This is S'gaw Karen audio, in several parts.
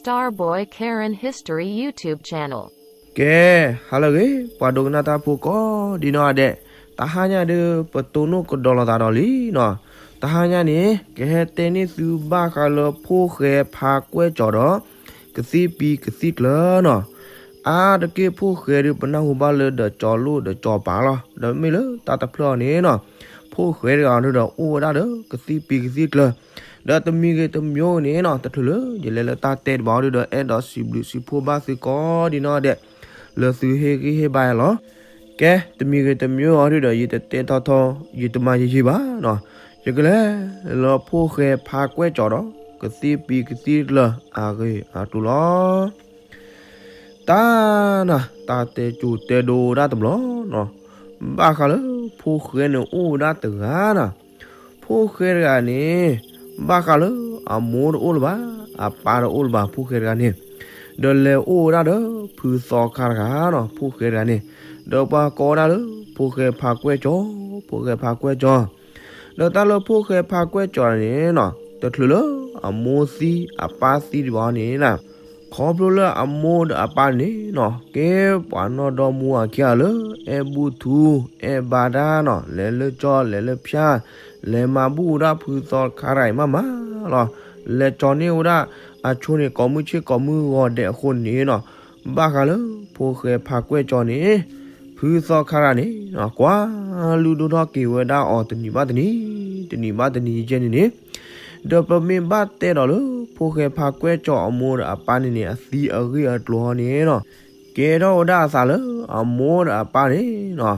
Starboy Karen History YouTube Channel. ကဲ, ဟါလၢအဂ့ၤ ပှၤဒိကနၣ်တၢ်ဖိကိးဒံနီၢ်ဂၤဒဲး, တဟါညါဒီး ပတိၢ်နီၣ်ကဒီးလိာ်သးဒီးလံနီၤ. တဟါညါန့ၣ် ကဟဲတဲန့ၢ်သုဘၣ်ဃးလၢဖိၣ်ဃဲဖါကွဲၢ်ကၠီၤဒီး ကသံၣ်ပံၤကသံၣ်ကျၢၤနီၤ. အါတက့ၢ်ဖိၣ်ဃဲဒီး ပနၢ်ဟူဘၣ်လၢဒီးကၠီၤလိၣ်ဒီးကၠီၤပၤလီၤ. ဒီးမ့ၢ်လၢတၢ်တဖျၢၣ်အံၤန့ၣ်နီၤ, ဖိၣ်ဃဲတဂၤဒီး အိၣ်ဝဲဒၣ်ဒီးကသံၣ်ပံၤကသံၣ်ကျၢၤ, ဒီးတမံၤဂ့ၤတမံၤဂ့ၤန့ၣ်နီၤ, တချုးလၢယလဲၤလၢတၢ်တဲတဘၣ်အီၤဒီး အဲၣ်ဒိးစံးဘျုးစံးဖှိၣ်ဘၣ်သုကိးဒံနီၢ်ဂၤဒဲး လၢသုဟ့ၣ်ဂံၢ်ဟ့ၣ်ဘါယၤလီၤ. ကဲ, တမံၤဂ့ၤတမံၤဂ့ၤအီၤဒီး ယတတဲထီထီ, ယတမၤယံာ်ယံာ်ဘၣ်နီၤ. ယကလဲၤလၢဖိၣ်ဃဲဖါကွဲၢ်ကၠီၤဒီး ကသံၣ်ပံၤကသံၣ်ကျၢၤအဂ့ၢ်အကျိၤလီၤ. တၢ်နၤ, တၢ်တဲကၠိတဲဒိဒၣ်တဘျီနီၤ, ဘၣ်ဃးလၢဖိၣ်ဃဲန့ၣ်အိၣ်ဝဲဒၣ်တဂၤနၤ. ဖိၣ်ဃဲတဂၤန့ၣ် ဘၣ်ဃးလၢအမိၢ်တအိၣ်လၢၤဘၣ်, အပၢ်တအိၣ်လၢၤဘၣ် ဖိၣ်ဃဲတဂၤန့ၣ်, ဒီးလဲၤအိၣ်ဝဲဒၣ်ဒီးဖုသီခါတဂၤနီၤ, ဖိၣ်ဃဲတဂၤန့ၣ်, ဒီးပှၤကိးဝဲဒၣ်လၢ ဖိၣ်ဃဲဖါကွဲၢ်ကၠီၤ, ဖိၣ်ဃဲဖါကွဲၢ်ကၠီၤ. ဒီးတၢ်လၢဖိၣ်ဃဲဖါကွဲၢ်ကၠီၤန့ၣ်နီၤ, တချုးလၢအမိၢ်သံအပၢ်သံတဘျီန့ၣ်နၤ, ခီဖျိလၢအမိၢ်ဒီးအပၢ်န့ၣ်နီၤ, ကဲပှၤနီၢ်ဒီမါအခံဂၤလၢ အဲၣ်ဘူၣ်ထူ အဲၣ်ဘါတၢ်နီၤ, လဲၤလၢကၠီ လဲၤလၢဖၠါ, လဲၤမၤဘူၣ်ဝဲဒၣ်ဖုသီခါတဂၤအံၤမးမးလီၤ. လဲၤကၠီၤန့ၢ်ဝဲဒၣ်အဆိန့ၣ် ကိးမုၢ်ဆ့ၣ်ကိးမုၢ်ဂီၤဒဲးအဃိန့ၣ်နီၤ, ဘၣ်ဃးလၢဖိၣ်ဃဲဖါကွဲၢ်ကၠီၤန့ၣ် ဖုသီခါတဂၤန့ၣ်နီၤ, ကွၢ်လုၢ်ဒိၣ်ထီၣ်က့ၤဝဲဒၣ်အီၤတနံၤဘၣ်တနံၤ, တနံၤဘၣ်တနံၤယဲန့ၣ်န့ၣ်, ဒီးပမ့ၢ်ဘၣ်တဲဒီးလၢ ဖိၣ်ဃဲဖါကွဲၢ်ကၠီၤအမိၢ်ဒီးအပၢ်န့ၣ်န့ၣ် အသံအဂ့ၢ်အကျိၤဟီန့ၣ်နီၤ, ကဲထီၣ်ဝဲဒၣ်အသးလၢအမိၢ်ဒီးအပၢ်န့ၣ်နီၤ,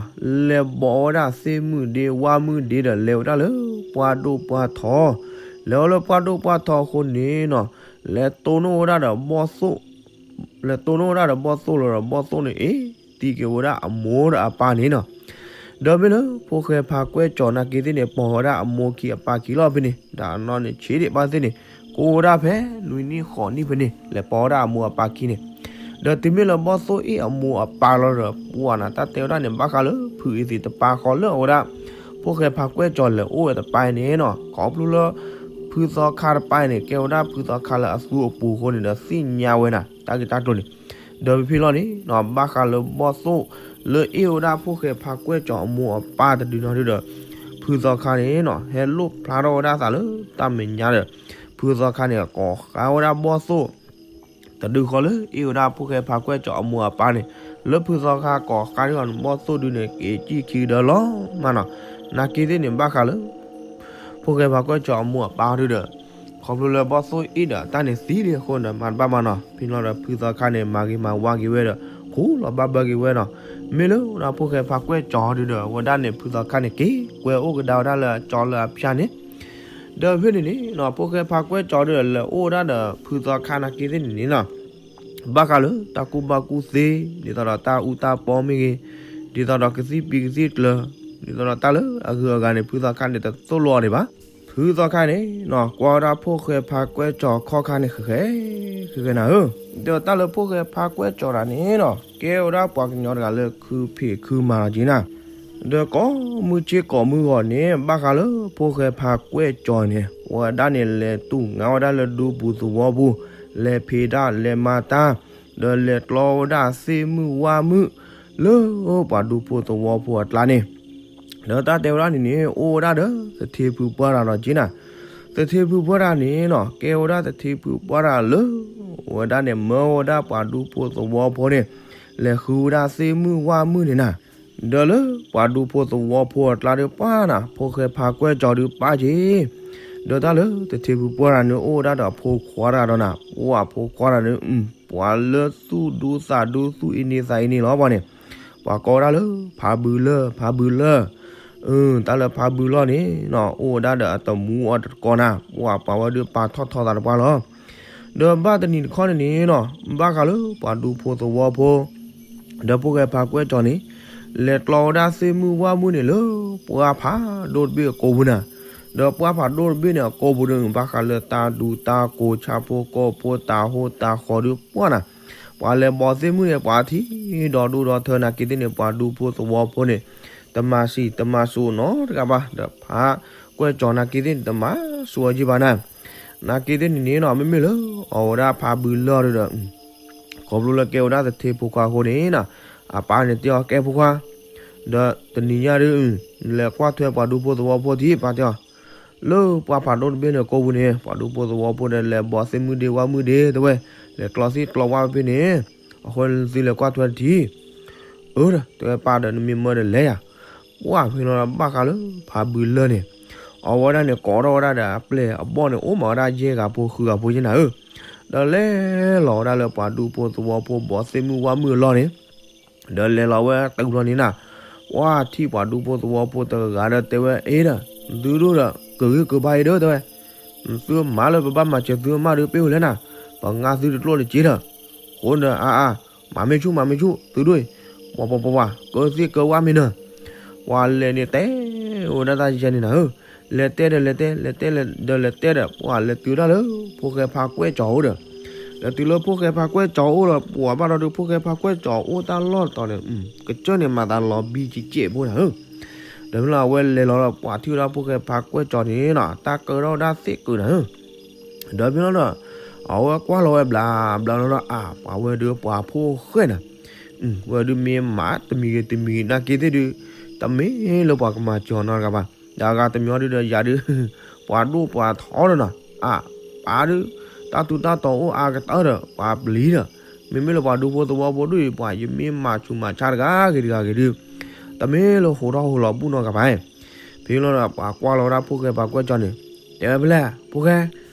လဲၤဘိးဝဲဒၣ်သ့ၣ်မုၣ်ဒ့ဝၣ်မုၣ်ဒ့ဒီး လဲၤဝဲဒၣ်လၢပှၢ်ဒိၣ်ပှၢ်ထီ, လဲၤဝဲလၢပှၢ်ဒိၣ်ပှၢ်ထီအဃိန့ၣ်နီၤ, လဲၤတိၢ်နီၣ်ဝဲဒၣ်ဒီးဘီၣ်သိၣ် လဲၤတိၢ်နီၣ်ဝဲဒၣ်ဒီးဘီၣ်သိၣ်လီၤဒီး ဘီၣ်သိၣ်န့ၣ်အ့ၣ်တံၢ်က့ၤဝဲဒၣ်အမိၢ်ဒီးအပၢ်န့ၣ်နီၤ. ဒီးမ့ၢ်လၢဖိၣ်ဃဲဖါကွဲၢ်ကၠီၤနာ်က့သ့ၣ်န့ၣ် ပိာ်ဝဲဒၣ်အမိၢ်ခံအပၢ်ခံလီၤဖဲန့ၣ်, ဒီးအနီၢ်န့ၣ်ဆံးဒံးဘၣ်သ့ၣ်န့ၣ်, ကိးဝဲဒၣ်ဖဲနွံနံၣ်ဃိးနံၣ်ဖဲန့ၣ် လဲၤပိာ်ဝဲဒၣ်အမိၢ်အပၢ်ခံန့ၣ်. ဒီးတုၤမ့ၢ်လၢဘီၣ်သိၣ်အ့ၣ်အမိၢ်အပၢ်လီၤဒီး ပှၤနၤတၢ်တဲဝဲဒၣ်န့ၣ် ဘၣ်ဃးလၢဖုအံၤသ့ၣ်တပၢ်ဃီလၢအဝဲဒၣ် ဖိၣ်ဃဲဖါကွဲၢ်ကၠီၤလဲၤအိၣ်ဝဲတပၢ်အံၤန့ၣ်နီၤ, ခီဖျိလၢ ဖုသီခါတပၢ်အံၤန့ၣ် ကဲဝဲဒၣ်ဖုသီခါလၢအသူအပူၤအဃိန့ၣ်ဒီး သ့ၣ်ညါဝဲနၤ တၢ်ဂ့ၢ်တၢ်ကျိၤန့ၣ်. ဒီးဖဲဖဲလီၤန့ၣ်နီၤ, ဘၣ်ဃးလၢဘီၣ်သိၣ်လၢအ့ၣ်ဝဲဒၣ်ဖိၣ်ဃဲဖါကွဲၢ်ကၠီၤအမိၢ်အပၢ်တဒုနီၤဒုဒီး ဖုသီခါန့ၣ်နီၤ ဟဲလိၣ်ဖျါထီၣ်ဝဲဒၣ်အသးလၢတၢ်မဲာ်ညါဒီး ဖုသီခါန့ၣ် ကိးဃါဝဲဒၣ်ဘီၣ်သိၣ် တဒုဃီလၢအ့ၣ်ဝဲဒၣ်ဖိၣ်ဃဲဖါကွဲၢ်ကၠီၤအမိၢ်အပၢ်န့ၣ်, လၢဖုသီခါကိးဃါဒုဂီန့ၣ် ဘီၣ်သိၣ်ဒုန့ၣ် က့ၤကံၣ်ခံကဒီးလီၤမးနီၤ. နာ်က့သ့ၣ်န့ၣ် ဘၣ်ဃးလၢ ဖိၣ်ဃဲဖါကွဲၢ်ကၠီၤအမိၢ်အပၢ်ဒုဒီး ခီဖျိလၢဘီၣ်သိၣ်အ့ၣ်ဒီးတၢ်န့ၣ်သံလံအဃိန့ၣ် မၤတဘၣ်မးနီၤ. ဖဲလီၤဒီးဖုသီခါန့ၣ် မၤဂ့ၤမၤဝါက့ၤဝဲဒီး ဃူလီၤဘၣ်ဘၢက့ၤဝဲနီၤ. မ့ၢ်လၢဝဲဒၣ်ဖိၣ်ဃဲဖါကွဲၢ်ကၠီၤဒုဒီး အဝဲဒၣ်န့ၣ် ဖုသီခါန့ၣ် က့ၤကွဲအိၣ်ကဒါဝဲဒၣ်လၢအကၠီလၢအဖၠါန့ၣ် ဒီးဖဲန့ၣ်န့ၣ်နီၤ ဖိၣ်ဃဲဖါကွဲၢ်ကၠီၤဒုဒီး လဲၤအိၣ်ဝဲဒၣ်ဒီးဖုသီခါနာ်က့သ့ၣ်န့ၣ်န့ၣ်နီၤ, ဘၣ်ဃးလၢတၢ်ကူၣ်ဘၣ်ကူၣ်သ့ ဒ်သိးဒီးတၢ်အူတၢ်ပီမ့ၢ်ဂ့ၤ, ဒ်သိးဒီးကသံၣ်ပံၤကသံၣ်ကျၢၤ, ဒ်သိးဒီးတၢ်လၢအဂုၤအဂၤန့ၣ် ဖုသီခါန့ၣ် တသိၣ်လိအီၤဒံးဘၣ်. ဖုသီခါန့ၣ်နီၤ ကွၢ်ဝဲဒၣ်ဖိၣ်ဃဲဖါကွဲၢ်ကၠီၤခီၣ်ခါန့ၣ် ဃဲၤဃဲၤ ဃဲၤဃဲၤနၤဧၢ, ဒီးတၢ်လၢဖိၣ်ဃဲဖါကွဲၢ်ကၠီၤတဂၤန့ၣ်နီၤ ကဲဝဲဒၣ်ပှၤကညီတဂၤလၢခုဖံးခုမၤလီၤက့ၤနၤ ဒီးကိးမုၢ်ဆ့ၣ်ကိးမုၢ်ဂီၤန့ၣ် ဘၣ်ဃးလၢဖိၣ်ဃဲဖါကွဲၢ်ကၠီၤန့ၣ် ဝဲဒၣ်န့ၣ် လဲၤတူၢ်ငါဝဲဒၣ်လၢဒူပူၤသဝီပူၤ, လဲၤဖံးတၢ်လဲၤမၤတၢ်, ဒီးလဲၤကျီဝဲဒၣ်သ့ၣ်မုၣ်ဝၣ်မုၣ် လၢပှၤဒူဖိသဝီဖိအကျါန့ၣ် ဒီးတၢ်တဲဝဲဒၣ်န့ၣ်န့ၣ် အိၣ်ဝဲဒၣ်ဒီးသထ့ဖုပှၢ်တဂၤလီၤက့ၤနၤ, သထ့ဖုပှၢ်တဂၤန့ၣ်နီၤ ကဲဝဲဒၣ်သထ့ဖုပှၢ်တဂၤလၢ ဝဲဒၣ်န့ၣ် မၢဝဲဒၣ်ပှၤဒူဖိသဝီဖိန့ၣ် လဲၤဃုဝဲဒၣ်သ့ၣ်မုၣ်ဝၣ်မုၣ်န့ၣ်နၤ, ဒီးလၢပှၤဒူဖိသဝီဖိအကျါဒီးပှၢ်နၤ ဖိၣ်ဃဲဖါကွဲၢ်ကၠီၤဒုးပၢ်က့ၤ, ဒီးတၢ်လၢသထ့ဖုပှၢ်တဂၤန့ၣ် အိၣ်ဝဲဒၣ်ဒီးအဖိခွါတဂၤဒီးနၤ, အိၣ်အဖိခွါတဂၤန့ၣ် ပှၤလၢသူၣ်ဒူသးဒူသူၣ်အ့န့သးအ့န့လီၤပှၤန့ၣ်, ပှၤကိးဝဲဒၣ်လၢ ဖးဘုလၢၢ် ဖးဘုလၢၢ်, တၢ်လၢဖးဘုလၢၢ်န့ၣ်နီၤ အိၣ်ဝဲဒၣ်ဒီးအတမူအီၤတကိးနၤ, ပှၤပှၤဝဲဒုးပာ်ထီၣ်ထီသးတပှၢ်လီၤ. ဒီးဘၣ်တနံၤတခီန့ၣ်န့ၣ်နီၤ ဘၣ်ဃးလၢပှၤဒူဖိသဝီဖိ ဒီးဖိၣ်ဃဲဖါကွဲၢ်ကၠီၤန့ၣ် လဲၤကျီဝဲဒၣ်သ့ၣ်မုၣ်ဝၣ်မုၣ်န့ၣ်လၢ ပှၢ်ဖးဒိၣ်တဘ့ၣ်အကိာ်ပူၤနၤ, ဒီးပှၢ်ဖးဒိၣ်တဘ့ၣ်န့ၣ် အကိာ်ပူၤဒုး ဘၣ်ဃးလၢတၢ်ဒူတၢ်ကိးဆၣ်ဖိကီၢ်ဖိတၢ်ဟိတၢ်ဃီဒုးပှၢ်နၤ, ပှၤလဲၤဘီသ့ၣ်မုၣ်န့ၣ် ပှၤထံၣ်ဒီးဒိၣ်ဒီးထၢနာ်က့သ့ၣ်န့ၣ် ပှၤဒူဖိသဝီဖိန့ၣ် တမၤစံးတမၤစိၤနီတဂၤဘၣ်, ဒီးဖါကွဲၢ်ကၠီၤနာ်က့သ့ၣ်န့ၣ် တမၤစိၤအီၤက့ဘၣ်နၤ. နာ်က့သ့ၣ်န့ၣ်န့ၣ်နီၤ မ့မ့ၢ်လၢအဝဲဒၣ်ဖးဘုလၢၢ်ဒီး ခီဖျိလၢကဲဝဲဒၣ်သထ့ဖိခွါအဃိန့ၣ်နီၤ, အပၢ်န့ၣ်တဲအီၤကဲဖိခွါ, ဒီးတနံၤညါဒုး လဲၤကွၢ်ထွဲပှၤဒူဖိသဝီဖိထံး ပၢ်တဲအီၤ, လၢပှၢ်ဖးဒိၣ်တဘ့ၣ်န့ၣ်ကိးပူၤန့ၣ် ပှၤဒူဖိသဝီဖိဒီးလဲၤဘီသ့ၣ်မုၣ်ဒ့ဝၣ်မုၣ်ဒ့တဲဝဲ, လဲၤကျီသ့ၣ်ကျီဝၣ်ဖဲန့ၣ်, အဃိန့ၣ်သုလဲၤကွၢ်ထွဲတထံး အၢဒီး တဲဝဲပၢ်ဒီးနမ့ၢ်မၢဒီးလဲၤယၤ, ပှၢ်ဖဲလီၤဒီးဘၣ်ဃးလၢဖးဘုလၢၢ်န့ၣ်, အဝဲဒၣ်န့ၣ် ကိးထီၣ်ဝဲဒၣ်ဒီးအပျဲၢ်အဘီၣ်န့ၣ် အိၣ်မးဝဲဒၣ်ယဲၢ်ဂၤဖိဃုဂၤဖိယဲၢ်နၤဧၢ, ဒီးလဲၤလီၤဝဲဒၣ်လၢပှၤဒူဖိသဝီဖိဘီသ့ၣ်မုၣ်ဝၣ်မုၣ်အလီၢ်န့ၣ်, ဒီးလဲၤလီၤဝဲတုၤလီၤန့ၣ်နၤ, ပှၢ်ထံၣ်ပှၤဒူဖိသဝီဖိတဂၤဒီးတဲဝဲအ့ဒီး, သုဒိၣ်ဒီး ကဂ့ၤကဘါအံၤဒီးတဲဝဲ, သုမၤလၢပဘၣ်မၤစၢၤသုအမါဒီးပ့ၢ်ဝဲလဲၣ်နၤ, ပငါသုတကျိၣ်တက့ဒီး, အဃိဒီးအါအါ, မၤမ့ၢ်ဆူၣ်မၤမ့ၢ်ဆူၣ် သုဒိၣ်အံၤ, ပှၤပှၤပှၤပှၤ ကၢသ့ၣ်ကၢဝၣ်မ့ၢ်နၤ, ပှၤလဲၤန့ၣ်တဲ, အိၣ်ဝဲဒၣ်တၢ်ယဲၢ်န့ၣ်နၤဧၢ, လဲၤတဲဒီးလဲၤတဲ လဲၤတဲဒီးလဲၤတဲဒီး ပှၢ်လဲၤတုၤဒၣ်လၢ ဖိၣ်ဃဲဖါကွဲၢ်ကၠီၤအိၣ်ဒီး, လဲၤတုၤလၢဖိၣ်ဃဲဖါကွဲၢ်ကၠီၤအိၣ်ဒီး ပှၢ်ဘၣ်ဒီးဒုးဖိၣ်ဃဲဖါကွဲၢ်ကၠီၤအိၣ်တၢ်လီၢ်တတီၤန့ၣ်, ကစၢၢ်န့ၣ်မၤသးလီၤဘံကကဲးဖိနၤဧၢ, ဒီးဖဲလီၤအဝဲလဲၤလီၤဒီး ပှၤထံၣ်ဝဲဒၣ်ဖိၣ်ဃဲဖါကွဲၢ်ကၠီၤန့ၣ်နီၤ တၢ်ကၢထီၣ်ဝဲဒၣ်သ့ၣ်ကုာ်နၤဧၢ, ဒီးဖဲလီၤဒီး အဝဲကွၢ်လီၤဝဲဘျးဘျးလီၤဒီး အါ ပှၤဝဲဒုးပှၤဖိၣ်ဃဲနၤ, ဝဲဒုးမ့ၢ်မၤတမံၤဂ့ၤတမံၤဂ့ၤနာ်က့သ့ၣ်ဒုး, တမ့ၢ်လၢပှၤကမၤစၢၤနီတဂၤဘၣ်, ဒီးအဂၤတမံၤအီၤဒုးဒီးယၤဒုး, ပှၤဒိၣ်ပှၤထီဒီးနီၤ, အါ, ပၢ်ဒုး, တၢ်ထူးတၢ်တီၤအိၣ်အါကတၢၢ်ဒီး ပှၤပျံၤဒီး, မ့မ့ၢ်လၢပှၤဒူဖိသဝီဖိဒုးအံၤ ပှၤယမ့ၢ်မၤဆူးမၤဆါတဂၤဂ့ၤတဂၤဂ့ၤဒုး, တမ့ၢ်လၢဟိးထီၣ်ဟိးလီၤဘူၣ်နီတဂၤဘၣ်, ဖဲလီၤဒီး ပှၤကွၢ်လီၤဝဲဒၣ်ဖိၣ်ဃဲဖါကွဲၢ်ကၠီၤန့ၣ်, တဲဝဲဖဲလဲၣ်, ဖိၣ်ဃဲ,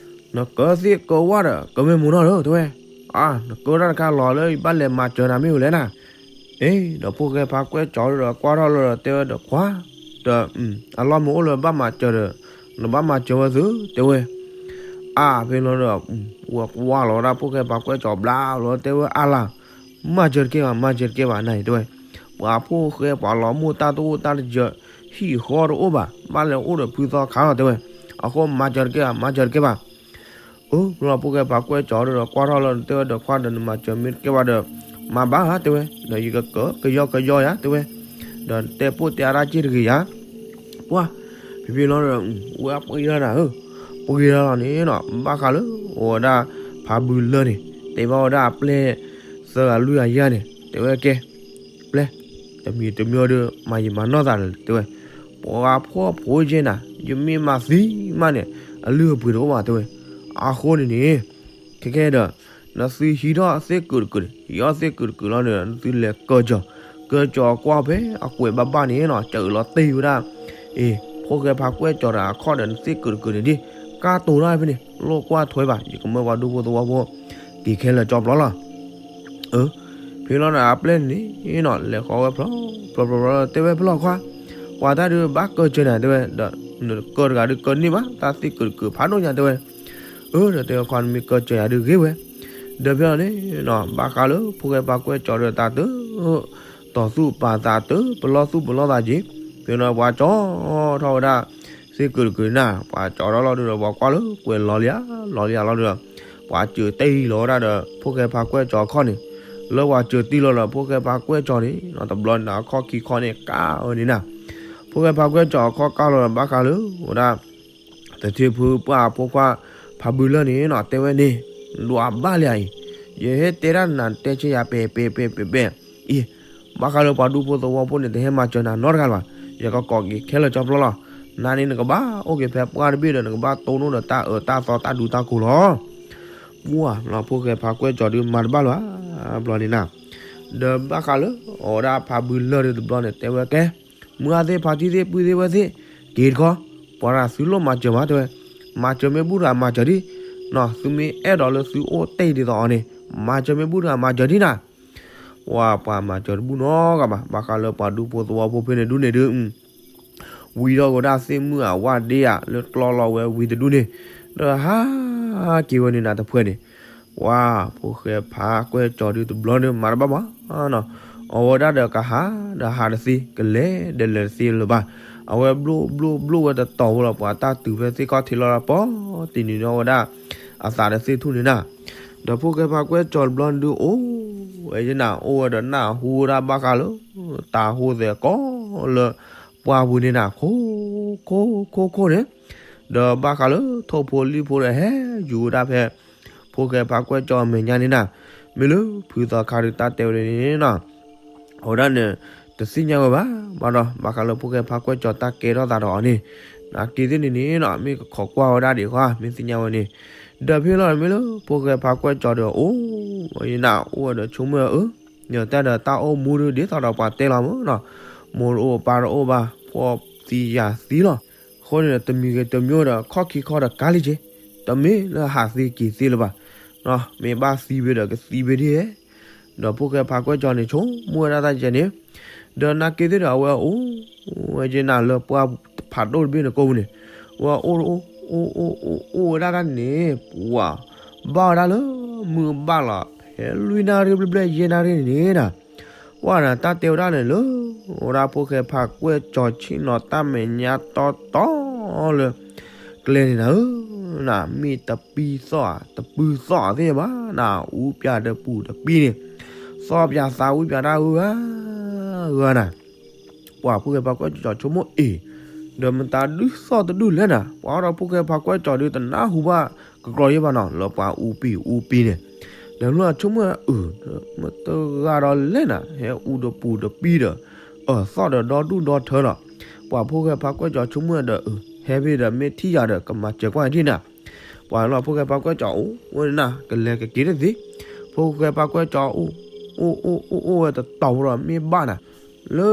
နကၢသ့ၣ်ကၢဝၣ်ဒီး ကၢမ့ၢ်မူနီၤဒီး တဲဝဲ, အါ, နကၢတၢ်တခါလီၤလၢယဘၣ်လဲၤမၤစၢၤနၤမ့ၢ်ဝဲလဲၣ်နၤ, အ့, ဒီးဖိၣ်ဃဲဖါကွဲၢ်ကၠီၤဒီးကွၢ်ထီၣ်လီၤဒီးတဲဝဲဒီးခွါ, ဒီး, အလီၢ်မ့ၢ်အိၣ်လၢဘၣ်မၤစၢၤဒီး, နဘၣ်မၤစၢၤဝဲသု, တဲဝဲ, အါ, ဖဲလီၤဒီး, ဝဲကွၢ်လီၤဝဲဒၣ်ဖိၣ်ဃဲဖါကွဲၢ်ကၠီၤဘျါလီၤတဲဝဲအါလၢ်, မၤစၢၤတကဲဘၣ် မၤစၢၤတကဲဘၣ်နၤအံၤတဲဝဲ, ပှၤဖိၣ်ဃဲပှၤလီၤမိၢ်တၢ်တအိၣ်တၢ်တယၢၤ, ဟံၣ်ဃီတအိၣ်ဘၣ် ဘၣ်လဲၤအိၣ်ဒီးဖုသီခါလီၤတဲဝဲ, အဃိမၤစၢၤတကဲဘၣ် မၤစၢၤတကဲဘၣ် အၢ, ဖဲလီၤဖိၣ်ဃဲဖါကွဲၢ်ကၠီၤဒီးကွၢ်ထီၣ်လီၤတဲဝဲဒီးခွါဒီးနမၤစၢၤမ့ၢ်တကဲဘၣ်ဒီး, မၤဘၣ်ဧါတဲဝဲ, ဒီးယကကၢကယီကယီယၤတဲဝဲ, ဒီးတဲပိာ်တဲအါတၢ်စ့ၢ်တဂ့ၤယၤ, ပှၢ်, ဖဲဖဲလီၤဒီး, ဝဲပှ့ၤလီၤနၤဧၢ, ပှ့ၤလီၤလီၤန့ၣ်နီၤ ဘၣ်ဃးလၢ အိၣ်ဝဲဒၣ် ဖးဘုလၢၢ်န့ၣ် တဲဘၣ်ဝဲဒၣ်အပျဲၢ် သၢဂၤလွံၢ်ဂၤယဲၢ်န့ၣ် တဲဝဲကဲ ပျဲၢ်, တမံၤတမံၤဒီး မၤယံာ်မၤနီၢ်သးလၢၤတဲဝဲ, ပှၤဖှီၣ်ဖိယဲၢ်နၤ ယမ့ၢ်မၤသံမးန့ၣ် အလုၢ်အပှ့ၤတအိၣ်ဘၣ်တဲဝဲ, အဃိန့ၣ်န့ၣ်, ခဲကဲဒီး, နသုဟံးထီၣ်သ့ၣ်ကုာ်တကုာ်န့ၣ် ဟံးထီၣ်သ့ၣ်ကုာ်တကုာ်လီၤန့ၣ် နသုလဲၤကၢကၠီၤ, ကၢကၠီၤကွၢ်ဖဲအကွဲးဘၣ်ဘၣ်န့ၣ်နီၤ စၢၤလီၤတ့ၢ်ဝဲဒၣ်, အ့, ဖိၣ်ဃဲဖါကွဲၢ်ကၠီၤဒီးအခီၣ်ဒီးနသ့ၣ်ကုာ်တကုာ်န့ၣ်ဒ်, ကၢ်တိၤထီၣ်ဖဲန့ၣ် လိၣ်ကွၢ်ထွဲဘၣ် ယကမၢပှၤဒူဖိသဝီဖိ, က့ၤခဲလၢာ်ကၠီဖျီလီၤ အၢ, ဖဲလီၤဒီးအပျဲၢ်န့ၣ်နီၤ လဲၤဃီဝဲဖျီ, ဖျီဖျီဖျီတဲဝဲဖဲလီၤခွါ, ပှၤတၢ်ဒုးဘၣ်ကၢစၢၤနၤတဲဝဲ, ဒီးနကၢတဂၤဒုးကၢန့ၢ်ဘၣ် တၢ်သ့ၣ်ကုာ်တကုာ်ဖးဒိၣ်ညါတဲဝဲ, အၢ ဒီးတဲဝဲခွါနမ့ၢ်ကၢစၢၤယၤဒုးဂ့ၤဝဲ, ဒီးဖဲလီၤန့ၣ်နီၤ ဘၣ်ဃးလၢဖိၣ်ဃဲဖါကွဲၢ်ကၠီၤဒီးတၢ်တ တီၤသူၣ်ပာ်သးတ ပလီၢ်သူၣ်ပလီၢ်သးက့ၤ, ဖဲလီၤပှၤကၠီထီၣ်ဝဲဒၣ် သ့ၣ်ကုာ်တကုာ်န့ၣ် ပှၤကၠီထီၣ်လီၤဒုးဒီးပှၤကွၢ်လၢကွဲးလီၤလံဧါ လီၤလံဧါလီၤဒုးဒီး, ပှၤစၢၤတ့ၢ်လီၤဝဲဒၣ်ဒီး ဖိၣ်ဃဲဖါကွဲၢ်ကၠီၤအခီၣ်န့ၣ်, လၢပှၤစၢၤတ့ၢ်လီၤဒီးဖိၣ်ဃဲဖါကွဲၢ်ကၠီၤန့ၣ် တဘျီန့ၣ်အခီၣ်ခံခီန့ၣ်ကၢ်ဝဲန့ၣ်နၤ, ဖိၣ်ဃဲဖါကွဲၢ်ကၠီၤအခီၣ်ကၢ်လီၤဒီးဘၣ်ဃးလၢ ဝဲဒၣ် သထ့ဖုပှၢ်ဖိခွါ ဖးဘုလၢၢ်န့ၣ်နီၤ တဲဝဲန့ၣ်, ဒွးဘၣ်လံဧါအံၤ, ယဟဲတဲဒၣ်နၤတဲဆၢယၤပဲာ်ပဲာ်ပဲာ်ပဲာ်ပဲာ်, အံၤ, ဘၣ်ဃးလၢပှၤဒူဖိသဝီဖိန့ၣ် တဟဲမၤစၢၤနၤနီတဂၤလၢၤဘၣ်, ယကကိးက့ၤခဲလၢာ်ကၠီဖျီလီၤ, နၤန့ၣ်နကဘၣ်အိၣ်က့ၤဖဲပှၢ်တဘ့ၣ်ဒီး နကဘၣ်တိၢ်နီၣ်ဒီးတၢ်အၢတၢ်သီတၢ်ဒူတၢ်ကိၤလီၤ. ပှၢ်, ဖိၣ်ဃဲဖါကွဲၢ်ကၠီၤဒုးမၤတဘၣ်လၢၤဘၣ်, ဘျီန့ၣ်နၤ, ဒီးဘၣ်ဃးလၢ အဝဲဒၣ်ဖးဘုလၢၢ်ဒုးတဘျီန့ၣ် တဲဝဲကဲ, မုၢ်ဂၢ်သ့ၣ်ဖါတံၢ်သ့ၣ်ပုၢ်သ့ၣ်ဝဲၢ်သ့ၣ်, က့ၤတခီ, ပှၤတဂၤသုလိၣ်မၤစၢၤမးတဲဝဲ, မၤစၢၤမ့ၢ်ဘူၣ်တဂၤမၤစၢၤဒံး, နီၤ သုမ့ၢ်အဲၣ်ဒိးလၢသုအိၣ်တ့ၢ်ဒ်သိးအီၤန့ၣ်, မၤစၢၤမ့ၢ်ဘူၣ်တဂၤမၤစၢၤဒံးနၤ ပှၤပှၤမၤစၢၤတဘူၣ်နီတဂၤဘၣ်, ဘၣ်ဃးလၢပှၤဒူဖိသဝီဖိဖဲန့ၣ်ဒုးန့ၣ်ဒုး, ဝံထီၣ်ကဒီးသ့ၣ်မုၣ်အဝဲဒ့ဧါ လၢကျီလီၤဝဲဝံၤတဒုန့ၣ်, ဒီးဟးက့ၤဝဲန့ၣ်နၤတဖှဲန့ၣ်, ပှၤဖိၣ်ဃဲဖးကွဲၢ်ကၠီၤဒုးတဘျီန့ၣ်မၤတဘၣ်ဘၣ်နီၤ, အဝဲဒၣ်ဒီးကဟးဒီးဟးတသ့ ကလဲၤဒီးလဲၤတသ့လၢၤဘၣ်, အဝဲဘျိဘျိဘျိဝဲတတီၤဖိလီၤ ပှၤတၢ်တုၤဖဲသ့ၣ်ခီၣ်ထံးလီၤဒီး ပီတံၢ်နုာ်န့ၢ်ဝဲဒၣ် အသးဒီးသ့ၣ်ထူၣ်န့ၣ်နၤ ဒီးဖိၣ်ဃဲဖးကွဲၢ်ကၠီၤတဘျီန့ၣ်ဒုး အိၣ်ဝဲယနၤ အိၣ်ဝဲဒီးနၢ်ဟူဝဲဒၣ်ဘၣ်ဃးလၢ တၢ်ဟူသဲးကီးလၢ ပှၢ်ပူၤန့ၣ်နၤ ခိခိခိခိန့ၣ်, ဒီးဘၣ်ဃးလၢထိၣ်ဖိလံၣ်ဖိဒီးဟဲယူၤဝဲဒၣ်ဖဲ ဖိၣ်ဃဲဖါကွဲၢ်ကၠီအမဲာ်ညါန့ၣ်နၤ, မ့ၢ်လၢဖုသီခါဒုးတၢ်တဲဝဲန့ၣ်နီၤ, အဝဲဒၣ်န့ၣ် တသ့ၣ်ညါဝဲဘၣ်, ဘၣ်ဒီး ဘၣ်ဃးလၢဖိၣ်ဃဲဖါကွဲၢ်ကၠီတၢ်ကဲထီၣ်သးဒီးအီၤန့ၣ်, နာ်က့သ့ၣ်န့ၣ်န့ၣ်နီၤ မ့ၢ်ကခိးကွၢ်ဝဲဒၣ်ဒံးဃီ မ့ၢ်သ့ၣ်ညါဝဲန့ၣ်, ဒီးဖဲလီၤမ့ၢ်လၢဖိၣ်ဃဲဖါကွဲၢ်ကၠီဒီးအိၣ်ဝဲယနၢ်အိၣ်ဝဲဒီးဆိကမိၣ်အၢ, ယတဲဒီးတၢ်အိၣ်မူဒုးဒ်သိးဒီးပှၤတဲလီၤမ့ၢ်နီၤ, မိၢ်တအိၣ်ပၢ်တအိၣ်ဘၣ် ဖှီၣ်သံယာ်သံလီၤ, အဃိန့ၣ်ဒီး တမံၤဂ့ၤတမံၤဒီး ခီၣ်ခံခီဒီးကါလံက့ၤ, တမ့ၢ်လၢဟးသ့က့ၤသ့လၢၤဘၣ်, မ့ၢ်ဘၣ်သံဝဲဒီးကသံဝဲဒ် ဒီးဖိၣ်ဃဲဖါကွဲၢ်ကၠီန့ၣ် ဆိကမိၣ်ဝဲဒၣ်တၢ်ကဲန့ၣ်, ဒီးနာ်က့သ့ၣ်ဒီးအဝဲအိၣ်ဝဲက့ၤနၤလၢပှၢ်ဖးဒိၣ်တဘ့ၣ်န့ၣ်ကိးပူၤန့ၣ်, ဝဲအိၣ်အိၣ်အိၣ်အိၣ်အိၣ်အိၣ်ဝဲဒၣ်တၢ်န့ၣ် ပှၤ ဘၣ်ဝဲဒၣ်လၢ မုၢ်ဘၣ်လီၤ ဖဲလွံၢ်နၣ်ရံၣ်ဘျဲၣ်ဘျဲၣ်ယဲၢ်နၣ်ရံၣ်န့ၣ်န့ၣ်ဒီး ပှၤန့ၣ် တၢ်တဲဝဲဒၣ်န့ၣ်လၢ ဝဲဒၣ်ဖိၣ်ဃဲဖါကွဲၢ်ကၠီဆ့ၣ်နီၤတၢ်မဲာ်ညါတီတီလၢ ကျဲန့ၣ်နၤဧၢ, နမ့ၢ်တပံသီၣ်ဧါ တပုၢ်သီၣ်သ့ၣ်ဘၣ် နအူပၠးတပူၤတပံန့ၣ်, သီၣ်ပၠးသးဝံပၠးတၢ်ဧၢဧါဂၤနၤ, ပှၤဖိၣ်ဃဲဖါကွဲၢ်ကၠီဆိကမိၣ်အ့ၣ်, ဒီးမတၤဒုးသီၣ်တဒူၣ်လဲၣ်နၤ, ပှၤဒီးဖိၣ်ဃဲဖါကွဲၢ်ကၠီဒုးတနၢ်ဟူဘၣ်ကကြီယဲၢ်ဘၣ်နီၤ လၢပှၤအူပံၤအူပံၤန့ၣ်, ဒီးမ့ၢ်ဆိကမိၣ်အၢ မတဂၤဒီးလဲၣ်နၤ ဟဲအူတပူၤတပံဒီး အၢ သီၣ်ဒီးဒီဒူၣ်ဒီထၢဒီး, ပှၤဖိၣ်ဃဲဖါကွဲၢ်ကၠီဆိကမိၣ်ဒီးအၢ ဟဲဖဲဒီးမ့ၢ်ထံၣ်ယၤဒီးကမၤစၢၤကွၢ်ဒံးနၤ, ပှၤလီၤဖိၣ်ဃဲဖါကွဲၢ်ကၠီအိၣ်ဝဲနၤ ကလဲၤကက့ၤတသ့, ဖိၣ်ဃဲဖါကွဲၢ်ကၠီအိၣ် အိၣ်အိၣ်အိၣ်အိၣ်ဝဲတတီၤဖိဒီးမ့ၢ်ဘၣ်နၤ, လၢ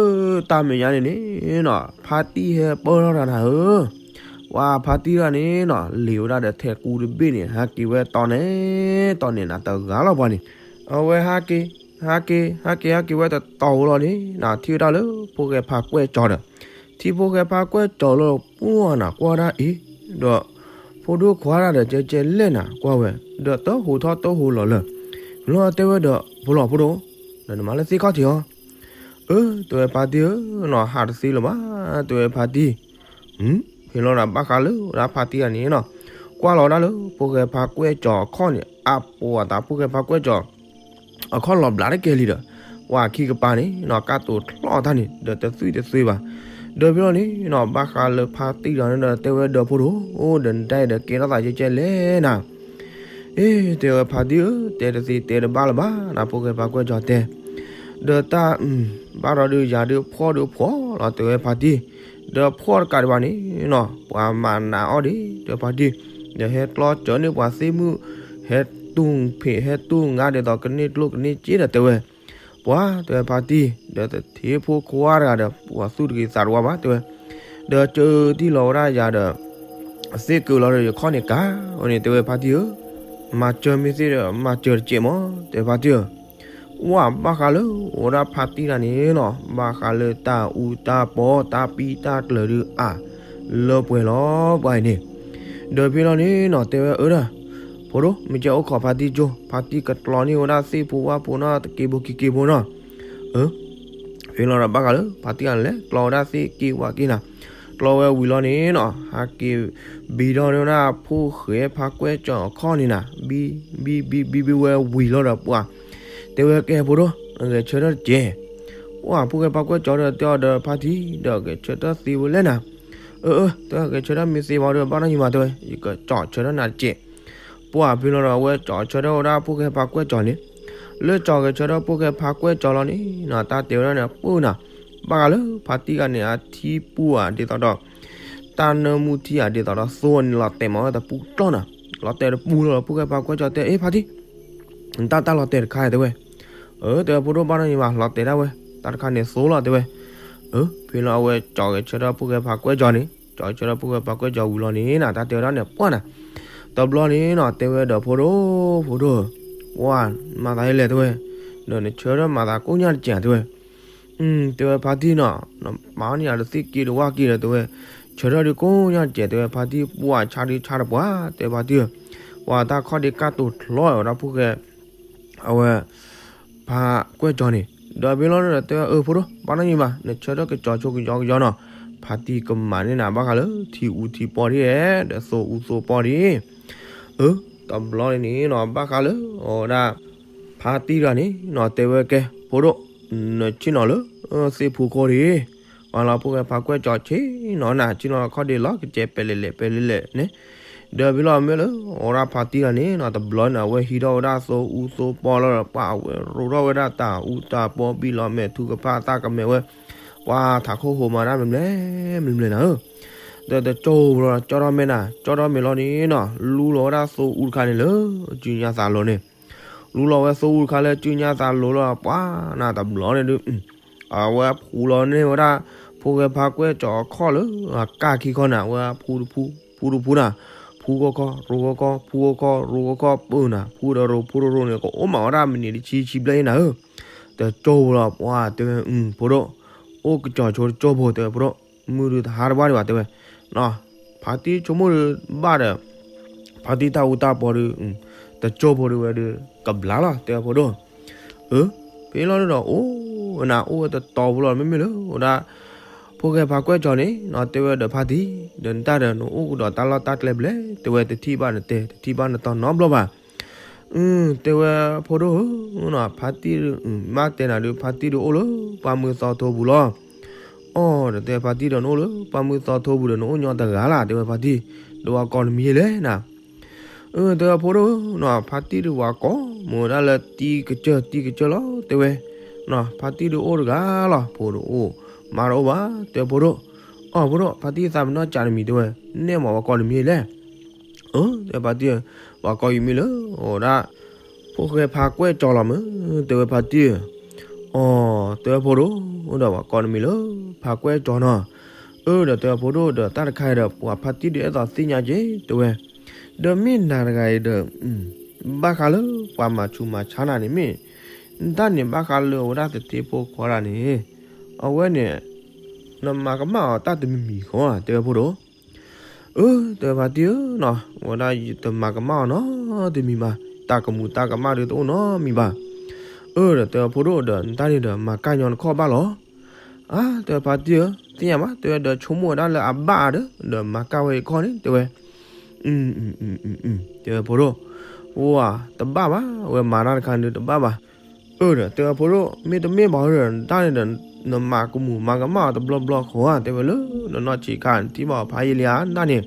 တၢ်မဲာ်ညါန့ၣ်န့ၣ်နီၤ ဖါတံၢ်ဟဲပၢၢ်ထီၣ်တၢ်နၤဧၢ, ပှၤဖါတံၢ်တဂၤန့ၣ်နီၤ လ့ၤဝဲဒၣ်ဒီးထဲကူတဘ့ၣ်န့ၣ် ဟးက့ၤဝဲတီန့ၣ် တီန့ၣ်နၤတဂၤလီၤပှၤန့ၣ်, အဝဲဟးက့ၤ ဟးက့ၤ ဟးက့ၤ ဟးက့ၤဝဲတတီၤဖိလီၤန့ၣ်နၤ ထံၣ်ဝဲဒၣ်လၢဖိၣ်ဃဲဖါကွဲၢ်ကၠီဒီး, ထံၣ်ဖိၣ်ဃဲဖါကွဲၢ်ကၠီလၢပှၢ်နၤ ကွၢ်ဒၣ်အံၤ, ဒီး ဖိဒိၣ်ခွါဒၣ်ဒီးကဲကဲလဲၣ်နၤ ကွၢ်ဝဲ, ဒီးတဟူးထီၣ်တဟူးလီၤလၢ, လီၤတဲဝဲဒီးဖိလီၤဖိဒိၣ်, ဒီးနမၤလၢသ့ၣ်ခီၣ်ထံးအီၤ, အၢ တဲဝဲဖါတံၢ်ဧၢ, နီၤဟးတသ့လၢၤဘၣ်, တဲဝဲဖါတံၢ်, ဖဲလီၤဒီးဘၣ်ဃးလၢဝဲဒၣ်ဖါတံၢ်တဂၤန့ၣ်နီၤ, ကွၢ်လီၤဝဲဒၣ်လၢဖိၣ်ဃဲဖါကွဲၢ်ကၠီအခီၣ်န့ၣ် အပိာ်အသးဖိၣ်ဃဲဖါကွဲၢ်ကၠီ အခီၣ်လီၤဘျးတကဲလံဒီး, ပှၤခံကပၤန့ၣ်နီၤ ကၢ်တိာ်ချီၣ်တၢ်န့ၣ် ဒီးတသွံၣ်တသွံၣ်ဘၣ်, ဒီးဖဲလီၤန့ၣ်နီၤ ဘၣ်ဃးလၢဖါတံၢ်တဂၤန့ၣ်ဒီးတဲဝဲဒီးဖိဒိၣ်, ဒီးနတၢ်အံၤဒီးကဲထီၣ်သးကဲကဲလဲၣ်နၤ အ့ တဲဝဲဖါတံၢ်ဧၢ, တဲတသ့တဲတဘၣ်လၢၤဘၣ်နၤ ဖိၣ်ဃဲဖါကွဲၢ်ကၠီတဲ, ဒီးတၢ် ဘၣ်ဒီးဒုးယၤဒုးဖှီၣ်ဒုးဖှီၣ်လီၤ တဲဝဲဖါတံၢ်, ဒီးဖှီၣ်တကးဒံးဘၣ်န့ၣ်နီၤ ပှၤမၤနးအီၣ်ဒံး တဲဖါတံၢ်, ဒီးဟဲကျီစၢၤန့ၢ်ပှၤသ့ၣ်မုၣ်, ဟဲတူၢ်ဖံး ဟဲတူၢ်ငါဒ်သိးကန့ၢ်ကျိၣ်ကန့ၢ်စ့ဒီးတဲဝဲ ပှၤတဲဝဲဖါတံၢ်, ဒီးတထံဖိခွါတဂၤဒီး ပှၤသူၣ်တဂ့ၤသးတဝါဘၣ်တဲဝဲ, ဒီးကၢတံၢ်လီၤဝဲဒၣ်ယၤဒီး အသ့ၣ်ကၢလီၤဒီးယခီၣ်န့ၣ်ကၤ, အဃိန့ၣ်တဲဝဲဖါတံၢ်ဧၢ, မၤစၢၤမ့ၢ်သ့ဒီး မၤစၢၤတစဲးမး တဲဝဲဖါတံၢ်ဧၢ, ဝဲဘၣ်ဃးလၢ အိၣ်ဒၣ်ဖါတံၢ်တဂၤန့ၣ်နီၤ ဘၣ်ဃးလၢတၢ်အူတၢ်ပီ တၢ်ပံတၢ်ကျၢၤဒုးအါ လၢပှဲၤလီၤပှၤအံၤန့ၣ်, ဒီးဖဲလီၤန့ၣ်နီၤ တဲဝဲအၢဒီး ဖိဒိၣ် မ့ၢ်ကဲအိၣ်ခိးဖါတံၢ်ကၠိ ဖါတံၢ်ကကျီန့ၢ်ဝဲဒၣ်သ့ၣ်ဖိဝၣ်ဖိနီၤ တက့ဖိက့က့ဖိနီၤ, အၢ ဖဲလီၤဒီးဘၣ်ဃးလၢ ဖါတံၢ်ဂၤန့ၣ်လဲၤကျီဝဲဒၣ်သ့ၣ်က့ဝၣ်က့နၤ, ကျီဝဲဝံၤလီၤန့ၣ်နီၤ ဟးက့ၤဘံထီၣ်န့ၢ်ဝဲဒၣ်ဖိၣ်ဃဲဖါကွဲၢ်ကၠီအခီၣ်န့ၣ်နၤ, ဘံ ဘံ ဘံ ဘံ ဘံဝဲဝံၤလီၤဒီးပှၤ တဲဝဲကဲဖိဒိၣ် ဂဲၤဆၢထၢၣ်တစဲး, ပှၤဖိၣ်ဃဲဖါကွဲၢ်ကၠီဒီးတဲအီၤဒီးဖါတံၢ် ဒီးဂဲၤဆၢထၢၣ်သ့ဝဲလဲၣ်နၤ, အၢ အၢ တဲဂဲၤဆၢထၢၣ်မ့ၢ်သ့ဝဲဒီး ဘၣ်နီၣ်ယံၤမးတဲဝဲ ယကကၠီဆၢထၢၣ်နၤတစဲး ပှၤဖဲလီၤဒီး အဝဲကၠီဆၢထၢၣ်ဝဲဒၣ်ဖိၣ်ဃဲဖါကွဲၢ်ကၠီန့ၣ်, လၢကၠီဂဲၤဆၢထၢၣ်ဖိၣ်ဃဲဖါကွဲၢ်ကၠီလီၤန့ၣ်နီၤ တၢ်တဲဝဲဒၣ်န့ၣ် ပၢၢ်နၤ, ဘၣ်ဃးလၢဖါတံၢ်ဂၤန့ၣ် အထံပူၤဧါဒ်သိးဒီး တၢ်နၢမူထံဧါဒ်သိးဒီးသိန့ၣ်လီၤတဲာ်မးဝဲတပူၤကျီၢ်နၤ, လီၤတဲာ်တပူၤလီၤ ဖိၣ်ဃဲဖါကွဲၢ်ကၠီတဲ အ့ ဖါတံၢ် တၢ်တၢ်လီၤတဲာ်တခါတဲဝဲ, အၢ တဲဝဲဖိဒိၣ်ဘၣ်နီၣ်ယံၤမး လီၤတဲာ်ဒၣ်ဝဲ, တၢ်တခါန့ၣ်သိလီၤတဲဝဲ, အၢ ဖဲလီၤအဝဲကၠီဂဲၤဆၢထၢၣ်ဖိၣ်ဃဲဖါကွဲၢ်ကၠီန့ၣ် ကၠီဂဲၤဆၢထၢၣ်ဖိၣ်ဃဲဖါကွဲၢ်ကၠီဝံၤလီၤန့ၣ်နၤ တၢ်တဲဝဲဒၣ်န့ၣ် ပှၢ်နၤ, တဘျီန့ၣ်နီၤ တဲဝဲဒီးဖိဒိၣ် ဖိဒိၣ်ဧၢ, ပှၢ် မၤသးဒ်လဲၣ်တဲဝဲ, ဒီးနဆၢထၢၣ်မၤသးကိးညါတစဲးတဲဝဲ တဲဝဲဖါတံၢ်နီၤ, မၤအီၣ်န့ၢ်ယၤဒီးသ့ၣ်က့တဝၣ်က့ဒီးတဲဝဲ, ဆၢထၢၣ်ဒုးကိးညါတစဲးတဲဝဲ ဖါတံၢ်ပှၢ်ဆါဒုးဆါတပှၢ် တဲဖါတံၢ်ဧၢ, ပှၤတၢ်ခီၣ်ဒ့ကၢ်တိာ်ချီဝဲဒၣ်ဖိၣ်ဃဲ, အဝဲ ဖါကွဲၢ်ကၠီန့ၣ်, ဒီးဖဲလီၤဒီးတဲဝဲ အၢ ဖိဒိၣ် ဘၣ်နီၣ်ယံၤဘၣ် နဆၢထၢၣ်ကကၠီဆိကယီကယီနီၤ, ဖါတံၢ်ကမၤန့ၢ်နၤဘၣ်ဃးလၢထံအူထံပီၢ်ဒ်, ဒီးသိအူသိပီၢ်ဒ် အၢ တဘျီန့ၣ်နီၤ ဘၣ်ဃးလၢအဝဲဒၣ် ဖါတံၢ်တဂၤန့ၣ်နီၤ တဲဝဲကဲ ဖိဒိၣ် နဆ့ၣ်နီၤလၢ သ့ၣ်ဖူခိၣ်ဒ်, အလီၤဖိၣ်ဃဲဖါကွဲၢ်ကၠီဆ့ၣ်နီၤနၤ ဆ့ၣ်နီၤခီၣ်ဒ့လီၤကစဲးပဲာ်လဲၣ်လဲၣ်ပဲာ်လဲၣ်လဲၣ်န့ၣ်, ဒီးဖဲလီၤမ့ၢ်လၢ အိၣ်ဒၣ်ဖါတံၢ်လီၤန့ၣ်နီၤ တဘျီန့ၣ် အဝဲဟံးထီၣ်ဝဲဒၣ်သိအူသိပီလီၤဒီး ပှၤအဝဲရိထီၣ်ဝဲဒၣ်တၢ်အူတၢ်ပီဘံၣ်လီၤမဲာ်ထူကဖၣ်သၣ်ကမဲာ်ဝဲ, ပှၤထးခိၣ်ဟိးမၤတၢ်မနုၤလဲၣ် မနုၤလဲၣ်နၤဧၢ, ဒီးတကၠိဘျီ ကၠီထီၣ်မဲာ်နၤ ကၠီထီၣ်မဲာ်လီၤန့ၣ်နီၤ လူလီၤဝဲဒၣ်သိအူတခါန့ၣ်လၢ စုညါသးလိၤန့ၣ်, လူလီၤဝဲသိအူတခါလၢစုညါသးလိၤလီၤ ပှၤနၤတဘျီန့ၣ်ဒုး အဝဲဖှူလီၤန့ၢ်ဝဲဒၣ် ဖိၣ်ဃဲဖါကွဲၢ်ကၠီအခီၣ်လၢအကၢ်ခံခီနၤ အဝဲဖှူတဖှူ ဖှူတဖှူနၤ, ဖှူကီၢ်ခီၣ် ရိကီၢ်ခီၣ် ဖှူကီၢ်ခီၣ် ရိကီၢ်ခီၣ် ပၢၢ်နၤ ဖှူဒီးရိဖှူတရိန့ၣ် ကအိၣ်မးဝဲဒၣ်မံးနံးတဆံဆံဘျဲၣ်အံၤနၤဧၢ, တကၠိဖိလီၤ ပှၤတဲဝဲ ဖိဒိၣ် အိၣ်ကစီၤဆိတကၠိဖိ တဲဝဲဖိဒိၣ် မုၢ်ဒုးတဟါတဘၣ်ဒံးဘၣ် တဲဝဲ ဖါတံၢ်ဆိကမိၣ်ဒုးဘၣ်ဒီး ဖါတံၢ်တၢ်အူတၢ်ပီဒုး တကၠိဖိဒုးဝဲဒုး ကဘျါလီၤ တဲဝဲဖိဒိၣ်, အၢ ဖဲလီၤဒုးဒီး အိၣ်ဝဲနၤ အိၣ်ဝဲတတီၤဖိလီၤ မ့မ့ၢ်လၢ အိၣ်ဒၣ် ဖိၣ်ဃဲဖါကွဲၢ်ကၠီန့ၣ်နီၤ တဲဝဲဒီးဖါတံၢ် ဒီးနတၢ်ဒီးနအိၣ်ကဒီးတၢ်လီၢ်တၢ်ကျဲဘျဲၣ် တဲဝဲ တထံၣ်ဘၣ်နတဲ တထံၣ်ဘၣ်နတီၤနီတဘျီဘၣ် တဲဝဲဖိဒိၣ်ဧၢ, ဖါတံၢ်ဒုး ဘၣ်တဲနၤဒုး ဖါတံၢ်ဒုးအိၣ်လၢပှၢ်မုၢ်သီထိပူၤလီၤ. အိ ဒီးတဲဖါတံၢ်ဒီးနအိၣ်လၢပှၢ်မုၢ်သီထိပူၤဒီးနအိၣ်ညီတဂၤလၢ် တဲဝဲဖါတံၢ်, ဒီးပှၤကိးနမံၤလဲၣ်နၤ. အၢ တဲဝဲဖိဒိၣ်ဧၢ, ဖါတံၢ်ဒုးပှၤကိးမ့ၢ်ဝဲဒၣ်လၢတံၤကစၢၢ်တံၤကစၢၢ်လီၤ တဲဝဲ, ဖါတံၢ်ဒုးအိၣ်တဂၤလီၤ ဖိဒုးအိၣ် မါတအိၣ်ဘၣ် တဲဝဲဖိဒိၣ်. အိ ဖိဒိၣ် ဖါတံၢ်သးပ့ၤနီၣ်ကးနမံၤ တဲဝဲ, နဲၣ်မးပှၤကိးနမံၤလဲၣ်. အၢ တဲဖါတံၢ်ဧၢ, ပှၤကိးယမံၤလၢ အိၣ်ဒၣ် ဖိၣ်ဃဲဖါကွဲၢ်ကၠီလီၤမ့ၢ် တဲဝဲဖါတံၢ်ဧၢ. အိ တဲဝဲဖိဒိၣ် ဒီးပှၤကိးနမံၤလၢ ဖါကွဲၢ်ကၠီနီၤ. အၢ ဒီးတဲဝဲဖိဒိၣ်ဒီးတၢ်တခါဒီး ပှၤဖါတံၢ်ဒုးအဲၣ်ဒိးသ့ၣ်ညါက့ၤ တဲဝဲ, ဒီးမ့ၢ်နၤတဂၤအံၤဒီး ဘၣ်ဃးလၢပှၤမၤဆူးမၤဆါနၤန့ၣ်မ့ၢ် နတၢ်န့ၣ်ဘၣ်ဃးလၢအဝဲဒၣ်သထ့ဖိခွါတဂၤန့ၣ် အဝဲန့ၣ် နမၤကမၣ်အီၤတၢ်တမံၤမံၤဃီ တဲဝဲဖိဒိၣ်. အၢ တဲဝဲဖါတံၢ်ဧၢနီၤ, ဝဲဒၣ်ယတမၤကမၣ်အီၤနီတမံၤဘၣ်, တၢ်ကမူးတၢ်ကမၣ်ဒုးတအိၣ်နီတမံၤဘၣ်. အၢ ဒီးတဲဝဲဖိဒိၣ်ဒီး နတၢ်န့ၣ်ဒီးမၤကၢ်ညီနခီၣ်ဘၣ်လီၤ. အါ တဲဝဲဖါတံၢ်ဧၢ, သ့ၣ်ညါဘၣ် တဲဝဲဒီးဆိကမိၣ်ဝဲဒၣ်လၢအဘၣ်အါဒီး ဒီးမၤကၢ်ဝဲယခီၣ်န့ၣ် တဲဝဲ တဲဝဲဖိဒိၣ်, ပှၤတဘၣ်ဘၣ် ဝဲမၤတၢ်တခါန့ၣ်တဘၣ်ဘၣ်. အၢ ဒီးတဲဝဲဖိဒိၣ် မ့တမ့ၢ်ဘၣ်ဒီး နတၢ်န့ၣ်ဒီး နမၤကမူးမၤကမၣ်အီၤတဘျီဘျီဃီဧါ တဲဝဲလၢ နနီၢ်ဆံးခါနထံၣ်ဘၣ်အီၤဖးယံာ်လံဧါ နတၢ်န့ၣ်.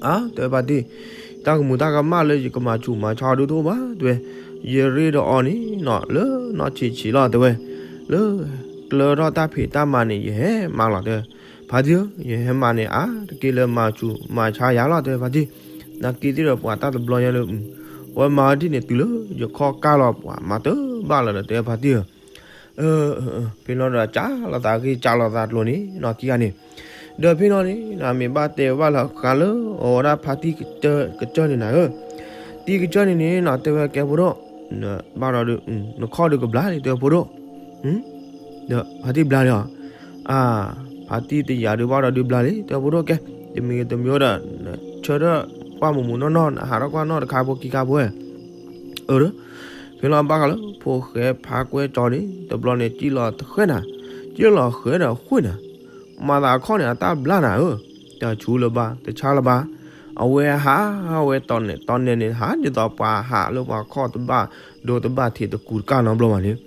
အါ တဲဝဲဖါတံၢ်, တၢ်ကမူးတၢ်ကမၣ်လၢယကမၤဆူးမၤဆါအီၤဒုးတအိၣ်ဘၣ် တဲဝဲ, ယရ့ဒီးအီၤန့ၣ်နီၤ လၢနီၢ်ဆံးဆံးလီၤ တဲဝဲ, လၢ ကျၢၤထီၣ်တၢ်ဖံးတၢ်မၤန့ၣ် ယဟဲမၤလီၤ တဲဝဲ. ဖါတံၢ်ဧၢ, ယဟဲမၤန့ၣ် အါတက့ၢ်လၢမၤဆူးမၤဆါယၤလီၤ တဲဝဲ ဖါတံၢ်, နာ်က့သ့ၣ်ဒီးပှၤတၢ်တဘျီညါဒီး ပဝဲမၤဝဲဒ်န့ၣ်တုၤလၢယခီၣ်ကၢ်လီၤ ပှၤမၤတဘၣ်လီၤဒီး တဲဝဲဖါတံၢ်ဧၢ. အၢ ဖဲလီၤဒီး ကၢ်လိာ်သးဂ့ၢ်ကၢ်လိာ်သးကျိၤန့ၣ်နီၤ ခံဂၤန့ၣ်, ဒီးဖဲလီၤန့ၣ် မ့ၢ်ဘၣ်တဲဘၣ်လၢဃးလၢ အဝဲဒၣ်ဖါတံၢ်ကစၢၢ်န့ၣ်နၤဧၢ, တံၤကစၢၢ်န့ၣ်န့ၣ်နီၤ တဲဝဲကဲဖိဒိၣ်, ဘၣ်ဒီးဒုး နခီၣ်ဒုးကဘျါလံ တဲဝဲဖိဒိၣ် ဒီးဖါတံၢ်ဘျါလံဧါ, အါ ဖါတံၢ်တယာ်ဒုးဘၣ်ဒီးဒုးဘျါလံ တဲဝဲဖိဒိၣ်ကဲ, တမံၤတမံၤဒီး နဆၢထၢၣ်ကွၢ်မူးမူးနီၢ်နီၢ် နဟးထီၣ်ကွၢ်နီၣ်တခါဖိခံခါဖိဝဲ, အၢ ဖဲလီၤဘၣ်ဃးလၢ ဖိၣ်ဃဲဖါကွဲၢ်ကၠီန့ၣ် တဘျီန့ၣ် ကံၣ်လီၤတဃဲၢ်နၤ, ကံၣ်လီၤဃဲၢ်ဒီးဃဲၢ်နၤ, မၤသးအခီၣ်န့ၣ် အတၢ်ဘျါနၤဧၢ, တၢ်ဆူးလၢၤဘၣ် တဆါလၢၤဘၣ်, အဝဲဟးဝဲတီၤနဲၣ်တီၤနဲၣ်န့ၣ် ဟးဒ်သိးပှၤဟးလၢပှၤခီၣ်တဘၣ် ဒိတဘၣ်ထံးတကူးတကၢ်နီတဘျီဘၣ်န့ၣ်,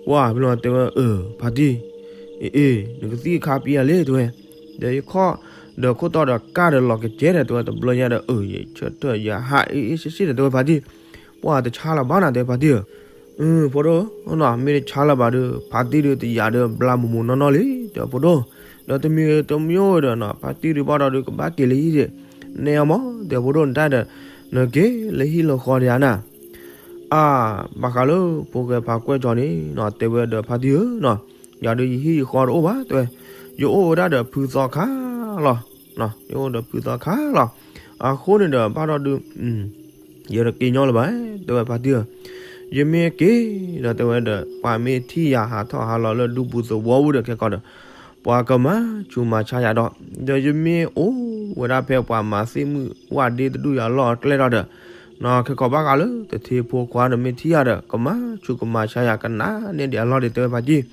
ပှၤဖဲလီၤတဲဝဲ အၢ ဖါတံၢ် အ့ အ့ နကသံၣ်အခါပံဧါလဲၣ် တဲဝဲ, ဒီးယခီၣ် ဒီးခိၣ်တီဒီးကၢ်ဒီးလီၤကကဲဒီး တဲဝဲတဘျီညါဒီး အၢ ယဆၢထၢၣ်ယဟးအ့အ့ဆ့ဆ့ဒီး တဲဝဲဖါတံၢ်, ပှၤတဆါလၢၤဘၣ်နၤ တဲဝဲဖါတံၢ်ဧၢ, ဖိဒိၣ် မ့ၢ်တဆါလၢၤဘၣ်ဒီး ဖါတံၢ်ဒုးတယာ်ဒီးဘျါမူးမူးနီၢ်နီၢ်လံ တဲဝဲဖိဒိၣ်, ဒီးတမံၤတမံၤဒီး ဖါတံၢ်ဒုးဘၣ်ဒီးဒုးကဘၣ်က့ၤလၢဟံၣ်ဒံး, နဲၣ်အီၤမး တဲဝဲဖိဒိၣ် နတၢ်ဒီး နက့ၤလၢဟံၣ်လၢဃီဒံးဧါနၤ အါ ဘၣ်ဃးလၢဖိၣ်ဃဲဖါကွဲၢ်ကၠီန့ၣ်နီၤ တဲဝဲဒီးဖါတံၢ်ဧၢနီၤ, ယၤဒုးယဟံၣ်ယဃီတအိၣ်ဘၣ် တဲဝဲ, ယအိၣ်ဝဲဒၣ်ဒီးဖုသီခါလီၤ, ယအိၣ်ဒီးဖုသီခါလီၤ, အဃိန့ၣ်ဒီးဘၣ်ဒီးဒုး ယတက့ၤညီလၢၤဘၣ် တဲဝဲဖါတံၢ်ဧၢ, ယမ့ၢ်က့ၤဒီးတဲဝဲဒီး ပှၤမ့ၢ်ထံၣ်ယၤဟးထီၣ်ဟးလီၤလၢဒူပူၤသဝီပူၤဒီးခဲကီးဒီး ပှၤကမၤဆူးမၤဆါယၤဒီး, ဒီးယမ့ၢ်အိၣ်ဝဲဒၣ်ဖဲပှၤမၤသ့ၣ်မုၣ်ဝၣ်ဒ့တဒူၣ်ယၤလီၢ်အကျဲဒီးဒီး, နီၢ်ခဲကီးဘၣ်ဃးလၢတထ့ဖိခွါဒီးမ့ၢ်ထံၣ်ယၤဒီး ကမၤဆူးကမၤဆါယၤကနၣ်န့ၢ်ဒံးအလီၢ်ဒံး တဲဝဲဖါတံၢ်,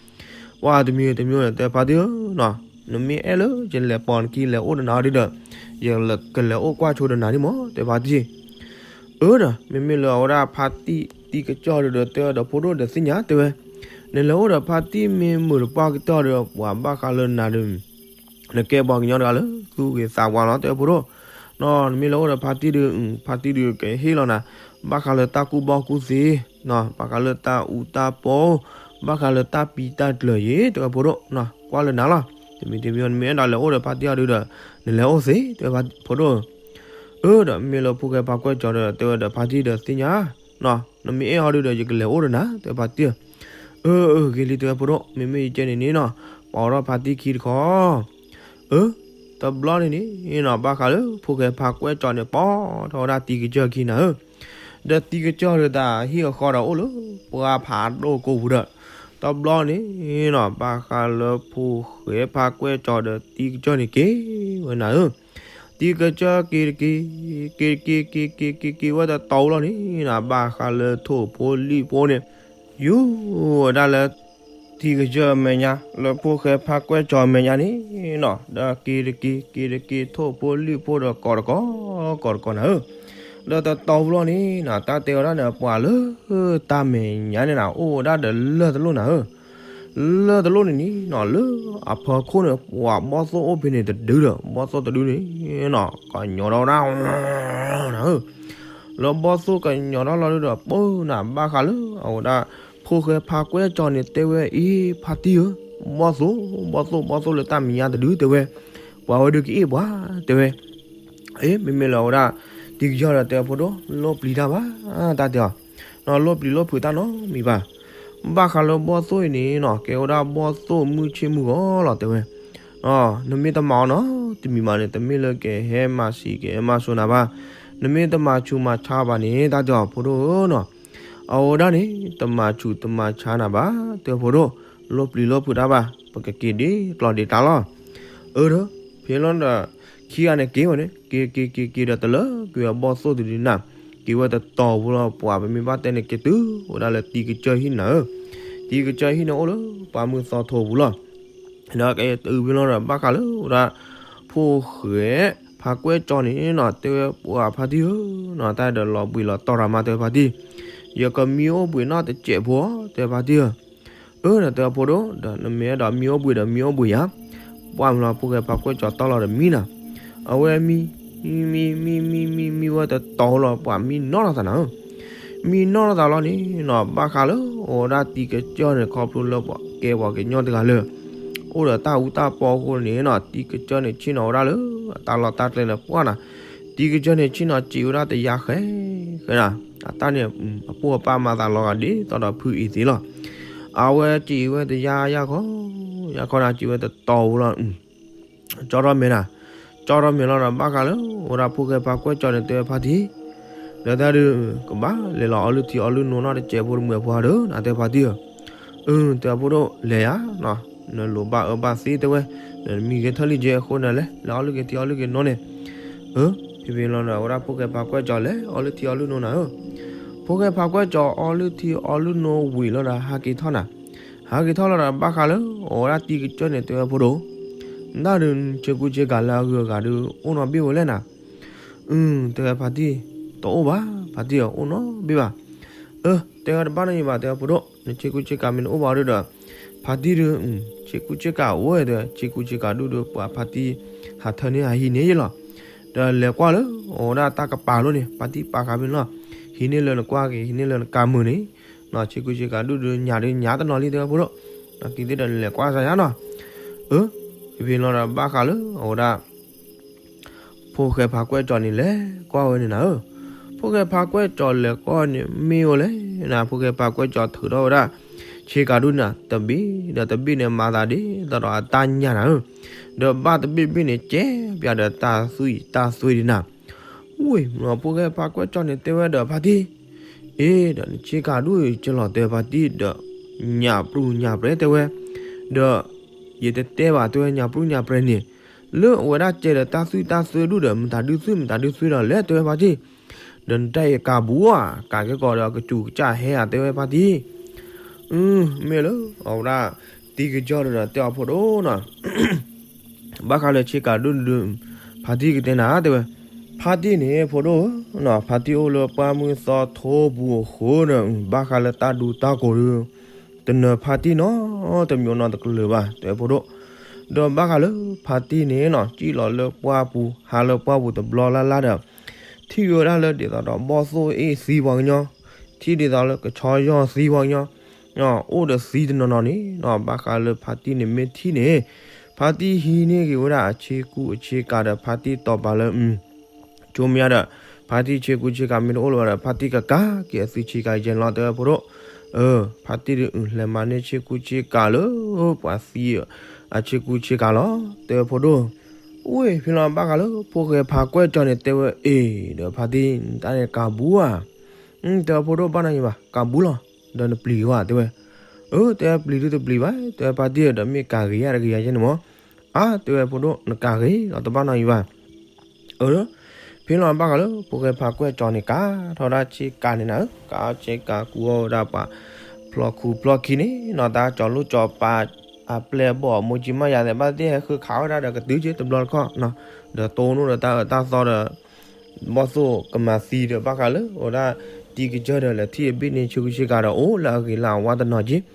ပှၤတမံၤတမံၤဒီးတဲဖါတံၢ်ဧၢနီၤ, နမ့ၢ်အဲၣ်လၢယလဲၤပိာ်နခံလဲၤအိၣ်ဒီးနၤဒုးဒီး, ယကလဲၤအိၣ်ကွၢ်ဆိဒီးနၤန့ၣ်မး တဲဖါတံၢ် အၢဒီး မ့မ့ၢ်လၢအဝဲဒၣ်ဖါတံၢ်တံၤကစီၣ်ဒီး တဲဝဲဒီးဖိဒိၣ်ဒီးသ့ၣ်ညါ တဲဝဲ, နလဲၤအိၣ်ဒီးဖါတံၢ်မ့ၢ်မုာ်တပှၢ်ကတၢၢ်ဒီး ပှၤဘၣ်ဃးလၢနၤဒီး နကဲပှၤကညီတဂၤလၢသူၣ်ဂ့ၤသးဝါလီၤ တဲဝဲဖိဒိၣ်. နမ့ၢ်လဲၤအိၣ်ဒီးဖါတံၢ်ဒီး ဖါတံၢ်ဒီးကဟ့ၣ်လီၤနၤ ဘၣ်ဃးလၢတၢ်ကူၣ်ဘၣ်ကူၣ်သ့, ဘၣ်ဃးလၢတၢ်အူတၢ်ပီ, ဘၣ်ဃးလၢတၢ်ပံးတၢ်ကျၢၤယ့ၤ တဲဝဲဖိဒိၣ်. ကွၢ်လၢနၤလီၤ. တမံၤတမံၤ နမ့ၢ်အဲၣ်ဒိးလဲၤအိၣ်ဒီးဖါတံၢ်အီၤဒုဒီး နလဲၤအိၣ်သ့ တဲဝဲဖိဒိၣ်. အၢ ဒီးမ့ၢ်လၢဖိၣ်ဃဲဖါကွဲၢ်ကၠီဒီး တဲဝဲဒီးဖါတံၢ်ဒီးသ့ၣ်ညါ နမ့ၢ်အဲၣ်အီၤဒုဒီး ယကလဲၤအိၣ်ဒီးနၤ တဲဖါတံၢ်. အၢ အၢ ဂ့ၤလံ တဲဝဲဖိဒိၣ်, မ့မ့ၢ်ယကဲန့ၣ်န့ၣ်နီၤ ပှၤအိးထီၣ်ဖါတံၢ်ခံတခီ. အၢ တဘျီန့ၣ်န့ၣ်နီၤ ဘၣ်ဃးလၢဖိၣ်ဃဲဖါကွဲၢ်ကၠီန့ၣ် ပိာ်ထီၣ်ဝဲဒၣ်တံၤကစၢၢ်ခံနၤဧၢ. ဒီးတံၤကစၢၢ်ဒီးတၢ်ဟံၣ်အဃီဒီးအိၣ်လၢပှၢ်ဖးဒိၣ်ကိးပူၤဒီး တဘျီန့ၣ်နီၤ ဘၣ်ဃးလၢဖိၣ်ဃဲဖါကွဲၢ်ကၠီဒီးတံၤကစၢၢ်န့ၣ်က့ၤဝဲနၤဧၢ. တံၤကစၢၢ်က့ၤတက့ၤ က့ၤတက့ၤ က့ၤက့ၤ က့ၤက့ၤဝဲတတီၤလီၤန့ၣ်နီၤ ဘၣ်ဃးလၢထိၣ်ဖိလံၣ်ဖိန့ၣ် ယူၤဝဲဒၣ်လၢ တံၤကစၢၢ်အမဲာ်ညါ လၢဖိၣ်ဃဲဖါကွဲၢ်ကၠီအမဲာ်ညါန့ၣ်နီၤ ဒီးက့ၤတက့ၤ က့ၤတက့ၤ ထိၣ်ဖိလံၣ်ဖိဒီးကိးတကိး ကိးတကိးနၤဧၢ. ဒီးတတီၤပူၤလီၤန့ၣ်နီၤ တၢ်တဲဝဲဒၣ်န့ၣ် ပှၤလၢတၢ်မဲာ်ညါန့ၣ်နီၤ အိၣ်ဝဲဒၣ်ဒီးလၢၢ်တလိၣ်နၤဧၢ. လၢၢ်တလိၣ်န့ၣ်န့ၣ်နီၤ လၢအဖီခိၣ်န့ၣ် ပှၤဘီၣ်သိၣ်အိၣ်ဖဲန့ၣ်တဒုဒီး ဘီၣ်သိၣ်တဒုန့ၣ်နီၤ ကညီထီၣ်ဝဲဒၣ်နၤဧၢ. လၢဘီၣ်သိၣ်ကညီထီၣ်လီၤဒုဒီး ပၢနၤဘၣ်ဃးလၢအဝဲဒၣ် ဖိၣ်ဃဲဖါကွဲၢ်ကၠီန့ၣ်တဲဝဲ အ့ ဖါတံၢ်ဧၢ, ဘီၣ်သိၣ် ဘီၣ်သိၣ် ဘီၣ်သိၣ်လၢတၢ်မဲာ်ညါတဒုတဲဝဲ, ပှၤဝဲဒုကအ့ၣ်ပှၤတဲဝဲ. အ့ မ့မ့ၢ်လၢအဝဲဒၣ် တံၤကစၢၢ်ဒီးတဲဖိဒိၣ် လိၣ်ပျံၤတၢ်ဘၣ် တၢ်တဲအီၤ, နီၤ လိၣ်ပျံၤလိၣ်ဖုးတၢ်နီတမံၤဘၣ်. ဘၣ်ဃးလၢဘီၣ်သိၣ်အံၤန့ၣ်နီၤ ကဲဝဲဒၣ်ဘီၣ်သိၣ်မုၢ်ဆ့ၣ်မုၢ်ဂီၤလီၤတဲဝဲ. နမ့ၢ်တမၤအီၤနီတမံၤဘၣ်န့ၣ် တမ့ၢ်လၢကဟဲမၤစံၤကဟဲမၤစိၤနၤဘၣ်. နမ့ၢ်တမၤဆူးမၤဆါဘၣ်န့ၣ် တၢ်တဲအီၤဖိဒိၣ်ဧၢနီၤ အဝဲဒၣ်န့ၣ် တမၤဆူးတမၤဆါနၤဘၣ် တဲဖိဒိၣ်, လိၣ်ပျံၤလိၣ်ဖုးတၢ်ဘၣ် ပကက့ၤဒ်ကျီၢ်ဒ်တၢ်လီၤ. အၢ ဒီး ဖဲလီၤဒီး ခံဂၤန့ၣ်က့ၤဝဲန့ၣ် က့ၤက့ၤက့ၤက့ၤဒီးတလၢကွံာ်အဘီၣ်သိၣ်တဒုန့ၣ် က့ၤဝဲတတီၤပူၤလီၤ ပှၤပမ့ၢ်ဘၣ်တဲန့ၣ် က့ၤတုၤဝဲဒၣ်လၢတံၤကစၢၢ်ဟံၣ်နၤဧၢ. တံၤကစၢၢ်ဟံၣ်န့ၣ်အိၣ်လၢပှၢ်မုၢ်သီထိပူၤလီၤ. ဒီးက့ၤတုၤဖဲလီၤဒီး ဘၣ်ဃးလၢဝဲဒၣ် ဖိၣ်ဃဲဖါကွဲၢ်ကၠီန့ၣ်နီၤ တဲဝဲပှၤဖါတံၢ်ဧၢနီၤ တၢ်ဒီးလီၤဘှံးလီၤတီၤရၤမး တဲဝဲဖါတံၢ်, ယကမံအိၣ်ဘှံးနီၢ်တစဲးဖိ တဲဝဲဖါတံၢ်ဧၢ. အၢ ဒီးတဲအဖိဒိၣ် ဒီးနမ့ၢ်အဲၣ်ဒိးမံအိၣ်ဘှံးဒီးမံအိၣ်ဘှံးယၤ, ပှၢ်မုၢ်လီၤ ဖိၣ်ဃဲဖါကွဲၢ်ကၠီတီၢ်လီၤဒီးမံနၤ. အဝဲမံ မံ မံ မံ မံ မံ မံဝဲတတီၤလီၤ ပှၤမံနီၢ်လီၤသးနၤဧၢ. မံနီၢ်လီၤသးလီၤန့ၣ်နီၤ ဘၣ်ဃးလၢအဝဲဒၣ်တံၤကစၢၢ်န့ၣ် ခီဖျိလၢပှၤကဲပှၤကညီတဂၤလၢ အိၣ်ဒီးတၢ်အူတၢ်ပီအဃိန့ၣ်နီၤ တံၤကစၢၢ်န့ၣ်ဆ့ၣ်နီၤဝဲဒၣ်လၢ အတၢ်လီၢ်တၢ်ကျဲန့ၣ်ပှၢ်နၤ, တံၤကစၢၢ်န့ၣ်ဆ့ၣ်နီၤစံးဝဲဒၣ်တယါဃဲဃဲနၤ, အတၢ်န့ၣ် အပိၢ်အပၢ်မၤသးလီၤဂာ်ဒ်သိးဒီးဖုအံၤသ့လီၤ. အဝဲစံးဝဲတယါယါခီ, ယါခီနၤ စံးဝဲတတီၤဝဲလီၤ ကၠီထီၣ်မဲာ်နၤ, ကၠီထီၣ်မဲာ်လီၤဒီး ဘၣ်ဃးလၢ အဝဲဒၣ်ဖိၣ်ဃဲဖါကွဲၢ်ကၠီန့ၣ် တဲဝဲဖါတံၢ်, ဒီးတၢ်ဒုး ကဘၣ်လဲၤလီၤအီလုၢ်ထံအီလုၢ်နိနီၢ်တစဲးဖိတမုာ်ဖိဧါဒီး နတဲဖါတံၢ်ဧၢ. အၢ တဲအဖိဒိၣ် လဲၤယၤနီၤ, နလိၣ်ဘၣ်အၢဘၣ်သီတဲဝဲ, နမံဂဲၤထၢၣ်လံကဲအဃိန့ၣ် လဲၤ လဲၤအီလုၢ်ဂဲၤထံအီလုၢ်ဂဲၤနိန့ၣ်. အၢ ဖဲဖဲလီၤဒီး အဝဲဒၣ်ဖိၣ်ဃဲဖါကွဲၢ်ကၠီလဲၤအီလုၢ်ထံအီလုၢ်နိနၤဧၢ. ဖိၣ်ဃဲဖါကွဲၢ်ကၠီအီလုၢ်ထံအီလုၢ်နိဝံၤလီၤဒီးဟးက့ၤထီၣ်နၤ, ဟးက့ၤထီၣ်လီၤဒီး ဘၣ်ဃးလၢ အဝဲဒၣ်တံၤကစၢၢ်န့ၣ် တဲဝဲဖိဒိၣ်, နတၢ်ဒုး ဆ့ကူဆ့ကၤလၢအဂုၤအဂၤဒုး အိၣ်နီတဘ့ၣ်ဝဲလဲၣ်နၤ. အၢ တဲဝဲဖါတံၢ်, တအိၣ်ဘၣ် ဖါတံၢ်ဧၢ, အိၣ်နီတဘ့ၣ်ဘၣ်. အၢ တဲဝဲတဘၣ်နီတမံၤဘၣ် တဲဝဲဖိဒိၣ်, နဆ့ကူဆ့ကၤမ့ၢ်တအိၣ်ဘၣ်ဒုဒီး ဖါတံၢ်ဒုး ဆ့ကူဆ့ကၤအိၣ်ဝဲတဲဝဲ, ဆ့ကူဆ့ကၤဒုဒီး ပှၤဖါတံၢ် ဟးထၢန့ၢ်ဟးဟံးန့ၢ်ယဲလီၤ. ဒီးလဲၤကွၢ်လၢ အဝဲဒၣ်တၢ်ကပၤလိၤန့ၣ် ဖါတံၢ်ပာ်ဃာ်ဖဲန့ၣ်လီၤ. ဟံးန့ၢ်လၢနကွၢ်က့ၤ ဟံးန့ၢ်လၢနကါမုာ်န့ၣ်, ဆ့ကူဆ့ကၤဒုဒီး ညၣ်ဒုးညၣ်တနီၤလံ တဲဝဲဖိဒိၣ်, ဒီးက့ၤသ့ၣ်ဒီးနလဲၤကွၢ်စၢ်ယါနီၤ. အၢ ဖဲဖဲလီၤဒီး ဘၣ်ဃးလၢ အဝဲဒၣ် ဖိၣ်ဃဲဖါကွဲၢ်ကၠီန့ၣ် လဲၤကွၢ်ဝဲန့ၣ်နၤဧၢ. ဖိၣ်ဃဲဖါကွဲၢ်ကၠီလဲၤကွၢ်န့ၣ် မ့ၢ်အိၣ်လဲၣ်နၤ, ဖိၣ်ဃဲဖါကွဲၢ်ကၠီထုးထီၣ်ဝဲဒၣ် ဆ့ကၤဒုနၤ တဘ့ၣ်ဒီးတဘ့ၣ်န့ၣ် မၤသးဒ်သိးဒီးအတၢ်ညၣ်နၤဧၢ. ဒီးဘၣ်တဘ့ၣ်ဘ့ၣ်န့ၣ် ကဲပၠးဒီးတၢ်သွံၣ်တၢ်သွဲဒ်နၤ. ဝ့ၢ် ဖိၣ်ဃဲဖါကွဲၢ်ကၠီန့ၣ် တဲဝဲဒီးဖါတံၢ်, အ့ ဒီးနဆ့ကၤဒုကလီၤ တဲဖါတံၢ်ဒီး ညၣ်ပြူညၣ်ပြဲတဲဝဲ, ဒီး ယတတဲဘၣ်တဲဝဲ ညၣ်ပြူညၣ်ပြဲန့ၣ် လၢအဝဲဒၣ်ကဲဒီးတၢ်သွံၣ်တၢ်သွဲဒုဒီး မတၤဒုသွံၣ်မတၤဒုသွဲဒီးလဲၣ် တဲဝဲဖါတံၢ်, ဒီးနတၢ်အံၤကးဘူးဧါ, ကးကဲကီးဒီးကစူၤကစၢ်ဟဲဧါ တဲဝဲဖါတံၢ်. မ့ၢ်လၢ အဝဲဒၣ် တံၤကစၢၢ်ဒီးတဲအီၤဖိဒိၣ်နီၤ ဘၣ်ဃးလၢဆ့ကၤဒုဒု ဖါတံၢ်ကတဲနၤ တဲဝဲ, ဖါတံၢ်န့ၣ် ဖိဒိၣ်ဧၢ, ဖါတံၢ်အိၣ်လၢပှၢ်မုၢ်သီထိပူၤအဃိန့ၣ် ဘၣ်ဃးလၢတၢ်ဒူတၢ်ကိးဒု တနၢၤဖါတံၢ်နီတမံၤနီတကလုာ်ဘၣ် တဲဝဲဖိဒိၣ်. ဒီးဘၣ်ဃးလၢဖါတံၢ်န့ၣ်နီၤ စံၣ်လီၤလၢပှၢ်ပူၤ ဟးလၢပှၢ်ပူၤတဘျီလၢ်လၢ်ဒီး ထံၣ်ဝဲဒၣ်လၢဒ်သိးဒီးဘီၣ်သိၣ်အ့ၣ်သံပှၤကညီ, ထံၣ်ဒ်သိးလၢကဆီယီၢ်သံပှၤကညီ, အိၣ်ဒီးသံတနီၤနီၤန့ၣ်နီၤ ဘၣ်ဃးလၢဖါတံၢ်န့ၣ်မ့ၢ်ထံၣ်န့ၣ်, ဖါတံၢ်ဟံးန့ၢ်က့ၤဝဲဒၣ်အဆ့ကူဆ့ကၤဒီး ဖါတံၢ်တီၤပာ်လၢ အ ကၠိမ့ၢ်ဧါဒီး ဖါတံၢ်ဆ့ကူဆ့ကၤမ့ၢ်တအိၣ်လၢၤဘၣ်ဒီး ဖါတံၢ်ကကးက့ၤအသုဆ့ကၤယဲၢ်န့ၣ်လီၤ တဲဝဲဖိဒိၣ်. အၢ ဖါတံၢ်ဒုးလဲၤမၤန့ၢ်ဆ့ကူဆ့ကၤလၢ ပှၤသံအဆ့ကူဆ့ကၤလီၤ တဲဝဲဖိဒိၣ်. အဝဲဖဲလီၤဘၣ်ဃးလၢဖိၣ်ဃဲဖးကွဲၢ်ကၠီန့ၣ် တဲဝဲအ့ၣ်ဒီးဖါတံၢ် တၢ်န့ၣ်ကးဘူးဧါ. တဲဝဲဖိဒိၣ် ဘၣ်နီၤယံၤဘၣ် ကးဘူးလီၤ, ဒီးနပျံၤဝဲ တဲဝဲ. အၢ တဲဝဲပျံၤဒုတပျံၤဘၣ် တဲဝဲဖါတံၢ်ဒီး မ့ၢ်ကးဂ့ၤယါတဂ့ၤယါယဲန့ၣ်မး. အါ တဲဝဲဖိဒိၣ် နကးဂ့ၤလီၤ တဘၣ်နီၤယံၤဘၣ်. အၢ ဖဲလီၤဘၣ်ဃးလၢဖိၣ်ဃဲဖးကွဲၢ်ကၠီန့ၣ် ကးထီၣ်ဒၣ်ဆ့ကၤန့ၣ်နၤဧၢ, ကးဆ့ကၤကူအီၣ်ဝဲဒၣ်ပှၤ ဖျီၣ်ခူဖျီၣ်ခံန့ၣ်နီၤ တၢ်ကၠီၤလိၣ်ကၠီၤပၤ အပျဲၢ်အဘီၣ်အမိၢ်ကၠံမးယၤသဲး ဘၣ်သ့ၣ်ဟဲဃုခးဝဲဒၣ်ဒီးကတုၤက့ၤတဘျီတခီၣ်, ဒီးတိၢ်နီၣ်ဒီးတၢ်အၢတၢ်သီဒီး ဘီၣ်သိၣ်ကမၤသံဒီး ဘၣ်ဃးလၢအဝဲဒၣ်တံၤကစၢၢ်ဒီး လဲၤထံၣ်အဘ့ၣ်န့ၣ် ဆ့ကူဆ့ကၤဒီး အိၣ်လၢအဂ့ၤလၢအဝါတနီၤက့ၤ.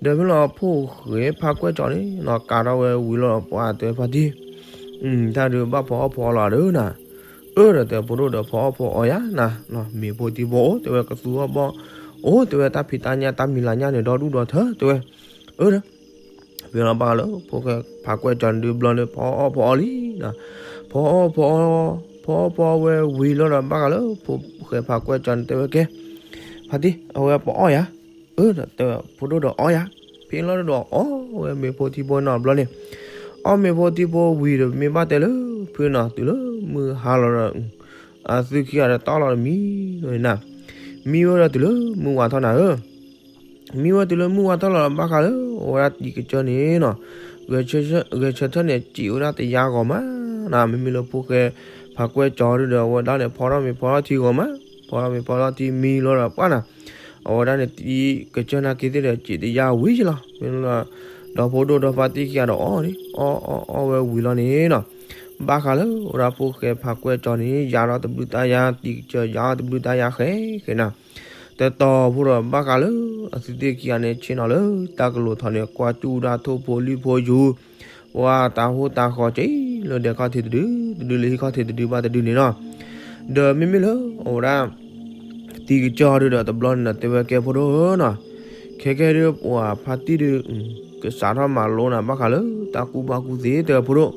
ဒီးဖဲလီၤဖိၣ်ဃဲဖးကွဲၢ်ကၠီန့ၣ်နီၤ ကးထီၣ်ဝဲဝံၤလီၤပှၤတဲဖါတံၢ် တၢ်ဒုးဘၣ်ဖီအီၣ်ဖီအီလီၤဒီးနၤ, အၢ ဒီးတဲဖိဒိၣ်ဒီး ဖီအီၣ်ဖီအီယါနၤ, မ့ၤဖိထံဖိအိၣ် တဲဝဲကသူအီၣ်ဘီၣ်အိၣ် တဲဝဲတၢ်ဖံးတၢ်ညၣ်တၢ်မံၤလၤညၣ်န့ၣ် ဒီဒူၣ်ဒီထၢ တဲဝဲ. အၢ ဒီး ဖဲလီၤဘၣ်ဃးလၢဖိၣ်ဃဲဖးကွဲၢ်ကၠီန့ၣ်ဒုးဘျီန့ၣ် ဖီအီၣ်ဖီအီလံနၤ, ဖီအီၣ်ဖီအီ ဖီအီၣ်ဖီအီဝဲဝံၤလီၤဒီး ဘၣ်ဃးလၢဖိၣ်ဃဲဖးကွဲၢ်ကၠီန့ၣ် တဲဝဲကဲ ဖါတံၢ် အဝဲပအီၣ်ယါ. အၢ ဒီးတဲဖိဒိၣ်ဒီးအီၣ်ယါ. ဖဲလီၤဒီးအီၣ်ဝဲမ့ၤဖိထံဖိနီၤဘျီန့ၣ်, အီၣ်မ့ၤဖိထံဖိဝံၤဒီး မ့ၢ်ဘၣ်တဲလၢ ဖုနီၤ တုၤလၢမုၢ်ဟါလီၤဒီး အသုခံဂၤဒီးတီလီၤဒီးမံနၤ, မံဝဲဒီးတုၤလၢမုၢ်ဝါထီၣ်နၤဧၢ. မံဝဲတုၤလၢမုၢ်ဝါထီၣ်လီၤဒီး ဘၣ်ဃးလၢအဝဲဒၣ်တံၤကစၢၢ်န့ၣ်နီၤ ဂဲၤဆၢထၢၣ်န့ၣ် စံးဝဲဒၣ်တယါဂီၤမးနၤ, မ့မ့ၢ်လၢဖိၣ်ဃဲဖးကွဲၢ်ကၠီဒုဒီး အဝဲဒၣ်န့ၣ် ဖီထီၣ်မ့ၤဖီထီၣ်ထံဂီၤမး, ဖီထီၣ်မ့ၤဖီထီၣ်ထံမံလီၤဒီးပှၢ်နၤ, အဝဲဒၣ်န့ၣ်တံၤကစၢၢ်နာ်က့သ့ၣ်ဒီး စံးတယါဝံၤလီၤ. မ့ၢ်လၢ ဒီဖိဒိၣ်ဒီဖါတံၢ်ခံဂၤဒီးအီၣ်န့ၣ် အီၣ်အီၣ်အီၣ်ဝဲဝံၤလီၤန့ၣ်နီၤ, ဘၣ်ဃးလၢအဝဲဒၣ်ဖိၣ်ဃဲဖးကွဲၢ်ကၠီန့ၣ် ယါထီၣ်တဘျုးတၢ်ယါ တံၤကစၢၢ်ယါထီၣ်တဘျုးတၢ်ယါဃဲဃဲနၤ တတီၤဖိဒီး ဘၣ်ဃးလၢအသုသ့ၣ်ခံဂၤန့ၣ် ဆ့ၣ်နီၤလၢတၢ်ကလိၤထီၣ်န့ၣ် ကွၢ်ကၠူၣ်ဒၣ်ထိၣ်ဖိလံၣ်ဖိယူၤ, ပှၤတၢ်ဟိတၢ်ဃီၤက့ၤလၢဒဲးခီၣ်ထံးတဒု, တဒုလၢဟံၣ်ခီၣ်ထံးတဒုဘၣ်တဒုန့ၣ်နီၤ. ဒီးမ့မ့ၢ်လၢအဝဲဒၣ် တံၤကစၢၢ်ဒုဒီးတဘျီန့ၣ်ဒီး တဲဝဲကဲဖိဒိၣ်ဧၢနီၤ, ခဲကဲဒုးပှၤဖါတံၢ်ဒုး ကစးထီၣ်မၤလိနၤ ဘၣ်ဃးလၢတၢ်ကူၣ်ဘၣ်ကူၣ်သ့ တဲဖိဒိၣ်.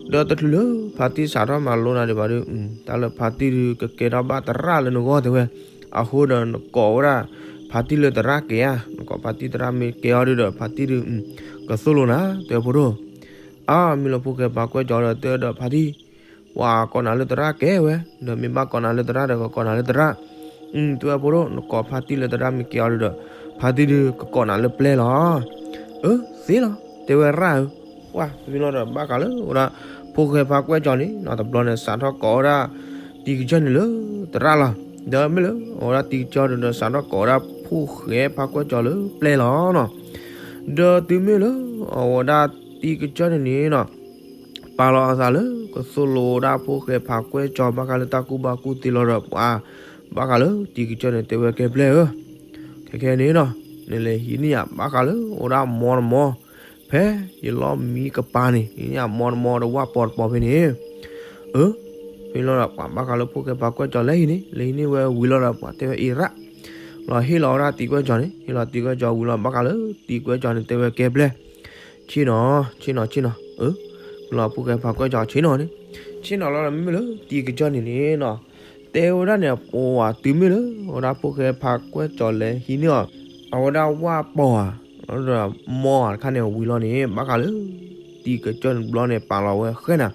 ဒီးတချုးလၢဖါတံၢ်စးထီၣ်မၤလိနၤဒံးဘၣ်ဒုး တၢ်လၢဖါတံၢ်ဒုး ကကဲထီၣ်ဘၣ်သရၣ်လၢနဂီၢ် တဲဝဲ. အဃိဒီးနကိးဝဲဒၣ်ဖါတံၢ်လၢသရၣ်ကဲဧါ, နကိးဖါတံၢ်သရၣ်မ့ၢ်ကဲအီၤဒုဒီး ဖါတံၢ်ဒုး ကသိၣ်လိနၤ တဲဖိဒိၣ်. အါ မ့ၢ်လၢဖိၣ်ဃဲဖးကွဲၢ်ကၠီဒီး တဲဒီးဖါတံၢ် ပှၤကိးနၤလၢသရၣ်ကဲဝဲ, ဒီးမ့ၢ်ဘၣ်ကိးနၤလၢသရၣ်ဒီး ကကိးနၤလၢသရၣ်, တဲဝဲဖိဒိၣ်. နကိးဖါတံၢ်လၢသရၣ်မ့ၢ်ကဲအီၤဒုဒီး ဖါတံၢ်ဒုးကကိးနၤလၢပျဲၢ်လီၤ. အၢ သ့လီၤ တဲဝဲရၣ်ဧၢ. ပှၢ် ဖဲလီၤဒီးဘၣ်ဃးလၢအဝဲဒၣ် ဖိၣ်ဃဲဖးကွဲၢ်ကၠီန့ၣ်နီၤ တဘျီန့ၣ် စးထီၣ်ကိးဝဲဒၣ် တံၤကစၢၢ်န့ၣ်လၢသရၣ်လီၤ. ဒီးမ့ၢ်လၢအဝဲဒၣ်တံၤကစၢၢ်ဒုဒီး စးထီၣ်ကိးဝဲဒၣ်ဖိၣ်ဃဲဖးကွဲၢ်ကၠီလၢပျဲၢ်လီၤနီၤ. ဒီးတုၤမ့ၢ်လၢအဝဲဒၣ်တံၤကစၢၢ်န့ၣ်န့ၣ်နီၤ ပာ်လီၤအသးလၢကသိၣ်လိဝဲဒၣ်ဖိၣ်ဃဲဖးကွဲၢ်ကၠီ ဘၣ်ဃးလၢတၢ်ကူၣ်ဘၣ်ကူၣ်သ့လီၤဒီးပှၤ ဘၣ်ဃးလၢတံၤကစၢၢ်န့ၣ် တဲဝဲကဲပျဲၢ်ဧၢ, ခဲခဲန့ၣ်နီၤ နလဲၤဟံးန့ၢ်ယၤဘၣ်ဃးလၢအဝဲဒၣ်မီတမီ, ဖဲယလီၢ်မံကပၤန့ၣ် ဟံးန့ၢ်ယၤမီတမီဒီးဝၣ်ပီၤတပီၤဖဲန့ၣ်. အၢ ဖဲလီၤဒီးပှၤဘၣ်ဃးလၢဖိၣ်ဃဲဖးကွဲၢ်ကၠီလဲၤဟံးန့ၣ် လဲၤဟံးန့ၢ်ဝဲဝံၤလီၤဒီးပှၤတဲဝဲအ့ၣ်ရၣ် လီၤဟ့ၣ်လီၤဝဲဒၣ်တံၤကွဲၢ်ကၠီန့ၣ် ဟ့ၣ်လီၤတံၤကွဲၢ်ကၠီဝံၤလီၤ ဘၣ်ဃးလၢတံၤကွဲၢ်ကၠီန့ၣ် တဲဝဲကဲပျဲၢ် ဆ့ၣ်နီၤ ဆ့ၣ်နီၤ ဆ့ၣ်နီၤ. အၢ ဖဲလီၤဖိၣ်ဃဲဖးကွဲၢ်ကၠီဆ့ၣ်နီၤန့ၣ် ဆ့ၣ်နီၤလီၤဒီး မ့မ့ၢ်လၢတံၤကစၢၢ်န့ၣ်န့ၣ်နီၤ တဲဝဲဒၣ်န့ၣ် ပှၤတုၤမ့ၢ်လၢအဝဲဒၣ်ဖိၣ်ဃဲဖးကွဲၢ်ကၠီလဲၤဟံးန့ၢ်အီၤ အဝဲဒၣ်ဝၣ်ပီၤဧါ ဒီးမီတခါန့ၣ်ဝံၤလီၤန့ၣ် ဘၣ်ဃးလၢ တံၤကစၢၢ်န့ၣ်တဘျီန့ၣ် ပာ်လီၤဝဲဃဲနၤ,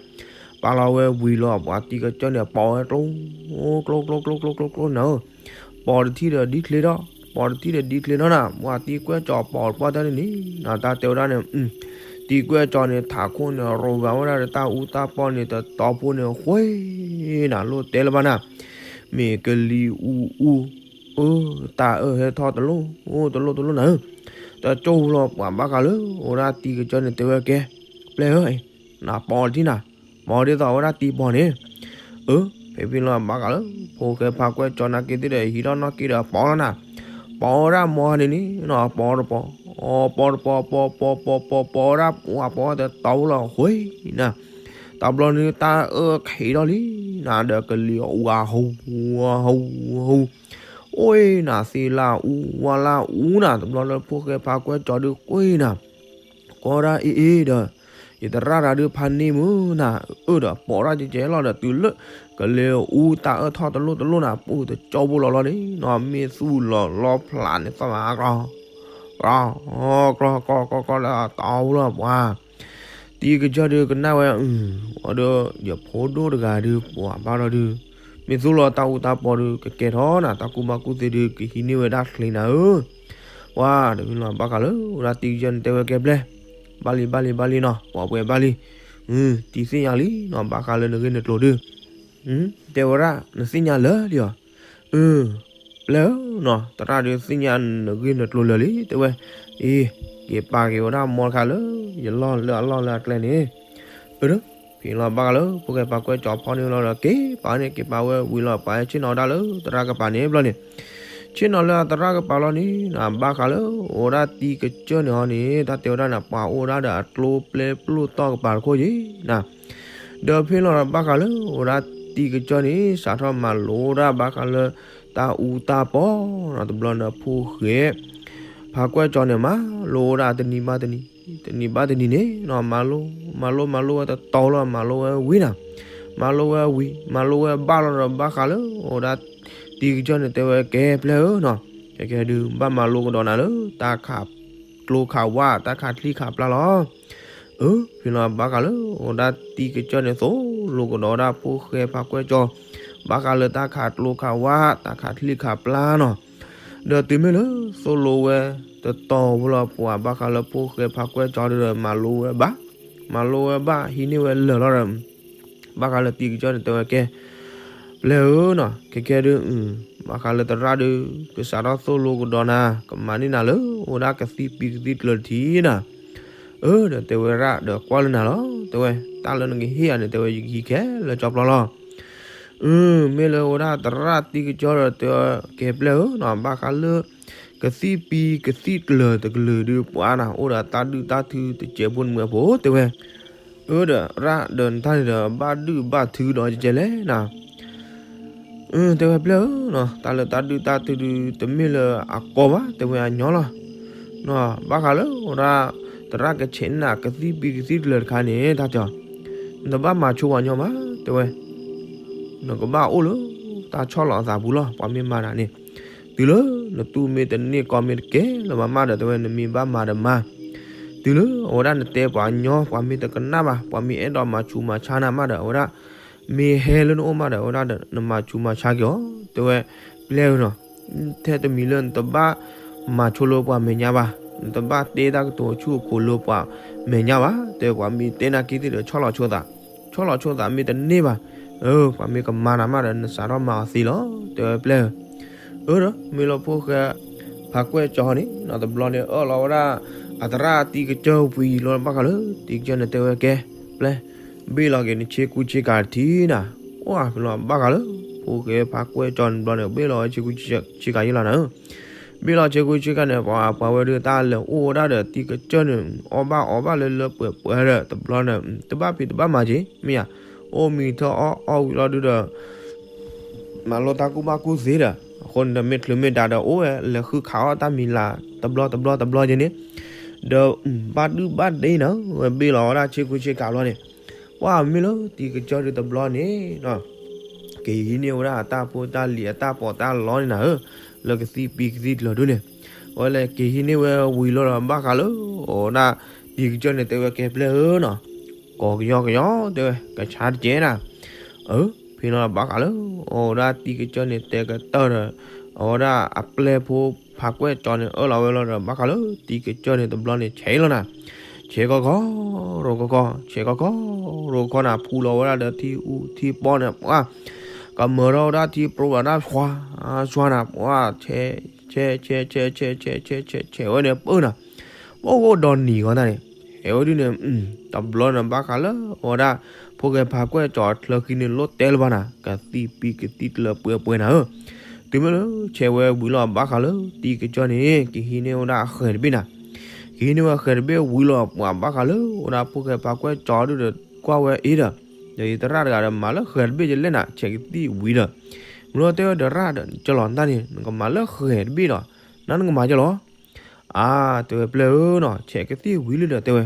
ပာ်လီၤဝဲဝံၤလီၤ ပှၤတံၤကစၢၢ်န့ၣ် ပိာ်ဝဲကျိ ကျိ ကျိ ကျိ ကျိ ကျိ နၤဧၢ. ပိာ်တထံၣ်ဒီးဒ်ချ့ဒီး ပိာ်တထံၣ်ဒီးဒ်ချ့ဒီးနၤ ပှၤတံၤကွဲၢ်ကၠီပိာ်တပှၢ်တၢ်န့ၣ်န့ၣ် နတၢ်တဲဝဲဒၣ်န့ၣ် တံၤကွဲၢ်ကၠီန့ၣ် ထးခိၣ်န့ၣ် ရိးဂၤဝဲဒၣ်ဒီးတၢ်အူတၢ်ပီၢ်န့ၣ် တတီၤဖိန့ၣ် ဃ့နၤ လိၣ်တဲလၢၤဘၣ်နၤ မ့ၢ်ကလံၤအူအူ အၢ တၢ်အၢဟဲထီၣ်တလိၣ် တလိၣ်တလိၣ်နၤဧၢ. တကၠိလီၤပှၤဘၣ်ဃးလၢ အိၣ်ဒၣ်တံၤကစၢၢ်န့ၣ် တဲဝဲကဲ ပျဲၢ်ဧၢ, နပိာ်တထံၣ်နၤ, ပိာ်ဒ်သိးအဝဲဒၣ်တံၤပိာ်န့ၣ်. အၢ ဖဲဖဲလီၤဘၣ်ဃးလၢ ဖိၣ်ဃဲဖးကွဲၢ်ကၠီနာ်က့သ့ၣ်ဒီး ဟံးထီၣ်နီၢ်က့ဒီးပိာ်လီၤနၤ, ပိာ်ဝဲဒၣ်မီန့ၣ်န့ၣ်နီၤ ပိာ်တပိာ်, ပိာ်တပိာ် ပိာ်ပိာ်ပိာ်ပိာ်ပိာ်ဝဲဒၣ်ပှၤပိာ်တတီလီၤဃီနၤ, တဘျီန့ၣ်တၢ်အၢၣ်ခံးထီၣ်လံနၤ ဒီးကလံၤအူအဟူ ဟူ ဟူ, အိၣ်နၤ သ့ၣ်လၢအူဝါလၢအူနၤ တဘျီလၢဖိၣ်ဃဲဖးကွဲၣ်ကၠီဒုးကွၢ်နၤ ကွၢ်ဒၣ်အ့ၣ်အ့ၣ်ဒီး ယသရၣ်တၢ်ဒုးဖးန့ၢ်မုၢ်နၤ အၢၣ်ဒီးပိာ်တၢ်ကဲကဲလီၤဒီးတုၤလၢ ကလံၤအူတၢ်အၢၣ်ထီၣ်တလိၣ်တလိၣ်နၤ ပူၤတကၠီဘိလီၤလီၤန့ၣ်နီၤ မ့ၢ်သူၣ်လီၤလီဖျးန့ၣ်သီၣ်မး ကြီ ကြီ ကြီ ကြီ ကြီ လၢတီလီၤပှၤ တံၤကစၢၢ်ဒုးကနၣ်ဝဲ အဒီး ယဖိဒိၣ်တဂၤဒုး ပှၤဘၣ်ထီၣ်ဒုး မ့ၢ်သူၣ်လီၤတၢ်အူတၢ်ပီဒုး ကကဲထီၣ်နၤ တၢ်ကူၣ်ဘၣ်ကူၣ်သ့ဒုး ကဟံးန့ၢ်ဝဲဒၣ်ချ့နၤဧၢ, ပှၤတမ့ၢ်လီၤဘၣ်ဃးလၢ ဝဲဒၣ်တံၤကစၢၢ်န့ၣ်တဲဝဲကဲပျဲၢ် ဘၣ်လံ ဘၣ်လံ ဘၣ်လံနီၤ ပှၤပှဲၤဘၣ်လံ, တံၤသ့ၣ်ညါလံနီၤ ဘၣ်ဃးလၢနဂ့ၢ်နကျိၤဒုး တဲဝဲဒၣ် နသ့ၣ်ညါလၢာ်လံအီၤ, အၢ ပျဲၢ်ဧၢနီၤ သရၣ်ဒုးသ့ၣ်ညါနဂ့ၢ်နကျိၤလၢာ်လံ တဲဝဲ, အ့ က့ၤပာ်က့ၤဝဲဒၣ်မီတခါလၢ ယလီၢ်လၢအလီၢ်လၢအကျဲန့ၣ်, အၢ ဖဲလီၤဘၣ်ဃးလၢ ဖိၣ်ဃဲဖးကွဲၣ်ကၠီဖီန့ၣ်လီၤဒီး က့ၤပာ်န့ၣ် က့ၤပာ်ဝဲဝံၤလီၤ ပှၤဆ့ၣ်နီၤဒၣ်လၢသရၣ်ကပၤန့ၣ်ဘျီန့ၣ်, ဆ့ၣ်နီၤလၢအသရၣ်ကပၤလီၤန့ၣ် ဘၣ်ဃးလၢ အိၣ်ဝဲဒၣ်တံၤကစၢၢ်န့ၣ်ဟီန့ၣ် တၢ်တဲဝဲဒၣ်န့ၣ် ပှၤအိၣ်ဝဲဒၣ်ဒီးအကျိပျဲပျိၢ်တီၢ်ကပၤတခိၣ်ယံၤနၤ ဒီးဖဲလီၤဘၣ်ဃးလၢ အိၣ်ဝဲဒၣ်တံၤကစၢၢ်န့ၣ် စးထီၣ်မၤလိဝဲဒၣ်ဘၣ်ဃးလၢ တၢ်အူတၢ်ပီနီၤ တဘျီန့ၣ် ဖိၣ်ဃဲ ဖးကွဲၣ်ကၠီန့ၣ် မၤလိဝဲဒၣ်တနံၤဘၣ်တနံၤ, တနံၤဘၣ်တနံၤန့ၣ်နီၤ မၤလိ မၤလိ မၤလိဝဲတတီၤလီၤ မၤလိဝဲဝံၤနၤ, မၤလိဝဲဝံၤ မၤလိဝဲဘၣ်လီၤဒီး ဘၣ်ဃးလၢ အိၣ်ဝဲဒၣ် တံၤကစၢၢ်န့ၣ် တဲဝဲကဲပျဲၢ်ဧၢနီၤ, ကဲကဲဒုး ဘၣ်မၤလိကဒီးနၤလၢ တၢ်ခးကျိခးဝၣ် တၢ်ခးချံခးပျၢ်လီၤ အၢ ဖဲလီၤဘၣ်ဃးလၢ အိၣ်ဝဲဒၣ်တံၤကစၢၢ်န့ၣ် သိၣ်လိကဒီးဝဲဒၣ်ဖိၣ်ဃဲဖးကွဲၣ်ကၠီ ဘၣ်ဃးလၢတၢ်ခးကျိခးဝၣ် တၢ်ခးချံခးပျၢ်နီၤ, ဒီးတုၤမ့ၢ်လၢ သိၣ်လိဝဲ တတီၤဖိလီၤ ပှၤဘၣ်ဃးလၢဖိၣ်ဃဲဖးကွဲၣ်ကၠီဒီး မၤလိဝဲဘၣ်, မၤလိဝဲဘၣ် ဟံးန့ၢ်ဝဲလၢာ်လီၤဒီး ဘၣ်ဃးလၢတံၤကစၢၢ်န့ၣ် တဲဝဲကဲ ပျဲၢ်ဧၢနီၤ ကဲကဲဒုး ဘၣ်ဃးလၢသရၣ်ဒုး ကစးထီၣ်သိၣ်လိကဒီးနၤ ကမၤန့ၢ်နၤလၢ အိၣ်ဝဲဒၣ်ကသံၣ်ပံၤကသံၣ်ကျၢၤတထံၣ်နၤ, အၢ ဒီးတဲဝဲဒၣ်ဒီးကွၢ်လၢနၤလီၤ တဲဝဲ တၢ်လၢနကဟ့ၣ်ယၤန့ၣ် တဲဝဲယကဟံးခဲလၢာ်ကၠီပျီလီၤ အၢ မ့ၢ်လၢဝဲဒၣ်သရၣ်တံၤကစၢၢ်ဒီး တဲဝဲကဲပျဲၢ်ဧၢနီၤ ဘၣ်ဃးလၢ ကသံၣ်ပံၤကသံၣ်ကျၢၤတကလုာ်ဒုး ပှၤနၤ အိၣ်ဒီးတၢ်ဒုၣ်တၢ်ထုတစဲးဖိနမုၢ်အဖိ တဲဝဲ, အၢ ဒီးရၣ်ဒီးနတၢ်န့ၣ်ဒီး ဘၣ်ဒုၣ်ဘၣ်ထုဒီးကဲလဲၣ်နၤ အၢ တဲဝဲပျဲၢ်ဧၢနီၤ တၢ်လၢတၢ်ဒုၣ်တၢ်ထုဒုး တမ့ၢ်လၢအကီဘၣ် တဲဝဲအညီလီၤ ဘၣ်ဃးလၢဝဲဒၣ် သရၣ်ကဆဲးန့ၢ်နၤ ကသံၣ်ပံၤကသံၣ်ကျၢၤတခါန့ၣ် တၢ်တဲအီၤ နတဘၣ်မၤဆိပှၤညီဘၣ် တဲဝဲ နကဘၣ်အိၣ်လၢ တၢ်ဆီၣ်လီၤအသးပူၤလီၤ ပှၤမ့ၢ်မၤနၤန့ၣ် တုၤလၢနတူၢ်မ့ၢ်တန့ၢ်ကီမ့ၢ်တကဲလၢၤဘၣ်မးဒီး တဲဝဲ နမ့ၢ်ဘၣ်မၤဒီးမၤ တုၤလၢအဝဲဒၣ်နတဲပှၤညီ ပှၤမ့ၢ်တကနၣ်ဘၣ် ပှၤမ့ၢ်အဲၣ်ဒိးမၤဆူးမၤဆါနၤမးဒီး အဝဲဒၣ် မ့ၢ်ဟဲလၢနအိၣ်မးဒီး အဝဲဒၣ်ဒီး နမၤဆူးမၤဆါက့ၤအီၤ တဲဝဲ ပျဲၢ်ဧၢနီၤ ထဲတမံၤလၢနတဘၣ်မၤဆိလၢပှၤမဲာ်ညါဘၣ် နတဘၣ်တဲတၢ်ကတိၤဆူၣ်အခိၣ်လၢပှၤမဲာ်ညါဘၣ် တဲဝဲ ပှၤမ့ၢ်တဲနၤက့ၤသ့ၣ်ဒီး ဆီၣ်လီၤဆိသး ဆီၣ်လီၤဆိသးမ့ၢ်တန့ၢ်ဘၣ် အၢ ပှၤမ့ၢ်ကမၤနၤမးဒီး နစးထီၣ်မၤအီၤသ့လီၤ တဲဝဲပျဲၢ်ဧၢ အၢဒီး မ့ၢ်လၢဖိၣ်ဃဲ ဖးကွဲၣ်ကၠီန့ၣ် နီတဘျီန့ၣ် အၢၣ်လီၤဝဲဒၣ် အသရၣ်တံၤကစၢၢ်ဝံၤလီၤဘၣ်ဃးလၢ တံၤကစၢၢ်န့ၣ်တဲဝဲကဲ ပျဲၢ် ဘ့ၣ်လီၤက့ၤနဆ့ကူဆ့ကၤတထံၣ်နၤ အိၣ်ဖဲလီၤဘၣ်ဃးလၢ ဖိၣ်ဃဲဖးကွဲၣ်ကၠီန့ၣ်ဘျီန့ၣ် ဘ့ၣ်လီၤဝဲဆ့ကူဆ့ကၤယဲလီၤနၤဧၢ ဘ့ၣ်လီၤဆ့ကူဆ့ကၤန့ၣ် ပှၤပှၤဝဲဒၣ်တၢ်လဲၤအိၣ်ဝဲဒၣ်ဒီးတံၤကစၢၢ်န့ၣ် အီၣ်ဘၣ်အီဘၣ်လၢလၢပှဲၤပှဲၤဒီး တဘျီန့ၣ် တဘၣ်ဖံးတဘၣ်မၤက့ၤ မ့ၢ်ယါ အိၣ်မံၤထီၣ်အီၣ်အီၣ်ဝံၤလီၤဒုဒီး မၤလိတၢ်ကူၣ်ဘၣ်ကူၣ်သ့ဒီး အဃိန့ၣ်ဒီးမ့ၢ်ချုးမ့ၢ်ဒါဒီး အိၣ်ဝဲလဲၤဃုခးအီၣ်တၢ်မံၤလာ် တဘျီတဘျီတဘျီက့ၤန့ၣ် ဒီး ဘၣ်ဒုၣ်ဘၣ်ဒ့နၤ ဝဲဘ့ၣ်လီၤဝဲဒၣ်ဆ့ကူဆ့ကၤဘျီန့ၣ် ပှၤမ့ၢ်လၢတံၤကစၢၢ်ဒုတဘျီန့ၣ် က့ၤဟံးန့ၢ်ဝဲဒၣ်အတၢ်ဖိတၢ်လံၤအတၢ်ပီးတၢ်လီန့ၣ်နၤဧၢ လၢကသံၣ်ပံၤကသံၣ်ကျၢၤဒုန့ၣ် အဝဲလဲၤက့ၤဟံးန့ၢ်ဝဲဝံၤလီၤဒီးဘၣ်ဃးလၢ အဝဲဒၣ် တံၤကစၢၢ်န့ၣ်တဲဝဲကဲပျဲၢ်ဧၢနီၤ ကိးကယီကယီတဲဝဲ ကဆါတကဲနၤ အၢ ဖဲလီၤဘၣ်ဃးလၢ အဝဲဒၣ်တံၤကစၢၢ်န့ၣ်တဲကတၢၢ်ဒီး အဝဲဒၣ်အပျဲၢ်ဖိဖးကွဲၣ်ကၠီန့ၣ် အၢၣ်လီၤဝဲလီၤဒီး ဘၣ်ဃးလၢတံၤကစၢၢ်န့ၣ်တဘျီန့ၣ် ဆဲးလီၤနၤ ဆဲးခီခီ ရိခီခီ ဆဲးခီခီ ရိခီနၤ ဖူလီၤဝဲဒၣ်ဒီးထံအူထံပီန့ၣ် ပှၤ ကမၢထီၣ်ဝဲဒၣ်ထံပြိဝဲဒၣ် ဆွါ ဆွါနၤ ပှၤ ဆဲး ဆဲး ဆဲး ဆဲး ဆဲး ဆဲး ဆဲး ဆဲး ဆဲးဝဲန့ၣ်ပၢၢ်နၤ ပအိၣ်ဒီးနံၤဂီၤတၢ်န့ၣ် ဟဲဝဲဒုန့ၣ် တဘျီန့ၣ်ဘၣ်ဃးလၢ အဝဲဒၣ် ဖိၣ်ဃဲဖးကွဲၣ်ကၠီအချၢဃံန့ၣ်လိၣ်တဲလၢၤဘၣ်နၤ ကသံၣ်ပံၤကသံၣ်ကျၢၤပှဲၤပှဲၤနၤဧၢ တုၤမ့ၢ်လၢဆဲးဝဲဝံၤလီၤ ဘၣ်ဃးလၢတံၤကစၢၢ်န့ၣ် ကဟံးန့ၢ်ဝဲဒၣ်အဃဲၤတဘ့ၣ်နၤ, ကဟံးန့ၢ်ဝဲအဃဲၤတဘ့ၣ်ဝံၤလီၤ ပှၤဘၣ်ဃးလၢအိၣ်ဒၣ်ဖိၣ်ဃဲဖးကွဲၢ်ကၠီဒုဒီးကွၢ်ဝဲအ့ဒီး, ဒီးယသရၣ်တဂၤဒီးမၤလၢဃဲၤတဘ့ၣ်ကလဲၣ်နၤ ဆဲးကသံၣ်ဝံၤဒီး, မ့ၢ်လီၤတဲဝဲဒီးရၣ်ဒီး ကၠီလီၤတၢ်န့ၣ် နကမၤလၢဃဲၤတဘ့ၣ်ဒီး, နနကမၤကၠီလီၤ အါ, တဲဝဲပျဲၢ်ဧၢနီၤ ဆဲးကသံၣ်ဝံၤလံဒီးတဲဝဲ,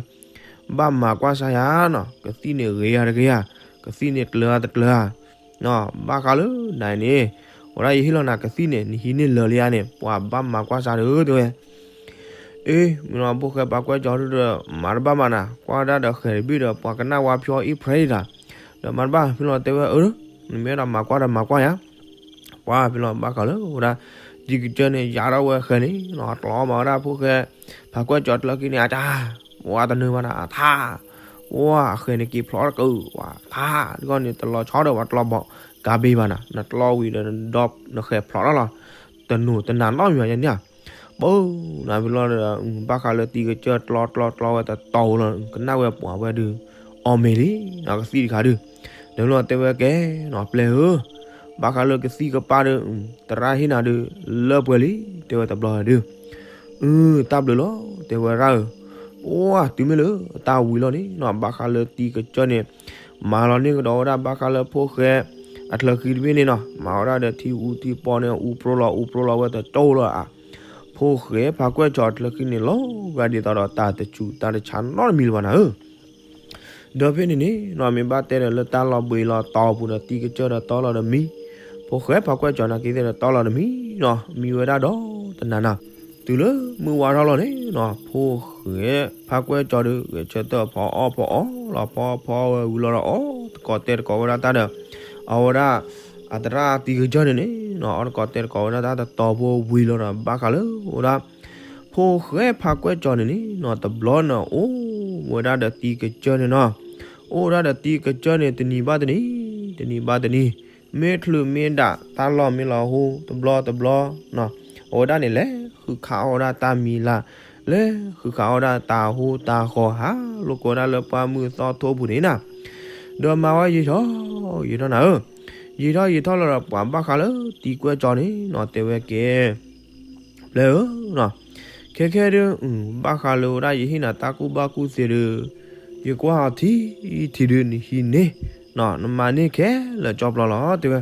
ဘၣ်မၤကွၢ်စါယၤနီၤ ကသံၣ်န့ၣ်ဂ့ၤဧါတဂ့ၤဧါ, ကသံၣ်န့ၣ်ကျၢၤဧါတကျၢၤဧါ, ဘၣ်ဃးလၢနၤန့ၣ်, ဝဲဒၣ်ယဟ့ၣ်လီၤနၤကသံၣ်န့ၣ် နဟံးန့ၢ်လၢာ်လံဧါန့ၣ် ပှၤဘၣ်မၤကွၢ်စါဒီးတဲဝဲ အ့ မ့ၢ်လီၤဖိၣ်ဃဲဖးကွဲၢ်ကၠီဒုဒီး မၤတဘၣ်မးနၤ ကွၢ်ဒၣ်ဒီးဃဲၤတဘ့ၣ်ဒီး ပှၤကနၣ်ဝါဖျီအံၣ်ဖြဲအံၤတၢ်, ဒီးမၤတဘၣ်ဖဲလီၤတဲဝဲအၢ, နမ့ၢ်အဲၣ်ဒိးမၤကွၢ်ဒီးမၤကွၢ်ယၤ ပှၤဖဲလီၤဘၣ်ဃးလၢဝဲဒၣ်, တံၤကစၢၢ်န့ၣ် ယၤထီၣ်ဝဲဃဲၤန့ၣ်နီၤ ကျီမၤဝဲဒၣ်ဖိၣ်ဃဲ, ဖးကွဲၢ်ကၠီတလၢခံန့ၣ် အတၢ်, ပှၤတနၢၤဘၣ်နၤ အထါ, ပှၤအဃဲၤန့ၣ်က့ၤဖျိးတကၢၢ် ပှၤထါ, ဒ်ဂီၢ်န့ၣ် တလီၤဆီဒီးပှၤကျီဘီးကါဘ့ၣ်ဘၣ်နၤ နကျီဝံၤဒီး နဒီနဃဲၤဖျိးထီၣ်လီၤ, တနူၤတနၤနီတမံၤဘၣ်န့ၣ်ဧါ ပၢနၤဖဲလီၤဒီး ဘၣ်ဃးလၢတံၤကစၢၢ်ကျီကျီကျီဝဲတတီၤလီၤ ကနၣ်ဝဲပှၤဝဲဒုး, အီၣ်မ့ၤလံ, ကသံၣ်တခါဒုး, ဒီးလီၤတဲဝဲကဲနီၤ ပျဲၢ်ဧၢ, ဘၣ်ဃးလၢကသံၣ်ကပၢ်ဒုး, သရၣ်ဟ့ၣ်နၤဒုး, လၢပှဲၤလံ, တဲဝဲတဘျီဒုး, အု တၢ်ဘျုးလီၤ, တဲဝဲရၣ်ဧၢ, ပှၤတုၤမ့ၢ်လၢတၢ်ဝံၤလီၤန့ၣ်နီၤ ဘၣ်ဃးလၢတံၤကစၢၢ်န့ၣ်, မၤလီၤန့ၢ်ကဒီးဝဲဒၣ်ဘၣ်ဃးလၢဖိၣ်ဃဲ, အချၢဃံတဘ့ၣ်န့ၣ်နီၤ မၤဝဲဒၣ်ဒီးထံအူထံပီန့ၣ် အူပြိလီၤအူပြိလီၤဝဲတကၠိလီၤဧါ, ဖိၣ်ဃဲဖးကွဲၢ်ကၠီအချၢဃံန့ၣ် လီၤဂာ်ဒ်သိးဒီးတၢ်တဆူးတၢ်တဆါနီတမံၤလၢၤဘၣ်နၤဧၢ ဒီးဖဲန့ၣ်န့ၣ်နီၤ မ့ၢ်ဘၣ်တဲဒီးလၢတၢ်လီၤဘှံးလီၤတီၤပူၤဒီးတံၤကစၢၢ်ဒီးတီလီၤဒီးမံ, ဖိၣ်ဃဲဖးကွဲၢ်ကၠီနာ်က့သ့ၣ်ဒီးတီလီၤဒီးမံနီၤ မံဝဲဒၣ်ဒီးတနၤနၤ, တုၤလၢမုၢ်ဝါထီၣ်လီၤန့ၣ်နီၤ ဖိၣ်ဃဲဖးကွဲၢ်ကၠီဒီး ဂဲၤဆၢထၢၣ်ဖီအီၣ်ဖီအီလီၤ ဖီအီၣ်ဖီအီၣ်ဝဲဝံၤလီၤဒီး အီၣ်တကိးတဲတကိးဝဲဒၣ်တၢ်ဒီး, အဝဲဒၣ်, အသရၣ်တံၤကစၢၢ်န့ၣ်န့ၣ်နီၤ အီၣ်တကိးတဲတကိးဝဲဒၣ်တၢ်တတီၤဖိဝံၤလီၤဒီး ဘၣ်ဃးလၢဝဲဒၣ် ဖိၣ်ဃဲဖးကွဲၢ်ကၠီန့ၣ်န့ၣ်နီၤ တဘျီန့ၣ်အိၣ်ဝဲဒၣ်ဒီးတံၤကစၢၢ်န့ၣ်နီၤ, အိၣ်ဝဲဒၣ်ဒီးတံၤကစၢၢ်န့ၣ် တနံၤဘၣ်တနံၤ, တနံၤဘၣ်တနံၤ, မ့ၢ်ချုးမ့ၢ်ဒၣ် တၢ်လီၢ်မ့ၢ်လီၤဟူ တဘျီတဘျီ, အဝဲဒၣ်န့ၣ်လဲၤဃုခးအီၣ်ဝဲဒၣ်တၢ်မံၤလၢ်, လဲၤဃုခးအီၣ်ဝဲဒၣ်တၢ်ဟူတၢ်ဃီၤ ဟးလိာ်ကွဲဝဲဒၣ်လၢပှၢ်မုၢ်သီထိပူၤန့ၣ်နၤ, ဒီးမၤဝဲယံာ်ထီၣ်, ယံာ်ထီၣ်နၤဧၢ, ယံာ်ထီၣ်ယံာ်ထီၣ်လီၤဒီး ပှၤဘၣ်ဃးလၢတံၤကွဲၢ်ကၠီန့ၣ်နီၤ တဲဝဲကဲ ပျဲၢ်ဧၢ, ခဲခဲဒုး, ဘၣ်ဃးလၢဝဲဒၣ်ယဟ့ၣ်နၤတၢ်ကူၣ်ဘၣ်ကူၣ်သ့ဒုး, ယကွၢ်အီၤထံထံးဒုးနဟံးန့ၢ်, နမၤန့ၢ်ခဲလၢာ်ကၠီပျီလီၤ တဲဝဲ,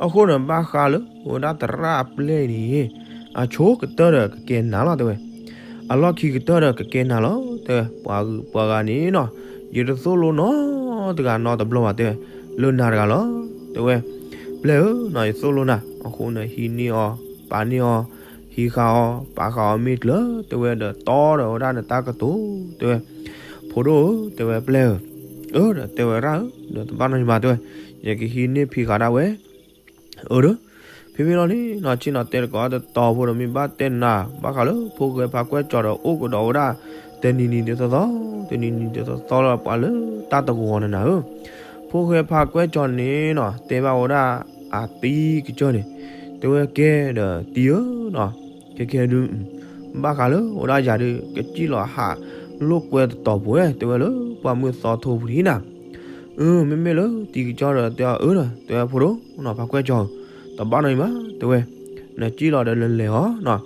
အဃိန့ၣ်ဘၣ်ဃးလၢဝဲဒၣ်သရၣ်အပျဲၢ်န့ၣ်, အဆိကတၢၢ်ဒီးကကဲနၤလီၤ တဲဝဲ, အလီၢ်ခံကတၢၢ်ဒီးကကဲနၤလီၤ တဲဝဲ, ပှၤဂုၤပှၤဂၤန့ၣ်နီၤ, ယတသိၣ်လိနီတဂၤနီတဘျီဘၣ် တဲဝဲ, လၢနၤတဂၤလီၤ တဲဝဲ, ပျဲၢ်ဧၢနီၤ ယသိၣ်လိနၤ အဃိန့ၣ်ဟံးန့ၢ်အီၤ, ပာ်န့ၢ်အီၤ, ဟံးဃာ်အီၤ, ပာ်ဃာ်အီၤမ့ၢ်ကျၢၤ တဲဝဲဒီးတီဒီးဝဲဒၣ်နတၢ်ကတိၤ တဲဝဲ, ဖိဒိၣ်ဧၢ တဲဝဲပျဲၢ်ဧၢ, အၢဒီး တဲဝဲရၣ်ဧၢ ဒီးတဘၣ်နီတမံၤဘၣ် တဲဝဲ, ယကဟံးန့ၢ်ဖံးဃာ်ဒၣ်ဝဲ အၢဒီး, ဖဲဖဲလီၤန့ၣ်နီၤ ဆ့ၣ်နီၤတဲတကိးတတီၤဖိဒီးမ့ၢ်ဘၣ်တဲနၤ ဘၣ်ဃးလၢဖိၣ်ဃဲဖးကွဲၢ်ကၠီဒီးအိၣ်ကဒီးဝဲဒၣ်, တနံၤနံၤဒ်သိးသိး, တနံၤနံၤဒ်သိးသိးလၢပှၤလၢတၢ်တဂီၤန့ၣ်နၤဧၢ, ဖိၣ်ဃဲဖးကွဲၢ်ကၠီန့ၣ်နီၤ တဲဘၣ်ဝဲဒၣ်, အတံၤကစၢၢ်န့ၣ်, တဲဝဲကဲဒီးတံၤဧၢနီၤ, ခဲခဲဒုး, ဘၣ်ဃးလၢဝဲဒၣ်ယၤဒုး ကစံၣ်လီၤဟးလိာ်ကွဲတတီၤဖိဝဲ တဲဝဲလၢပှၢ်မုၢ်သီထိပူၤန့ၣ်နၤ အၢ မ့မ့ၢ်လၢတံၤကစၢၢ်ဒီးတဲအီၤအၢဒီး တဲဝဲဖိဒိၣ်နီၤ ဖးကွဲၢ်ကၠီဧၢ, တဘၣ်နီတမံၤဘၣ် တဲဝဲ, နစံၣ်လီၤဒီးလဲၤလဲၤအီၤနီၤ,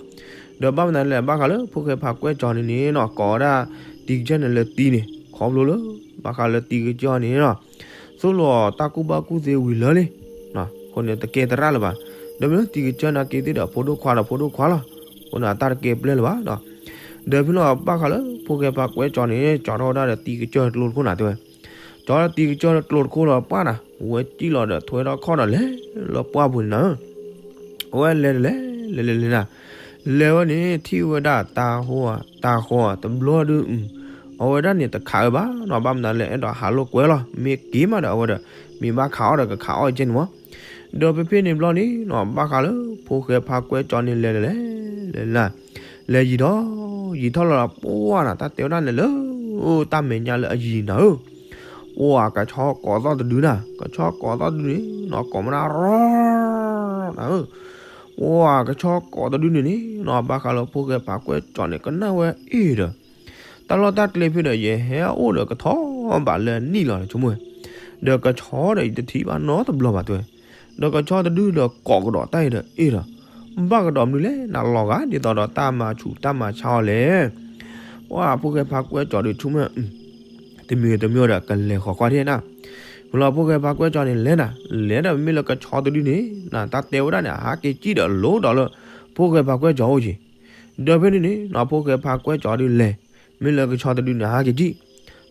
ဒီးဘၣ်မနုၤလဲၣ် ဘၣ်ဃးလၢဖိၣ်ဃဲဖးကွဲၢ်ကၠီန့ၣ်န့ၣ်နီၤ ကိးဝဲဒၣ်တံၤကစၢၢ်န့ၣ်လၢတံၤန့ၣ် ခီဖျိလၢ ဘၣ်ဃးလၢတံၤကစၢၢ်န့ၣ်နီၤ သိၣ်လိအီၤတၢ်ကူၣ်ဘၣ်ကူၣ်သ့ဝံၤလၢာ်လံ, အဃိန့ၣ်တကဲသရၣ်လၢၤဘၣ်, ဒီးမ့ၢ်လၢတံၤကစၢၢ်နာ်က့သ့ၣ်ဒီးဖိဒိၣ်ခွါဒီးဖိဒိၣ်ခွါလီၤ, အဃိန့ၣ်အတၢ်တကဲပျဲၢ်လၢၤဘၣ်နီၤ, ဒီးဖဲလီၤဘၣ်ဃးလၢဖိၣ်ဃဲဖးကွဲၢ်ကၠီန့ၣ် ကၠီထီၣ်ဝဲဒၣ်ဒီးတံၤကစၢၢ်ကျိတခိၣ်နၤတဲဝဲ, ကၠီထီၣ်တံၤကစၢၢ်ကျိတခိၣ်လီၤပှၢ်နၤ ဝဲစံၣ်လီၤဒီးထွဲထီၣ်ခီၣ်ဒီးလဲၤလၢပှၢ်ပူၤန့ၣ်နၤဧၢ အဝဲလဲၤတလဲၤ လဲၤလဲၤလဲၤနၤ, လဲၤဝဲန့ၣ် ထံၣ်ဝဲဒၣ်တၤဟီဧါ တၤဟီဧါ တဘျီဒုး, အဝဲဒၣ်န့ၣ်တခးအၢဘၣ်နီၤ ဘၣ်မနုၤလဲၣ် အဲၣ်ဒိးဟးလိာ်ကွဲလီၤ မ့ၢ်က့ၤမးဒီးအဝဲဒီး မ့ၢ်ဘၣ်ခးအီၣ်ဒီးကခးအီၣ်ကဲန့ၣ်မး, ဒီးဖဲဖဲန့ၣ်ဘျီန့ၣ်နီၤ ဘၣ်ဃးလၢဖိၣ်ဃဲဖးကွဲၢ်ကၠီန့ၣ်လဲၤလဲၤလဲၤလဲၤလဲၤနၤ, လဲၤယံာ်ထီၣ် ယံာ်ထီၣ်လီၤဒီးပှၢ်နၤ တၢ်တဲဝဲဒၣ်န့ၣ်လၢ တၢ်မဲာ်ညါလၢအယံၤနၤဧၢ ပှၤကဆီကိးသီၣ်တဒုနၤ ကဆီကိးသီၣ်တဒုန့ၣ်နီၤ ကိးမးနၤရီ နၤဧၢ, ပှၤကဆီကိးတဒုန့ၣ်န့ၣ်နီၤ ဘၣ်ဃးလၢဖိၣ်ဃဲဖးကွဲၢ်ကၠီန့ၣ် ကနၣ်ဝဲအ့ၣ်ဒီး တၢ်လီၢ်တၢ်ကျဲဖဲဒီး ယဟဲအိၣ်ဒီးကထီဘးလၢနံၣ်လီၤဆိကမိၣ်ဝဲ, ဒီးကဆီဒီးယတထံၣ်ဘၣ်နီတဘျီဘၣ်တဲဝဲ, ဒီးကဆီတဒုဒီးကိးကဒီးတၢ်အံၤဒီး အ့ၣ်ဒီး ဘၣ်ကဒီးမနုၤလဲၣ် နလီၤဂာ်ဒ်သိးဒီးတၢ်မၤဆူၣ်တၢ်မၤဆါအီၤလဲၣ်. ပှၢ်ဖိၣ်ဃဲဖါကွဲကၠီၤဒုးဆိကမိၣ် တမံၤတမံၤဒီး ကလဲၤဃီၤကွၢ်ဒၣ်နၤ. မ့ၢ်လီၤဖိၣ်ဃဲဖါကွဲကၠီၤန့ၣ် လဲၤနၤ လဲၤဒီးမ့ၢ်လၢကဆီတဒုန့ၣ် တၢ်တဲဝဲဒၣ်န့ၣ် အဟးက့ၤစံၣ်ဒီးလိၤဒီးလၢ ဖိၣ်ဃဲဖါကွဲကၠီၤအိၣ်က့ၤ. ဒီးဖဲန့ၣ်န့ၣ် ဖိၣ်ဃဲဖါကွဲကၠီၤဒုးလဲၤ မ့ၢ်လၢကဆီတဒုန့ၣ် ဟးက့ၤစံၣ်.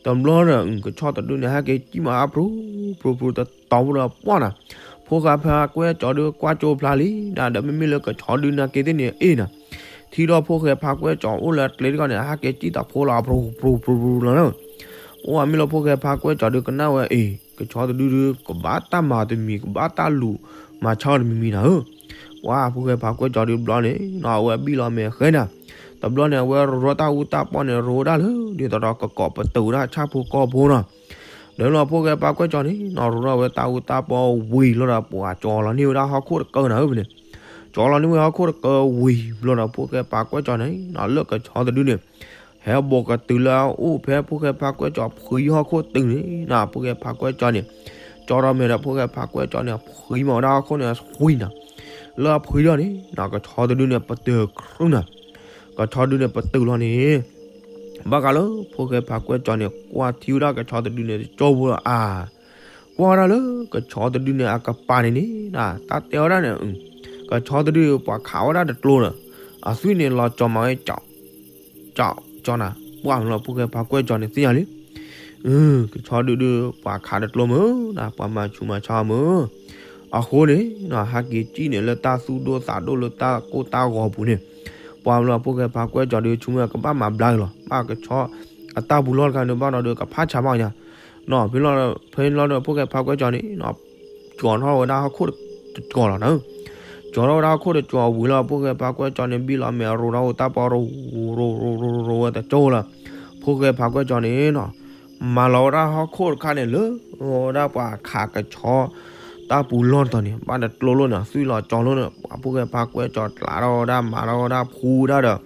တဘျီဒီး ကဆီတဒုန့ၣ် ဟးက့ၤစံၣ်မးအါ ဖြူဖြူတတီၤဖိဒီးပှၢ်နၤ ဖိၣ်ဃဲဖါကွဲကၠီၤဒုးကွၢ်ကၠိဖျါလံနၤ ဒီးမ့မ့ၢ်လၢကဆီဒုန့ၣ်က့ၤသ့ၣ်န့ၣ် အ့ၣ်နၤ ထံၣ်ဒီးဖိၣ်ဃဲဖါကွဲကၠီၤအိၣ်လၢအကျဲတခီန့ၣ် ဟးက့ၤစံၣ်တၢ်ဖိလီၤ ဖြူဖြူဖြူလီၤ. အိၣ်မ့ၢ်လၢဖိၣ်ဃဲဖါကွဲကၠီၤဒုးကနၣ်ဝဲအ့ၣ် ကဆီတဒုဒုး ကဘၣ်တၢ်မၤတမံၤ ကဘၣ်တၢ်လူၤမၤဆါအီၤတမံၤမံၤနၤဧၢ. ပှၢ်ဖိၣ်ဃဲဖါကွဲကၠီၤဒုးတဘျီန့ၣ် အဝဲဘံၣ်လီၤမဲာ်ဃဲနၤ တဘျီန့ၣ် အဝဲရိၤတၢ်အူတၢ်ပီန့ၣ် ရိၤဒၣ်လၢ ဒ်သိးဒီးကကိးပတုာ်ဝဲဒၣ်ဆၣ်ဖိကီၢ်ဖိနီၤ. ဒီးလီၤဖိၣ်ဃဲဖါကွဲကၠီၤန့ၣ်နီၤ ရိၤဒၣ်ဝဲတၢ်အူတၢ်ပီဝံၤလီၤဒီး ပှၤကၠီၤလီၤန့ၢ်ဝဲဒၣ်ဟီၣ်ခိၣ်တကၢနၤဧၢန့ၣ်. ကၠီၤလီၤန့ၢ်ဝဲဟီၣ်ခိၣ်တကၢဝံၤလီၤဒီး ဖိၣ်ဃဲဖါကွဲကၠီၤန့ၣ်နီၤ လၢကဆီတဒုန့ၣ် ဟဲဘိးကတုၤလၢအအိၣ်ဖဲဖိၣ်ဃဲဖါကွဲကၠီၤဖှံဟီၣ်ခိၣ်တုၤန့ၣ်နီၤ ဖိၣ်ဃဲဖါကွဲကၠီၤန့ၣ် ကၠီၤထီၣ်မဲာ်ဒီးဖိၣ်ဃဲဖါကွဲကၠီၤန့ၣ် ဖှံမၤဝဲဒၣ်ဟီၣ်ခိၣ်န့ၣ်ဖှံနၤ. လၢအဖှံထီၣ်န့ၣ်နီၤ ကဆီတဒုန့ၣ် ပတုာ်ခရူနၤ ကဆီတဒုန့ၣ်ပတုာ်လီၤန့ၣ် ဘၣ်ဃးလၢဖိၣ်ဃဲဖါကွဲကၠီၤန့ၣ် ကွၢ်ထံဝဲဒၣ်ကဆီတဒုန့ၣ်တကၠိဖိလီၤအါ ကွၢ်ဝဲဒၣ်လၢ ကဆီတဒုန့ၣ်အကပၤန့ၣ်န့ၣ် တၢ်တဲဝဲဒၣ်န့ၣ် ကဆီတဒုပှၤခးဝဲဒၣ်တကျိဒီး အသွံၣ်န့ၣ်လီၤကၠီၤမၤဝဲ ကၠီၤကၠီၤနၤ ပှၢ်မ့ၢ်လီၤဖိၣ်ဃဲဖါကွဲကၠီၤန့ၣ်သ့ၣ်ညါလံ ကဆီဒုဒု ပှၤခးတကျိမုၢ်နၤ ပှၤမၤဆူၣ်မၤဆါမုၢ် အဃိန့ၣ် ဟးက့ၤစံၣ်န့ၣ်လၢတၢ်သူၣ်ဒိၣ်သးဒိၣ်လၢတၢ်ကိၢ်တၢ်ဂီၤပူၤန့ၣ် ပှၤမ့ၢ်လီၤဖိၣ်ဃဲဖါကွဲကၠီၤဒု ဆိကမိၣ်ကဘၣ်မၤဘျါက့ၤလီၤ ဘၣ်ကဆီအတၢ်ပူၤလီၢ်တခါန့ၣ် ဘၣ်ဒီးဒုးကဖးဆါဘၣ်ညါ နီၤ ဖဲလီၤဒီးဖိၣ်ဃဲဖါကွဲကၠီၤန့ၣ် ကၠီၤထီၣ်ဝဲဒၣ်ဟီၣ်ခိၣ်တကၠီၤလီၤနၤ ကၠီၤထီၣ်ဝဲဒၣ်ဟီၣ်ခိၣ်တကၠီၤဝံၤလီၤ ဖိၣ်ဃဲဖါကွဲကၠီၤန့ၣ် ဘံၣ်လီၤမဲာ်ရိၤထီၣ်ဝဲတၢ်ပီရိၤ ရိၤရိၤရိၤဝဲတကၠိလီၤ ဖိၣ်ဃဲဖါကွဲကၠီၤန့ၣ်နီၤ မၤလီၤဝဲဒၣ်ဟီၣ်ခိၣ်တခါန့ၣ်လၢ ဝဲဒၣ်ပှၤခးကဆီ တၢ်ပူၤလီၢ်တတီၤန့ၣ် ဘၣ်တကျိလိာ်န့ၣ် သွံၣ်လီၤကၠီၤလိာ်န့ၣ် ပှၤဖိၣ်ဃဲဖါကွဲကၠီၤကျးထီၣ်ဝဲဒၣ် မၤထီၣ်ဝဲဒၣ်ဖှူဝဲဒၣ်ဒီး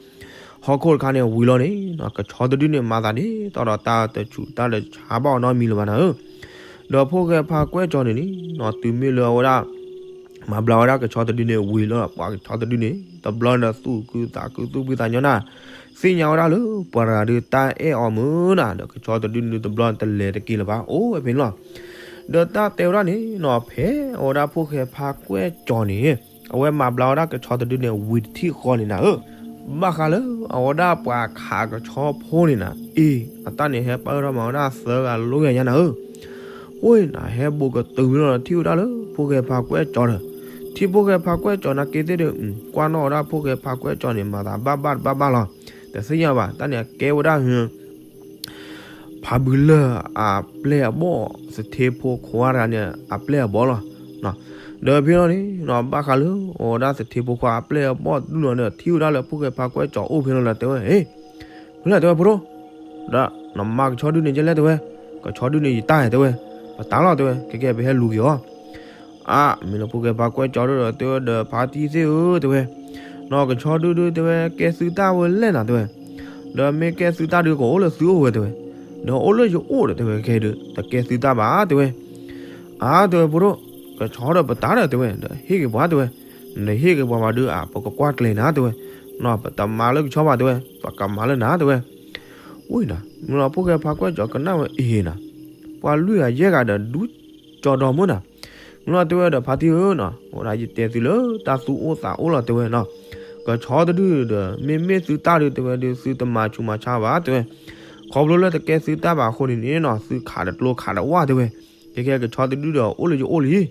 ဟီၣ်ခိၣ်တခါန့ၣ်ဝံၤလီၤန့ၣ် ကဆီတဒုန့ၣ် မၤသးဒ်သိးဒီးတၢ်တဆူၣ်တၢ်တဆါဘၣ်အီၤနီတမံၤလၢၤဘၣ်နၤဧၢ ဒီးဖိၣ်ဃဲဖါကွဲကၠီၤန့ၣ်န့ၣ် တုၤမ့ၢ်လၢအဝဲဒၣ် မၤဘျါဝဲဒၣ်ကဆီတဒုန့ၣ်ဝံၤလီၤ ပှၤကဆီတဒုန့ၣ် တဘျီန့ၣ်သူၣ်ခုသးခုသူၣ်ဖှံသးညီနၤ သ့ၣ်ညါဝဲဒၣ်လၢပှၤတဂၤဒုးတၢ်အဲၣ်အီၤမုၢ်နၤ ဒီးကဆီတဒုန့ၣ်တဘျီန့ၣ်တလဲၤတက့ၤလၢၤဘၣ် အိၣ်ဝဲဖဲန့ၣ်လီၤ ဒီးတၢ်တဲဝဲဒၣ်န့ၣ်နီၤ ဖဲအဝဲဒၣ်ဖိၣ်ဃဲဖါကွဲကၠီၤန့ၣ် အဝဲမၤဘျါဝဲဒၣ်ကဆီတဒုန့ၣ်ဝံၤတထံၣ်ဃီန့ၣ်နၤဧၢ ဘၣ်ဃးလၢအဝဲဒၣ်ပှၤခးကဆီဖိန့ၣ်နၤ အ့ၣ် အတၢ်န့ၣ်ဟဲပာ်အၢထီၣ်မၤဝဲဒၣ်သၢဂၤလိယၤညါနၤဧၢ အဃိန့ၣ်နၤ ဟဲဘိးကတုၤမ့ၢ်လီၤဒီး ထံၣ်ဝဲဒၣ်လၢဖိၣ်ဃဲဖါကွဲကၠီၤဒီး ထံၣ်ဖိၣ်ဃဲဖါကွဲကၠီၤနာ်က့သ့ၣ်ဒီး ကွၢ်နီၣ်ဝဲဒၣ်ဖိၣ်ဃဲဖါကွဲကၠီၤန့ၣ် မၤသးဘၣ်ဘၣ်တဘၣ်ဘၣ်လီၤ တသ့ၣ်ညါဘၣ် တၢ်န့ၣ်အကဲဝဲဒၣ် ဖးဘုလၢၢ်အပျဲၢ်အဘီၣ် သထ့ဖိခွါတဂၤန့ၣ် အပျဲၢ်အဘီၣ်လီၤ. ဒီးဖဲလီၤန့ၣ် ဘၣ်ဃးလၢ အဝဲဒၣ်သထ့ဖိခွါအပျဲၢ်အဘီၣ်တဒူၣ်လီၤဒီး ထံၣ်ဝဲဒၣ်လၢဖိၣ်ဃဲဖါကွဲကၠီၤအိၣ်ဖဲလီၤဒီးတဲဝဲ, ဟ့ၣ်, ဖဲလဲၣ်တဲဝဲဖိဒိၣ်, ဒီးနမၤကဆီဒုန့ၣ်ကဲလဲၣ်တဲဝဲ, ကဆီဒုန့ၣ်ယတၢ်တဲဝဲ, ပတၢ်လီၤတဲဝဲ, ခဲကဲပဟဲလူၤက့ၤအီၤ အါ, မ့ၢ်လၢဖိၣ်ဃဲဖါကွဲကၠီၤဒုဒီးတဲဝဲဒီး ဖါတံၢ်သ့ၣ်ဧၢတဲဝဲ, နီၢ်ကဆီဒုဒုတဲဝဲ ကဲသုတၢ်ဝဲလဲၣ်နၤတဲဝဲ, ဒီးမ့ၢ်ကဲသုတၢ်ဒုကအိၣ်လၢသုအိၣ်ဝဲတဲဝဲ, ဒီးအိၣ်လၢယအိၣ်ဒီးတဲဝဲ ခဲဒု တကဲသုတၢ်ဘၣ်တဲဝဲ, အါတဲဝဲဖိဒိၣ်, ကဆီဒီးပတၢ်ဒီးတဲဝဲ ဒီးဟ့ၣ်က့ၤပှၤတဲဝဲ, နဟ့ၣ်က့ၤပှၤဘၣ်ဒု အါ ပကကွၢ်ကျဲၤနၤတဲဝဲ, နီၢ် ပတမၤလၢကဆီဘၣ်တဲဝဲ, ပကမၤလၢနၤတဲဝဲ, ဝဲနၤ မ့ၢ်လီၤဖိၣ်ဃဲဖါကွဲကၠီၤကနၣ်ဝဲအံၤနၤ, ပှၤလွံၢ်ဂၤယဲၢ်ဂၤဒီးဒူကၠီၤဒီမုၢ်နၤ, မ့ၢ်လီၤတဲဝဲဒီးဖါတံၢ်ဧၢနီၤ, ဝဲဒၣ်ယတဲသုလၢတၢ်သူၣ်အိၣ်သးအိၣ်လီၤတဲဝဲနီၤ, ကဆီတဒုဒီး မ့မ့ၢ်သုတၢ်ဒုတဲဝဲဒု သုတမၤဆူးမၤဆါဘၣ်တဲဝဲ, ခီဖျိလၢတကဲသုတၢ်ဘၣ်အဃိန့ၣ်န့ၣ်နီၤ သုခးတကျိခးတဝၢ်တဲဝဲ, ခဲကဲကဆီတဒုဒီးအိၣ်လၢယအိၣ်လံ,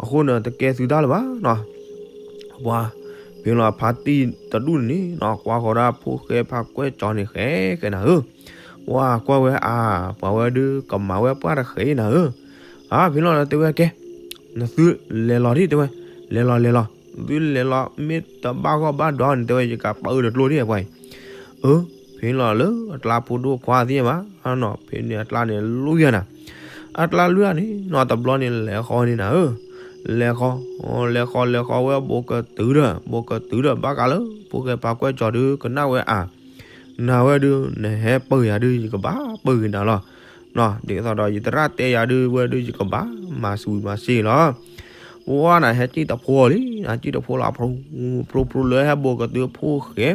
အဃိန့ၣ် တကဲသုတၢ်လၢၤဘၣ်နီၤ ပှၤ, ဖဲလီၤဖါတံၢ်တဒူၣ်န့ၣ်နီၤ ကွၢ်ဃီၤဒၣ်ဖိၣ်ဃဲဖါကွဲကၠီၤန့ၣ်ဃဲဃဲနၤဧၢ, ပှၤကွၢ်ဝဲအါ, ပှၤဝဲဒုကမၤဝဲပှၢ်တဃဲနၤဧၢ, အါ ဖဲလီၤတဲဝဲကဲ, နသုလဲၤလီၤဒံၣ်တဲဝဲ, လဲၤလီၤလဲၤလီၤ, သုလဲၤလီၤမ့ၢ်တဘၣ်ဂီၢ်ဘၣ်ဒွးန့ၣ်တဲဝဲ ယကပာ်အၢတကျိဒံၣ်ပှၤအံၤ, အၢ, ဖဲလီၤလၢအကျါဖိဒိၣ်ခွါသ့ၣ်ညါဘၣ်, နီၤ ဖဲန့ၣ်အကျါန့ၣ်လူယၤနၤ, အကျါလူယၤန့ၣ်နီၤ တဘျီန့ၣ်လဲၤဃီန့ၣ်နၤဧၢ, လဲၤဃီ, လဲၤဃီလဲၤဃီဝဲဘိးကတုၤဒီး ဘိးကတုၤဒီး ဘၣ်ဃးလၢဖိၣ်ဃဲဖါကွဲကၠီၤဒုကနၣ်ဝဲအါ, နၤဝဲဒု နဟဲပၢၢ်ယၤဒု ယကဘၣ်ပၢၢ်က့ၤနၤလီၤ, နီၤ ဒ်သိးဒီးယသရၣ်တဲယၤဒုဝဲဒု ယကဘၣ်မၤစူးမၤစ့လီၤ ပှၢ်နၤဟဲစံၣ်တဖိလံ, နစံၣ်တဖိလီၤ, ဖျိဖျိဖျိလၢဟဲဘိးကတုၤဖိၣ်ဃဲ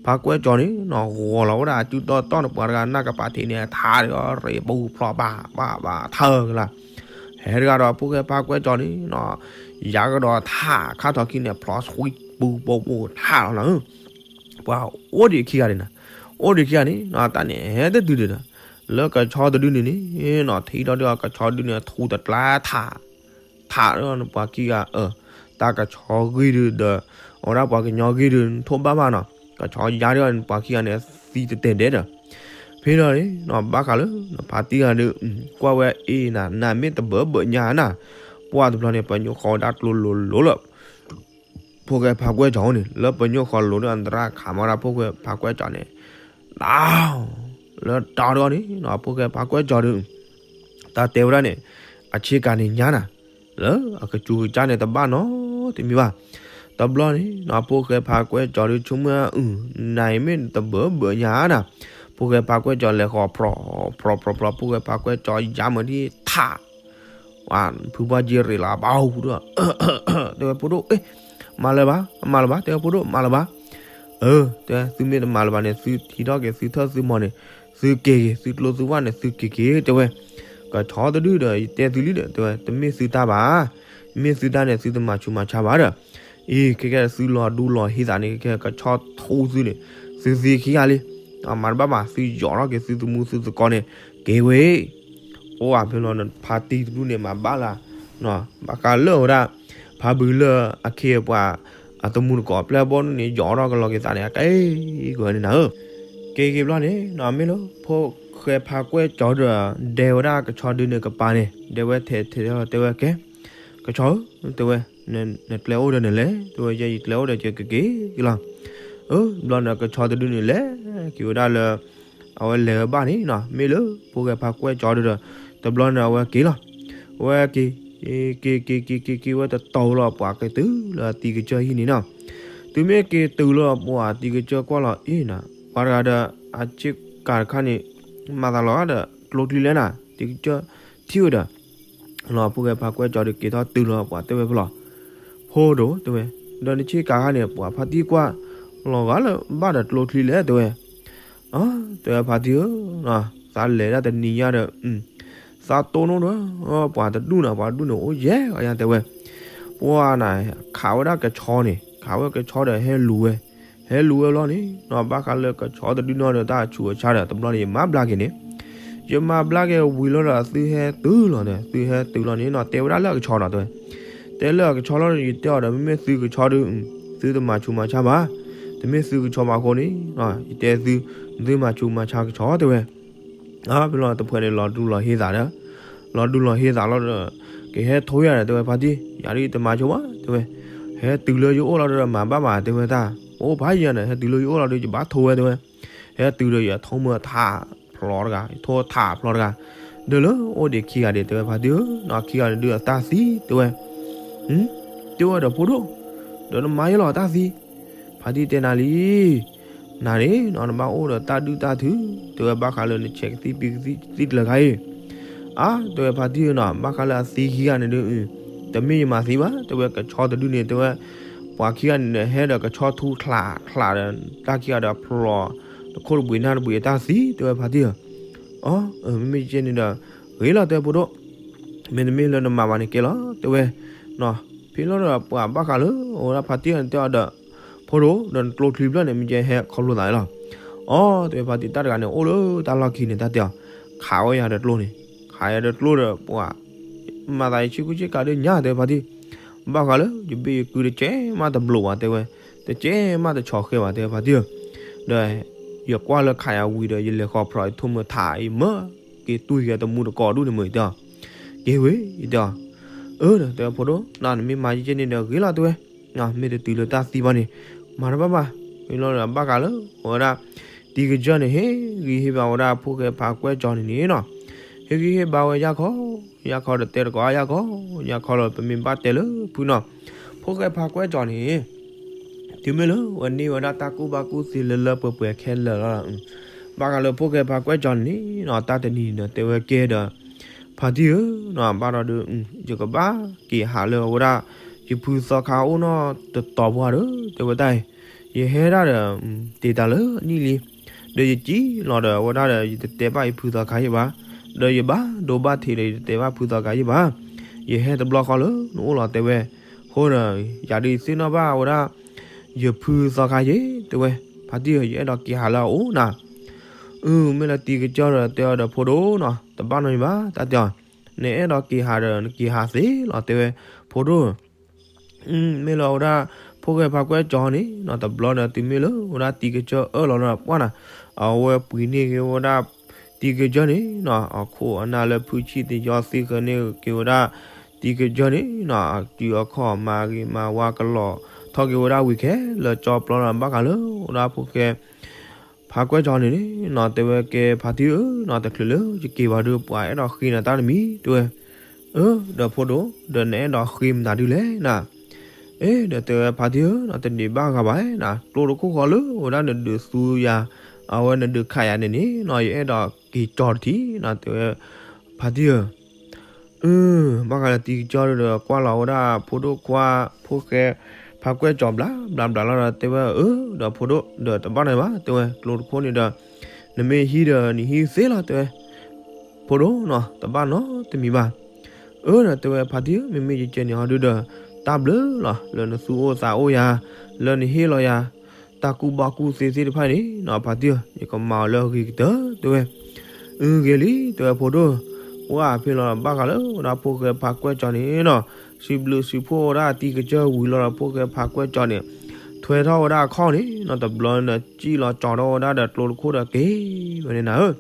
ဖါကွဲၢ်ကၠီန့ၣ်နီၤ ဂီၤလီၤဝဲဒၣ်အစုတီတီန့ၣ် ပှၤတဂၤနၢ်ကပၤထံးန့ၣ် ထးဒီးရ့ပူၤဖျိးဘၣ်ဘၣ်ဘၣ်ထၢကလါ, ဟဲတဂၤဒီးဖိၣ်ဃဲဖါကွဲၢ်ကၠီန့ၣ်နီၤ ယၤကဒီးထးခါထီၣ်ခံန့ၣ် ဖျိးဆှံပူၤပူၤပူၤထးလီၤနီၤ, ပှၤအိၣ်ဒံးခံဂၤန့ၣ်နီၤ, အိၣ်ဒံးခံဂၤန့ၣ်နီၤ တၢ်န့ၣ်ဟဲတတုၤဒံးဒီး လၢကဆီတဒုန့ၣ်န့ၣ်နီၤ ထံၣ်ထီၣ်ဒံးကဆီတဒုန့ၣ် ထူးတကျါထး ထးဒီးပှၤခံဂၤ, တၢ်ကဆီဂ့ၢ်ဒုဒီး အဝဲဒၣ်ပှၤကညီဂ့ၢ်ဒု ထိၣ်ဘၣ်ဘၣ်နီၤ, ကဆီယါဒီးပှၤခံဂၤန့ၣ် သံတတဲာ်ဒဲးဒီး, ဖဲလီၤန့ၣ်နီၤ ဘၣ်ဃးလၢ ဖါတံၢ်ဂၤဒု ကွၢ်ဝဲအ့ၣ်နၤ နၤမ့ၢ်တဘၢဘၢညါနၤ, ပှၢ်တဘျီန့ၣ် ပညိၣ်ဃီဝဲဒၣ်ကျိလိၤလိၤလၢ ဖိၣ်ဃဲဖါကွဲၢ်ကၠီန့ၣ် လၢပညိၣ်ဃီလိၤဒီးသရၣ်ခးမၤဒၣ်ဖိၣ်ဃဲဖါကွဲၢ်ကၠီန့ၣ်, တၢ် လၢတၢ်တဂီၢ်န့ၣ်နီၤ ဖိၣ်ဃဲဖါကွဲၢ်ကၠီဒု တၢ်တဲဝဲဒၣ်န့ၣ် အဆ့ကၤန့ၣ်ညါနၤ, လၢအကစူၤကစၢ်န့ၣ်တဘၣ်နီတမံၤဘၣ်. တဘျီန့ၣ်နီၤ ဖိၣ်ဃဲဖါကွဲၢ်ကၠီဒု ဆိကမိၣ်အုၣ် နၤအံၤမ့ၢ်တဘၢဘၢညါနၤ, ဖိၣ်ဃဲဖါကွဲၢ်ကၠီလဲၤဃီၤ ဖြီဖြီဖြီဖြီ ဖိၣ်ဃဲဖါကွဲၢ်ကၠီယါမၤဒ်ထး ဖုပှၢ်ကၠီရ့းလီၤဘၣ်ဒီး တဲဝဲဖိဒိၣ် မၤလၢၤဘၣ် မၤလၢၤဘၣ် တဲဝဲဖိဒိၣ် မၤလၢၤဘၣ်, တဲဝဲ သုမ့ၢ်တမၤလၢၤဘၣ်န့ၣ် သုထံၣ်ထီၣ်က့ၤသုထၢၣ်သုမီၤန့ၣ် သုက့ၤက့ၤ သုကျိသုဝၣ်န့ၣ် သုက့ၤက့ၤ တဲဝဲ, ကဆီတဒုဒီး ယတဲသုလံဒီး တဲဝဲ တမ့ၢ်သုတၢ်ဘၣ်, မ့ၢ်သုတၢ်န့ၣ် သုတမၤဆူးမၤဆါဘၣ်ဒီး, အံၤ ခဲကဲသုလီၤဒူလီၤဟ့သးန့ၣ် ခဲကဲကဆီထူသုန့ၣ် သုသ့ခံဂၤလံ, မၤတဘၣ်ဘၣ် သုယီၤထီၣ်က့ၤသုသမူသုသကိးန့ၣ် က့ၤဝဲ အိၣ်ဖဲလီၤ ဖါတံၢ်တဒုန့ၣ် မၤဘၣ်လၢ ဘၣ်ဃးလၢဝဲဒၣ် ဖါဘုးလၢအခ့အပှၤ အသမူတကိးပျဲၢ်ဘီန့ၣ် ယီၤထီၣ်ကလီၤက့ၤသးန့ၣ် အကဲကဲန့ၣ်နၤဧၢ, က့ၤက့ၤဘျီန့ၣ်နီၤ မ့ၢ်လၢဖိၣ်ဃဲဖါကွဲၢ်ကၠီဒီး ဒဲဝဲဒၣ်ကဆီဒုန့ၣ်ကပၤန့ၣ် ဒဲဝဲထဲထဲထဲလီၤ တဲဝဲကဲ ကဆီဧၢ တဲဝဲ နကျဲအိၣ်ဒီးနလဲၣ် တဲဝဲ ယဲယကျဲအိၣ်ဒီးယကက့ၤက့ၤလီၤ, အၢ ဘျီန့ၣ်ကဆီတဒုန့ၣ်လဲၤက့ၤဝဲဒၣ်လၢ အဝဲလဲၤဝဲဘၣ်န့ၣ်နီၤ မ့ၢ်လၢဖိၣ်ဃဲဖါကွဲၢ်ကၠီဒီး တဘျီန့ၣ်အဝဲက့ၤလီၤ, အဝဲက့ၤ က့ၤက့ၤက့ၤက့ၤက့ၤဝဲတတီၤလီၤ ပှၤက့ၤတုၤလၢအသံကစၢၢ်ဟံၣ်န့ၣ်နီၤ, တုၤမ့ၢ်က့ၤတုၤလီၤပှၤသံကစၢၢ်ကွၢ်လီၤ အ့ၣ်နၤ ပှၤတဂၤဒီး အဆ့ကၤတခါန့ၣ် မၤသးလီၤဂာ်ဒီး ကျိချံလဲၣ်နၤ သံကစၢၢ်ထံၣ်ဝဲဒီး လီၤဖိၣ်ဃဲဖါကွဲၢ်ကၠီဒီး က့ၤထီၣ်တုၤလီၤပှၤတဲဝဲဖဲလီၤ, ဖိဒိၣ် တဲဝဲ, ဒီးနဆ့ကၤခါန့ၣ် ပှၤဖါတံၢ်ကွၢ် လီၤဂာ်လၢဘၣ်ဒီးကျိချံလဲၣ် တဲဝဲ, တဲဝဲဖါတံၢ်ဧၢ, သးလဲၤဒၣ်တနံၤညါဒီး သးတိၢ်နီၣ်ဒီး ပှၤတဒူၣ်နၤ ပှၤတဒူၣ်န့ၣ် အိၣ်ယဲၢ်ဂၤညါ တဲဝဲ, ပှၤနၤ ခးဝဲဒၣ်ကဆီန့ၣ် ခးဝဲကဆီဒီးဟဲလူၤဝဲ, ဟဲလူၤဝဲလီၤန့ၣ်နီၤ ဘၣ်ဃးလၢကဆီတဒုနီၤဒီးတၢ်ဆူးအဆါဒီး တဘျီန့ၣ် ယမၤဘျါက့ၤန့ၣ်, ယမၤဘျါက့ၤဝံၤလီၤဒီး သုဟဲတုၤလီၤဒီး သုဟဲတုၤလီၤန့ၣ်နီၤ တဲဝဲဒၣ်လၢအကဆီနီၤ တဲဝဲ, တဲလၢအကဆီလီၤဒီး ယတဲအီၤဒီး မ့မ့ၢ်သုကဆီဒု သုတမၤဆူးမၤဆါဘၣ်, တမ့ၢ်သုကဆီဘၣ်အဃိန့ၣ် ယတဲသု သုမၤဆူးမၤဆါကဆီ တဲဝဲ ဖဲလီၤတဖှဲးန့ၣ် လီၤဒူလီၤဟ့သးဒီး လီၤဒူလီၤဟ့သးလီၤဒီး ကဟဲထိယၤဒီး တဲဝဲဖါတံၢ် ယၤဒ်တမၤဆိဘၣ် တဲဝဲ, ဟဲတုၤလၢယအိၣ်လီၤဒီးမၤဘၣ်မး တဲဝဲတၢ် အိၣ်ဖးယံၤန့ၣ် ဟဲတုၤလၢယအိၣ်လီၤဒီး ယဘၣ်ထိဝဲ တဲဝဲ, ဟဲတုၤဒီးယထိမၢထးဖျိးတဂၤ ယထိထးဖျိးတဂၤ, ဒီးလၢအိၣ်ဒံးခံဂၤဒံး တဲဝဲဖါတံၢ်ဧၢ, ခံဂၤဒုးအတၢ်သံ တဲဝဲ, တဲဝဲဒီးဖိဒိၣ်, ဒီးနမၤယဲလီၤတၢ်သံ ဖါတံၢ်တဲနၤလံ, နၤန့ၣ်နီၤ နဘၣ်အိၣ်ဒီးတၢ်ဒုၣ်တၢ်ထု, တဲဝဲဘၣ်ဃးလၢနဆဲးကသံၣ် ပံကသံၣ်တကျၢၤခါအံၤ, အါ တဲဝဲဖါတံၢ်ဧၢနီၤ ဘၣ်ဃးလၢအသံခံဂၤန့ၣ်ဒုး, တမ့ၢ်ယမၤသံဘၣ် တဲဝဲကဆီတဒုန့ၣ် တဲဝဲ, ပှၤခံဂၤန့ၣ်ဒီး ဟဲဒီးကဆီထူချးချးဒီး တၢ်ခံဂၤဒီးဖျိး တခိၣ်တဘှံးနၢ်တဘှံးအတၢ်သံ တဲဝဲဖါတံၢ်ဧၢ, အီ မ့မ့ၢ်ကဲန့ၣ်ဒီး ဂ့ၤလီၤ တဲဝဲဖိဒိၣ် မ့တမ့ၢ်လၢနမၤဘၣ်န့ၣ်ကဲလီၤ တဲဝဲ, ဖဲလီၤဒီးပှၤဘၣ်ဃးလၢ အဝဲဒၣ်ဖါတံၢ်န့ၣ်တဲအီၤဒီး, ဖိဒိၣ် ဒီးနကျိချံဖျၢၣ်န့ၣ် မ့ၢ်ကဲဟဲခီဖျိသးလီၤ, အီ တဲဝဲဖါတံၢ် တၢ်တဂၤန့ၣ် အိၣ်လၢတၢ်လီၢ်ခံန့ၣ် တၢ်တဲအီၤ, ခးဝဲယၤဒီးကျိန့ၣ်, ခးယၤဒီးကျိဒီးပှၤ မၤသးယဆ့ကူဆ့ကၤဒီးညါ တဲဝဲဖါတံၢ်, ဘၣ်ဃးလၢယဘ့ၣ်ယကုတကဲမးတဘျိးဘၣ် တဲဝဲ, တကဲမးတဆီၣ်ဃဲဘၣ် တဲဝဲဖါတံၢ်ဧၢ, ဒီး ယကွၢ်လၢခးယၤဝံၤဒီး ယလဲၤဃီၤဖျိးယထိၣ်မၢထးအံၤမၢ က့ၤတူၢ်ယဲတမူတကိးဒူၣ်န့ၣ်မ့ၢ်တဲအီၤ, က့ၤဝဲ ယတဲအီၤ, အၢ တဲဝဲဖိဒိၣ် နၤနမ့ၢ်မၤယဲၢ်န့ၣ်ဒီးဂ့ၤလီၤ တဲဝဲ, မ့ၢ်တတုၤလၢတၢ်သံဘၣ်န့ၣ်, မၤတဘၣ်ဘၣ်, မ့ၢ်လီၤဒီးဘၣ်ဃးလၢ အဝဲဒၣ် တံၤကစၢၢ်န့ၣ် ဟ့ၣ်ဂံၢ်ဟ့ၣ်ဘါဝဲဒၣ်ဖိၣ်ဃဲဖါကွဲၢ်ကၠီန့ၣ်န့ၣ်နီၤ, ဟ့ၣ်ဂံၢ်ဟ့ၣ်ဘါဝဲယၢ်ခီ, ယၢ်ခီဒီးတဲတကိးယၢ်ခီ, ယၢ်ခီလီၤ ပမ့ၢ်ဘၣ်တဲလၢဖုနီၤ, ဖိၣ်ဃဲဖါကွဲၢ်ကၠီန့ၣ် တုၤမ့ၢ်လၢအဝဲန့ၢ်ဝဲဒၣ်တၢ်ကူၣ်ဘၣ်ကူၣ်သ့လၢလၢပှဲၤပှဲၤခဲလၢာ်လီၤ, ဘၣ်ဃးလၢဖိၣ်ဃဲဖါကွဲၢ်ကၠီန့ၣ်နီၤ တၢ်တနံၤန့ၣ်ဒီးတဲဝဲကဲဒီး, ဖ ဖါတံၢ်ဧၢ, ဘၣ်ဒီးဒုး ယကဘၣ်က့ၤဟးလၢအဝဲဒၣ် ယဖုသီခါအိၣ်နီတတီၤပှၢ်ဒီး တဲဝဲတၢ်အံၤ, ယဟဲဒၣ်ဒီး တ့ၢ်တၢ်လၢနံၣ်လံ, ဒီးယကံၣ်လီၤဒီးအဝဲဒၣ်ဒီး ယတတဲဘၣ်ယဖုသီခါယဲၢ်ဘၣ်, ဒီးယဘၣ်ဒိဘၣ်ထံးဒီး ယတတဲဘၣ်ဖုသီခါယဲၢ်ဘၣ်, ယဟဲတဘျီဃီလၢနအိၣ်လီၤတဲဝဲ, အဃိဒီး ယၤဒုးသ့ၣ်နီၣ်ဘၣ်ဝဲဒၣ် ယဖုသီခါယဲၢ်တဲဝဲ, ဖါတံၢ်ဧၢ ယအဲၣ်ဒိးက့ၤဟးလၢအအိၣ်နၤ အု မ့ၢ်လၢတံၤကစၢၢ်ဒီးတဲအီၤဒီးဖိဒိၣ်နီၤ တဘၣ်နီတမံၤဘၣ် တၢ်တဲအီၤ, နအဲၣ်ဒိးက့ၤဟးဒီးနက့ၤဟးသ့လီၤတဲဝဲ, ဖိဒိၣ် မ့ၢ်လၢအဝဲဒၣ် ဖိၣ်ဃဲဖါကွဲၣ်ကၠီန့ၣ်နီၤ တဘျီန့ၣ်တုၤမ့ၢ်လၢအဝဲဒၣ်တံၤကစၢၢ်အၢၣ်လီၤလၢအပှၢ်နၤ, အဝဲပှ့ၤန့ၢ်က့ၤဝဲဒၣ် တံၤကစၢၢ်န့ၣ်နီၤ အခိၣ်အနၢ်လၢဖုဆံၣ်သယီသ့ဃဲန့ၣ်က့ၤဝဲဒၣ် တံၤကစၢၢ်န့ၣ်နီၤ အစုအခီၣ်မၤဂ့ၤမၤဝါကလီၤထီၣ်က့ၤဝဲဒၣ်ဝံၤခဲလၢာ်ကၠီပျီနီၤ ဘၣ်ဃးလၢအဝဲဒၣ်ဖိၣ်ဃဲ ဖါကွဲၣ်ကၠီန့ၣ်နီၤ တဲဝဲကဲဖါတံၢ်ဧၢနီၤ တချုးလၢယက့ၤဘၣ်ဒီး ပှၤအဲၣ်ဒိးဃ့နၤတၢ်တမံၤတဲဝဲ, အၢ ဒီးဖိဒိၣ် ဒီးနအဲၣ်ဒိးဃ့မတၤဒုလဲၣ်နၤ, အ့ ဒီးတဲဝဲဖါတံၢ်ဧၢနီၤ တန့ၢ်ဘၣ်ဂၤဘၣ်နၤ ကျိတခိၣ်ဃီလၢအဝဲဒၣ်နဒုးသူယၤ အဝဲနဒုးခးယၤန့ၣ်န့ၣ်နီၤ ယအဲၣ်ဒိးက့ၤကၠီတထံၣ်နီၤ တဲဝဲ ဖါတံၢ်ဧၢ အု ဘၣ်ဃးလၢတံၤကစၢၢ်ဒီး ကွၢ်လီၤဝဲဒၣ်ဖိဒိၣ်ခွါ ဖိၣ်ဃဲ ဖါကွဲၣ်ကၠီဘျးဘျးဘျးလီၤဒီး တဲဝဲ အၢ ဒီးဖိဒိၣ် ဒီးတဘၣ်နီတမံၤဘၣ် တဲဝဲ ကျိတခိၣ်န့ၣ်ဒီး နမ့ၢ်ဟံးဒီးနဟံးသ့လီၤ တဲဝဲ ဖိဒိၣ်နီၤ တဘၣ်နီတမံၤဘၣ် အၢ ဒီးတဲဝဲ ဖါတံၢ်ဧၢ မ့မ့ၢ်ယကဲန့ၣ်ဟီဒုဒီး တၢ်ဘျုးလီၤ လၢနသူၣ်အိၣ်သးအိၣ်ယၤ လၢနဟ့ၣ်လီၤယၤ တၢ်ကူၣ်ဘၣ်ကူၣ်သ့သ့ၣ်တဖၣ်န့ၣ်နီၤ ဖါတံၢ်ဧၢ ယကမၤအီၤလၢအဂ့ၤကတၢၢ် တဲဝဲ အု ဂ့ၤလံ တဲဝဲဖိဒိၣ် ပှၢ်ဖဲလီၤဘၣ်ဃးလၢဝဲဒၣ်ဖိၣ်ဃဲဖါကွဲၣ်ကၠီန့ၣ်နီၤ စံးဘျုးစံးဖှိၣ်ဝဲဒၣ်တံၤကစၢၢ်ဝံၤလီၤဒီး ဖိၣ်ဃဲဖါကွဲၣ်ကၠီန့ၣ် ထွဲထီၣ်ဝဲဒၣ်အခီၣ်န့ၣ်နီၤ တဘျီန့ၣ်ဒီး စံၣ်လီၤကၠီထီၣ်ဝဲဒၣ်ဒီးကျိတခိၣ်ဒီးက့ၤဝဲန့ၣ်နၤဧၢ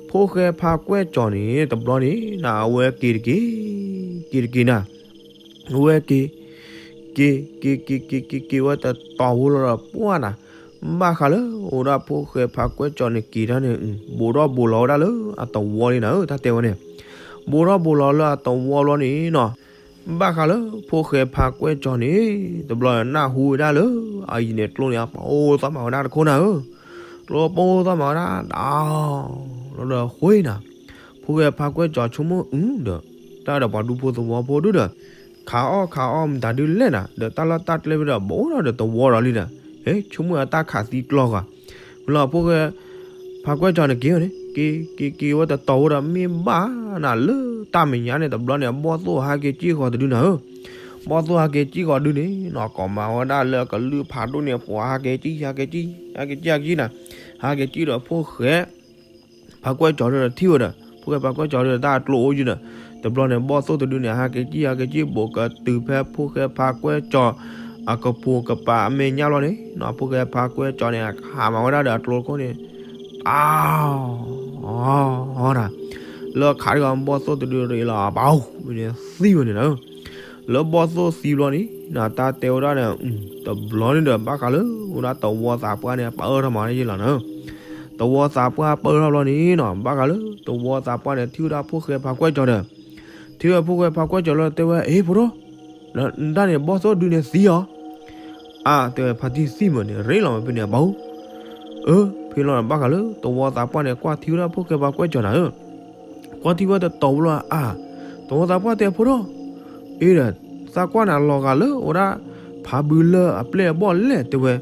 ဖိၣ်ဃဲဖါကွဲၣ်ကၠီန့ၣ် တဘျီန့ၣ်နၤ အဝဲက့ၤတက့ၢ် က့ၤတက့ၢ်နၤ အဝဲက့ၤ က့ၤ က့ၤ က့ၤ က့ၤ က့ၤ က့ၤဝဲတတီၤဖိလီၤဒီးပှၢ်နၤ ဘၣ်ဃးလၢအိၣ်ဒၣ်ဖိၣ်ဃဲဖါကွဲၣ်ကၠီန့ၣ်က့ၤတၢ်န့ၣ် ဘူးထီၣ်ဘူးလီၤဝဲဒၣ်လၢအသဝီလံနၤဧၢ တၢ်တဲဝဲန့ၣ် ဘူးထီၣ်ဘူးလီၤလၢအသဝီဘျီန့ၣ်နီၤ ဘၣ်ဃးလၢဖိၣ်ဃဲဖါကွဲၣ်ကၠီန့ၣ် တဘျီနၢ်ဟူဝဲဒၣ်လၢ အအံၤန့ၣ်ကျိန့ၣ် အပာ်အိၣ်သီၣ်မးဝဲဒၣ်တခိၣ်နၤဧၢ ကျိပာ်အိၣ်သီၣ်မးဝဲဒၣ် ဒီးလီၤဒီးဃ့နၤ ဖိၣ်ဃဲဖါကွဲၣ်ကၠီဆိကမိၣ်အုဒီး တၢ်ဒီးပှၤဒူဖိသဝီဖိဒုဒီး ခးအီၣ်ခးအီမတၤဒုလဲၣ်နၤ ဒီးတၢ်လီၢ်တၢ်ကျဲဖဲဒီး ဘူးဒီးတဝီဒီးလံနၤ ဟဲ ဆိကမိၣ်အတၢ်ခးသံကျီဂီၤ မ့ၢ်လီၤဖိၣ်ဃဲ ဖါကွဲၣ်ကၠီန့ၣ်က့ၤဝဲန့ၣ် က့ၤ က့ၤ က့ၤဝဲတတီၤဖိဒီးမ့ၢ်ဘၣ်နၤလၢတၢ်မဲာ်ညါန့ၣ် တဘျီန့ၣ် အဘီၣ်သိၣ်ဟးက့ၤကံၣ်ဃီၤတဒုနၤဧၢ ဘီၣ်သိၣ်ဟးက့ၤကံၣ်ဃီၤဒုန့ၣ်နီၤ ကိးမၤဝဲဒၣ်လၢအကလုၢ်ဖးဒိၣ်န့ၣ် ပှၤဟးက့ၤကံၣ် ဟးက့ၤကံၣ် ဟးက့ၤကံၣ် ဟးက့ၤကံၣ်ဒီးဖိၣ်ဃဲ ဖါကွဲၣ်ကၠီဒီးထံၣ်ဝဲဒီး ဖိၣ်ဃဲဖါကွဲၣ်ကၠီဒီးတၢ်အကျိအိၣ်ယုၢ်ဒီး တဘျီန့ၣ် ဘီၣ်သိၣ်တဒုန့ၣ် ဟးက့ၤကံၣ် ဟးက့ၤကံၣ် ဘူးကတုၤဖဲဖိၣ်ဃဲဖါကွဲၣ်ကၠီ အကပိာ်ကပၤအမဲာ်ညါလီၤန့ၣ်နီၤ ဖိၣ်ဃဲဖါကွဲၣ်ကၠီန့ၣ် ဟးမၤဝဲဒၣ်ဒီးအကျိတခိၣ်န့ၣ် အ အ အ နၤ လၢခးဒံးဂီၤဘီၣ်သိၣ်တဒုရ့လီၤ အပာ်အိၣ် မ့ၢ်န့ၣ်သံဝဲန့ၣ်နၤဧၢ လၢဘီၣ်သိၣ်သံဘျီန့ၣ် နတၢ်တဲဝဲဒၣ်န့ၣ် တဘျီန့ၣ်ဒီး ဘၣ်ဃးလၢဝဲဒၣ်သဝီသးပှၢ်န့ၣ် ပၢထီၣ်မၤန့ၣ်ယ့ၢ်လီၤနၤဧၢ သဝီသးပှၢ်ပၢထီၣ်ဘျီန့ၣ်နီၤ ဘၣ်ဃးလၢသဝီသးပှၢ်န့ၣ် ထံၣ်ဝဲဒၣ်ဖိၣ်ဃဲဖါကွဲၣ်ကၠီဒီး ထံၣ်ဝဲဖိၣ်ဃဲဖါကွဲၣ်ကၠီလီၤ တဲဝဲ အ့ ဖိဒိၣ် နတၢ်န့ၣ် ဘီၣ်သိၣ်ဒုန့ၣ်သံအီၤ အါ တဲဝဲ ဖါတံၢ်သံမၢန့ၣ် ရ့လီၤမးဖဲန့ၣ် အပာ်အိၣ် အၢ ဖဲလီၤန့ၣ် ဘၣ်ဃးလၢသဝီသးပှၢ်န့ၣ် ကွၢ်ထံၣ်ဝဲဒၣ်ဖိၣ်ဃဲဖါကွဲၣ်ကၠီနၤဧၢ ကွၢ်ထံၣ်ဝဲတတီၤဖိလီၤ အါ သဝီသးပှၢ်တဲဖိဒိၣ် အ့ဒီး သးကွၢ်နၤလီၤဂာ်လၢအိၣ်ဒၣ် ဖးဘုလၢအပျဲၢ်အဘီၣ်လဲၣ် တဲဝဲ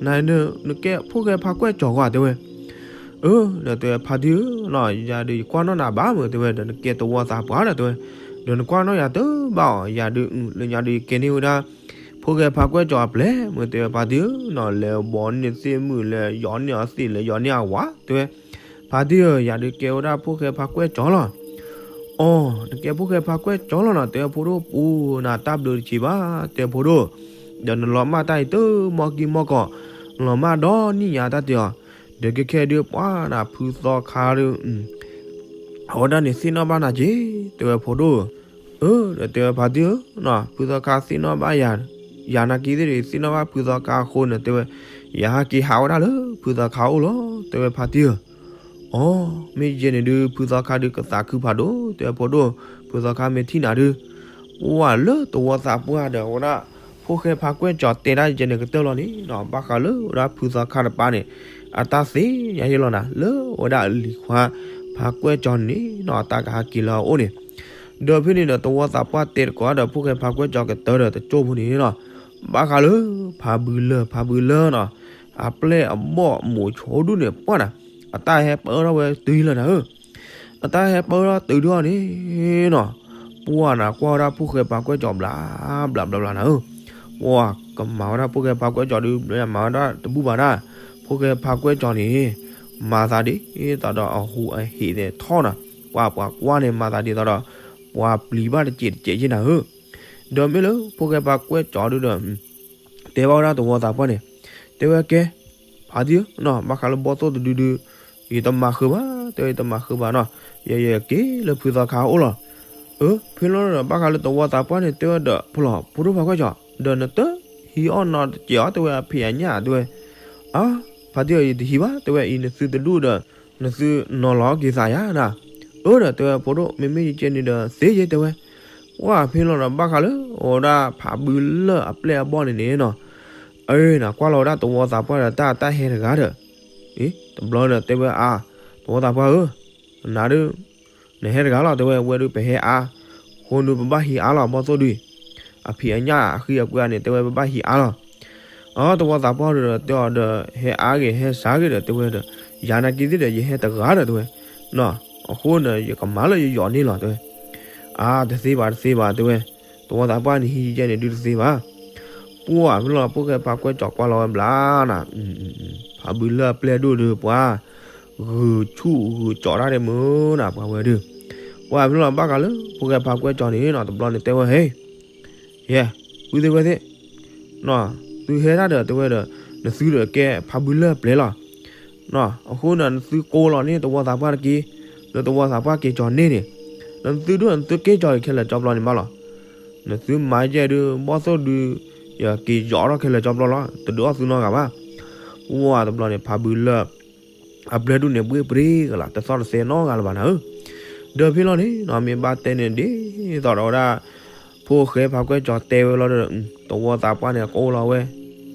န နကဲဖိၣ်ဃဲဖါကွဲၣ်ကၠီဂီၢ် တဲဝဲ အၢ ဒီးတဲဝဲ ဖါတံၢ်ဧၢ ယၤဒုးယကွၢ်နီၣ်နၤဘၣ်မၢ တဲဝဲ ဒီးနကဲသဝီသးပှၢ်ဒီး တဲဝဲ ဒီးနကွၢ်နီၣ်ယၤတဘၣ်အီၤ ယၤဒုး လၢညါဒုးယကဲန့ၢ်ဝဲဒၣ် ဖိၣ်ဃဲဖါကွဲၣ်ကၠီအပျဲၢ်မၢ တဲဝဲ ဖါတံၢ်ဧၢ နလဲၤဘီန့ၢ်သ့ၣ်မုၣ် လဲၤယီၤန့ၢ်အသ့ၣ် လဲၤယီၤန့ၢ်အဝၤ တဲဝဲ ဖါတံၢ်ဧၢ ယၤဒုးကဲဝဲဒၣ်ဖိၣ်ဃဲဖါကွဲၣ်ကၠီလီၤ အီ နကဲဖိၣ်ဃဲဖါကွဲၣ်ကၠီလီၤနီၤ တဲဝဲ ဖိဒိၣ်ပူၤ နတၢ်ဘျုးတဆံးဘၣ် တဲဝဲ ဖိဒိၣ် ဒီးနလီၤမၢ်တၢ်အံၤတမီၢ်ကံၢ်မီၢ်ကီၢ် လီၤမၢ်ဒီနံၣ်ညါတၢ်တဲအီၤ ဒီးကဲခဲဒုးပှၤနၤဖုသီခါဒုး အဝဲဒၣ်န့ၣ် သ့ၣ်နီၣ်ဘၣ်နၤက့ၤ တဲဝဲ ဖိဒိၣ်ဧၢ ဒီးတဲဝဲ ဖါတံၢ်ဧၢ ဖုသီခါသ့ၣ်နီၣ်ဘၣ်ယၤ ယၤနာ်က့ၤသ့ၣ်ဒီး သ့ၣ်နီၣ်ဘၣ်ဖုသီခါအဃိန့ၣ် တဲဝဲ ယဟးက့ၤဟးဝဲဒၣ်လၢဖုသီခါအိၣ်လီၤ တဲဝဲ ဖါတံၢ်ဧၢ အီ မ့ၢ်ယဲန့ၣ်ဒုး ဖုသီခါဒုးကသးခုဖးဒိၣ် တဲဝဲ ဖိဒိၣ် ဖုသီခါမ့ၢ်ထံၣ်နၤဒုး ပှၤလၢသဝီသးပှၢ်ဒီးဝဲဒၣ် ဖိၣ်ဃဲဖါကွဲၣ်ကၠီတဲဒၣ်ယဲန့ၣ်ကတၢၢ်လီၤန့ၣ်နီၤ ဘၣ်ဃးလၢဝဲဒၣ်ဖုသီခါတပၤန့ၣ် အတၢ်သ့ၣ်ညါယဲလီၤနၤ လၢဝဲဒၣ်အလံၤခွါ ဖိၣ်ဃဲဖါကွဲးကၠီန့ၣ်နီၤ အတၢ်ကဟးက့ၤလၢအအိၣ်န့ၣ်, ဒီးဖဲန့ၣ်ဒီး သဝီသးပှၢ်တဲတကိးဒီး ဖိၣ်ဃဲဖါကွဲးကၠီကတၢၢ်ဒီးတကၠိၢ်ဖိန့ၣ်နီၤ, ဘၣ်ဃးလၢ ဖးဘုလၢၢ်ဖးဘုလၢၢ်နီၤ, အပျဲၢ်အဘီၣ်မိးဆိဒူၣ်န့ၣ် ပှၢ်နၤ, အတၢ်ဟဲပၢထီၣ်ဝဲတုၤလီၤနၤဧၢ, အတၢ်ဟဲပၢထီၣ်တုၤထီၣ်န့ၣ်နီၤ, ပှၢ်နၤကွၢ်ဝဲဒၣ်ဖိၣ်ဃဲဖါကွဲးကၠီဘျး ဘျးဘျးဘျးနၤဧၢ, ပှၢ်ကမၤဝဲဒၣ်ဖိၣ်ဃဲဖါကွဲးကၠီဒုး မၤဝဲဒၣ်တဘူၣ်ဘၣ်ဒၣ်, ဖိၣ်ဃဲဖါကွဲးကၠီန့ၣ် မၤသးဒ်သိးဒီးအဟူးအဟ့းန့ၣ်ထီၣ်နၤ, ပှၤပှၤကွၢ်န့ၣ် မၤသးဒ်သိးဒီး ပှၤပျံၤဘၣ်တစဲးတစဲးယဲနၤဧၢ, ဒီးမ့ၢ်လၢဖိၣ်ဃဲဖါကွဲးကၠီဒုးဒီး တဲဘၣ်ဝဲဒၣ်သဝီသးပှၢ်န့ၣ်, တဲဝဲကဲ, ဖါတံၢ်ဧၢ, ဘၣ်ဃးလၢဘီၣ်သိၣ်တဒုဒုး, ယတမၤဃုာ်ဘၣ်, တဲဝဲယတမၤဃုာ်ဘၣ်နီၤ, ယက့ၤလၢဖုသီခါအအိၣ်လီၤ. အၢ ဖဲလီၤဒီး ဘၣ်ဃးလၢသဝီသးပှၢ်န့ၣ် တဲဝဲဒီး ဖီလီၤ ဖိဒိၣ်ဖါကွဲးကၠီ, ဒီးနတဟံးအီၣ်နီတစဲးအီၤ တဲဝဲအဖံးအညၣ်တဲဝဲ, အါ, ဖါတံၢ်ဧၢ ယတဟံးဘၣ် တဲဝဲအံၤ နသုတဒူၣ်ဒီး နသုနီၤလီၤက့ၤသးယါနၤ, အၢဒီးတဲဝဲဖိဒိၣ် မ့မ့ၢ်ယကဲန့ၣ်ဒီးသ့ယဲတဲဝဲ, ပှၢ်ဖဲလီၤဒီး ဘၣ်ဃးလၢအဝဲဒၣ်ဖးဘုလၢၢ်အပျဲၢ်အဘီၣ်န့ၣ်န့ၣ်နီၤ, အၢ နကွၢ်လီၤဝဲဒၣ်သဝီသးပှၢ်ဒီး တၢ်တၢ်ဟဲတဂၤဒီး, အ့ တဘျီဒီးတဲဝဲအါ, သဝီသးပှၢ်ဧၢ, နၤဒုး နဟဲတဂၤလီၤ တဲဝဲ, ဝဲဒုးပဟဲအါ, အဃိန့ၣ်ပဘၣ်ဟံးအါလီၤ ဘီၣ်သိၣ်ဒုး, အဖံးအညၣ်အဃံအကွဲန့ၣ် တဲဝဲပဘၣ်ဟံးအါလီၤ. အၢ သဝီသးပှၢ်ဒီးတဲအီၤဒီး ဟဲအါဂ့ၤဟဲစှၤဂ့ၤဒီး တဲဝဲဒီး, ယၤနာ်က့သ့ၣ်ဒီး ယဟဲတဂၤဒီးတဲဝဲနီၤ, အဃိန့ၣ် ယကမၤလၢယယီၤန့ၣ်လီၤ တဲဝဲ, အါ တသ့ဘၣ်တသ့ဘၣ် တဲဝဲ, သဝီသးပှၢ်န့ၣ်ဟံးယဲန့ၣ်ဒုးတသ့ဘၣ် ပှၢ်ဖဲလီၤ ဖိၣ်ဃဲဖါကွဲးကၠီကွၢ်လီၤဝဲဘျါနၤ, ဖးဘုလၢၢ်အပျဲၢ်ဒိၣ်ဒုးပှၤ, ဂုာ်ဆူၣ်ဂုာ်ကၠီတၢ်ဒဲးမုၢ်နၤ ပှၤဝဲဒုး, ပှၢ်ဖဲလီၤ ဘၣ်ဃးလၢ ဖိၣ်ဃဲဖါကွဲးကၠီန့ၣ်နီၤ တဘျီန့ၣ်တဲဝဲဟဲ, ယဲ, ပုၢ်သ့ၣ်ဝဲၢ်သ့ၣ် သုဟဲတၢ်ဒီး တဲဝဲဒီး, နသုဒီးကဲဖးဘုလၢၢ်အပျဲၢ်လီၤ. အဃိန့ၣ် နသုကိးလီၤန့ၢ်သဝီသးပှၢ်တက့ၢ်, လၢသဝီသးပှၢ်က့ၤကၠီန့ၢ်န့ၣ်, နသုဒိၣ်နသုက့ၤကၠီအံၤခဲလၢာ်ကၠီပျီန့ၣ်ဘၣ်လီၤ. နသုမၤယဲၢ်ဒုး ဘီၣ်သိၣ်ဒုး ယက့ၤယီၤထီၣ်ခဲလၢာ်ကၠီပျီလီၤ, တဒုးအီၣ်သုနီတဂၤဘၣ်. ပှၢ်တဘျီန့ၣ် ဖးဘုလၢၢ် အပျဲၢ်ဒိၣ်န့ၣ် ဘှ့ၣ်ပြ့ကလး တသီၣ်တသဲနီတဂၤလၢၤဘၣ်နၤဧၢ. ဒီးဖဲလီၤန့ၣ်နီၤ မ့ၢ်ဘၣ်တဲန့ၣ်ဒ်သိးဒီးဝဲဒၣ် ဖိၣ်ဃဲဖါကွဲးကၠီတဲဝဲလီၤဒီး သဝီသးပှၢ်န့ၣ်ကိးလီၤဝဲ,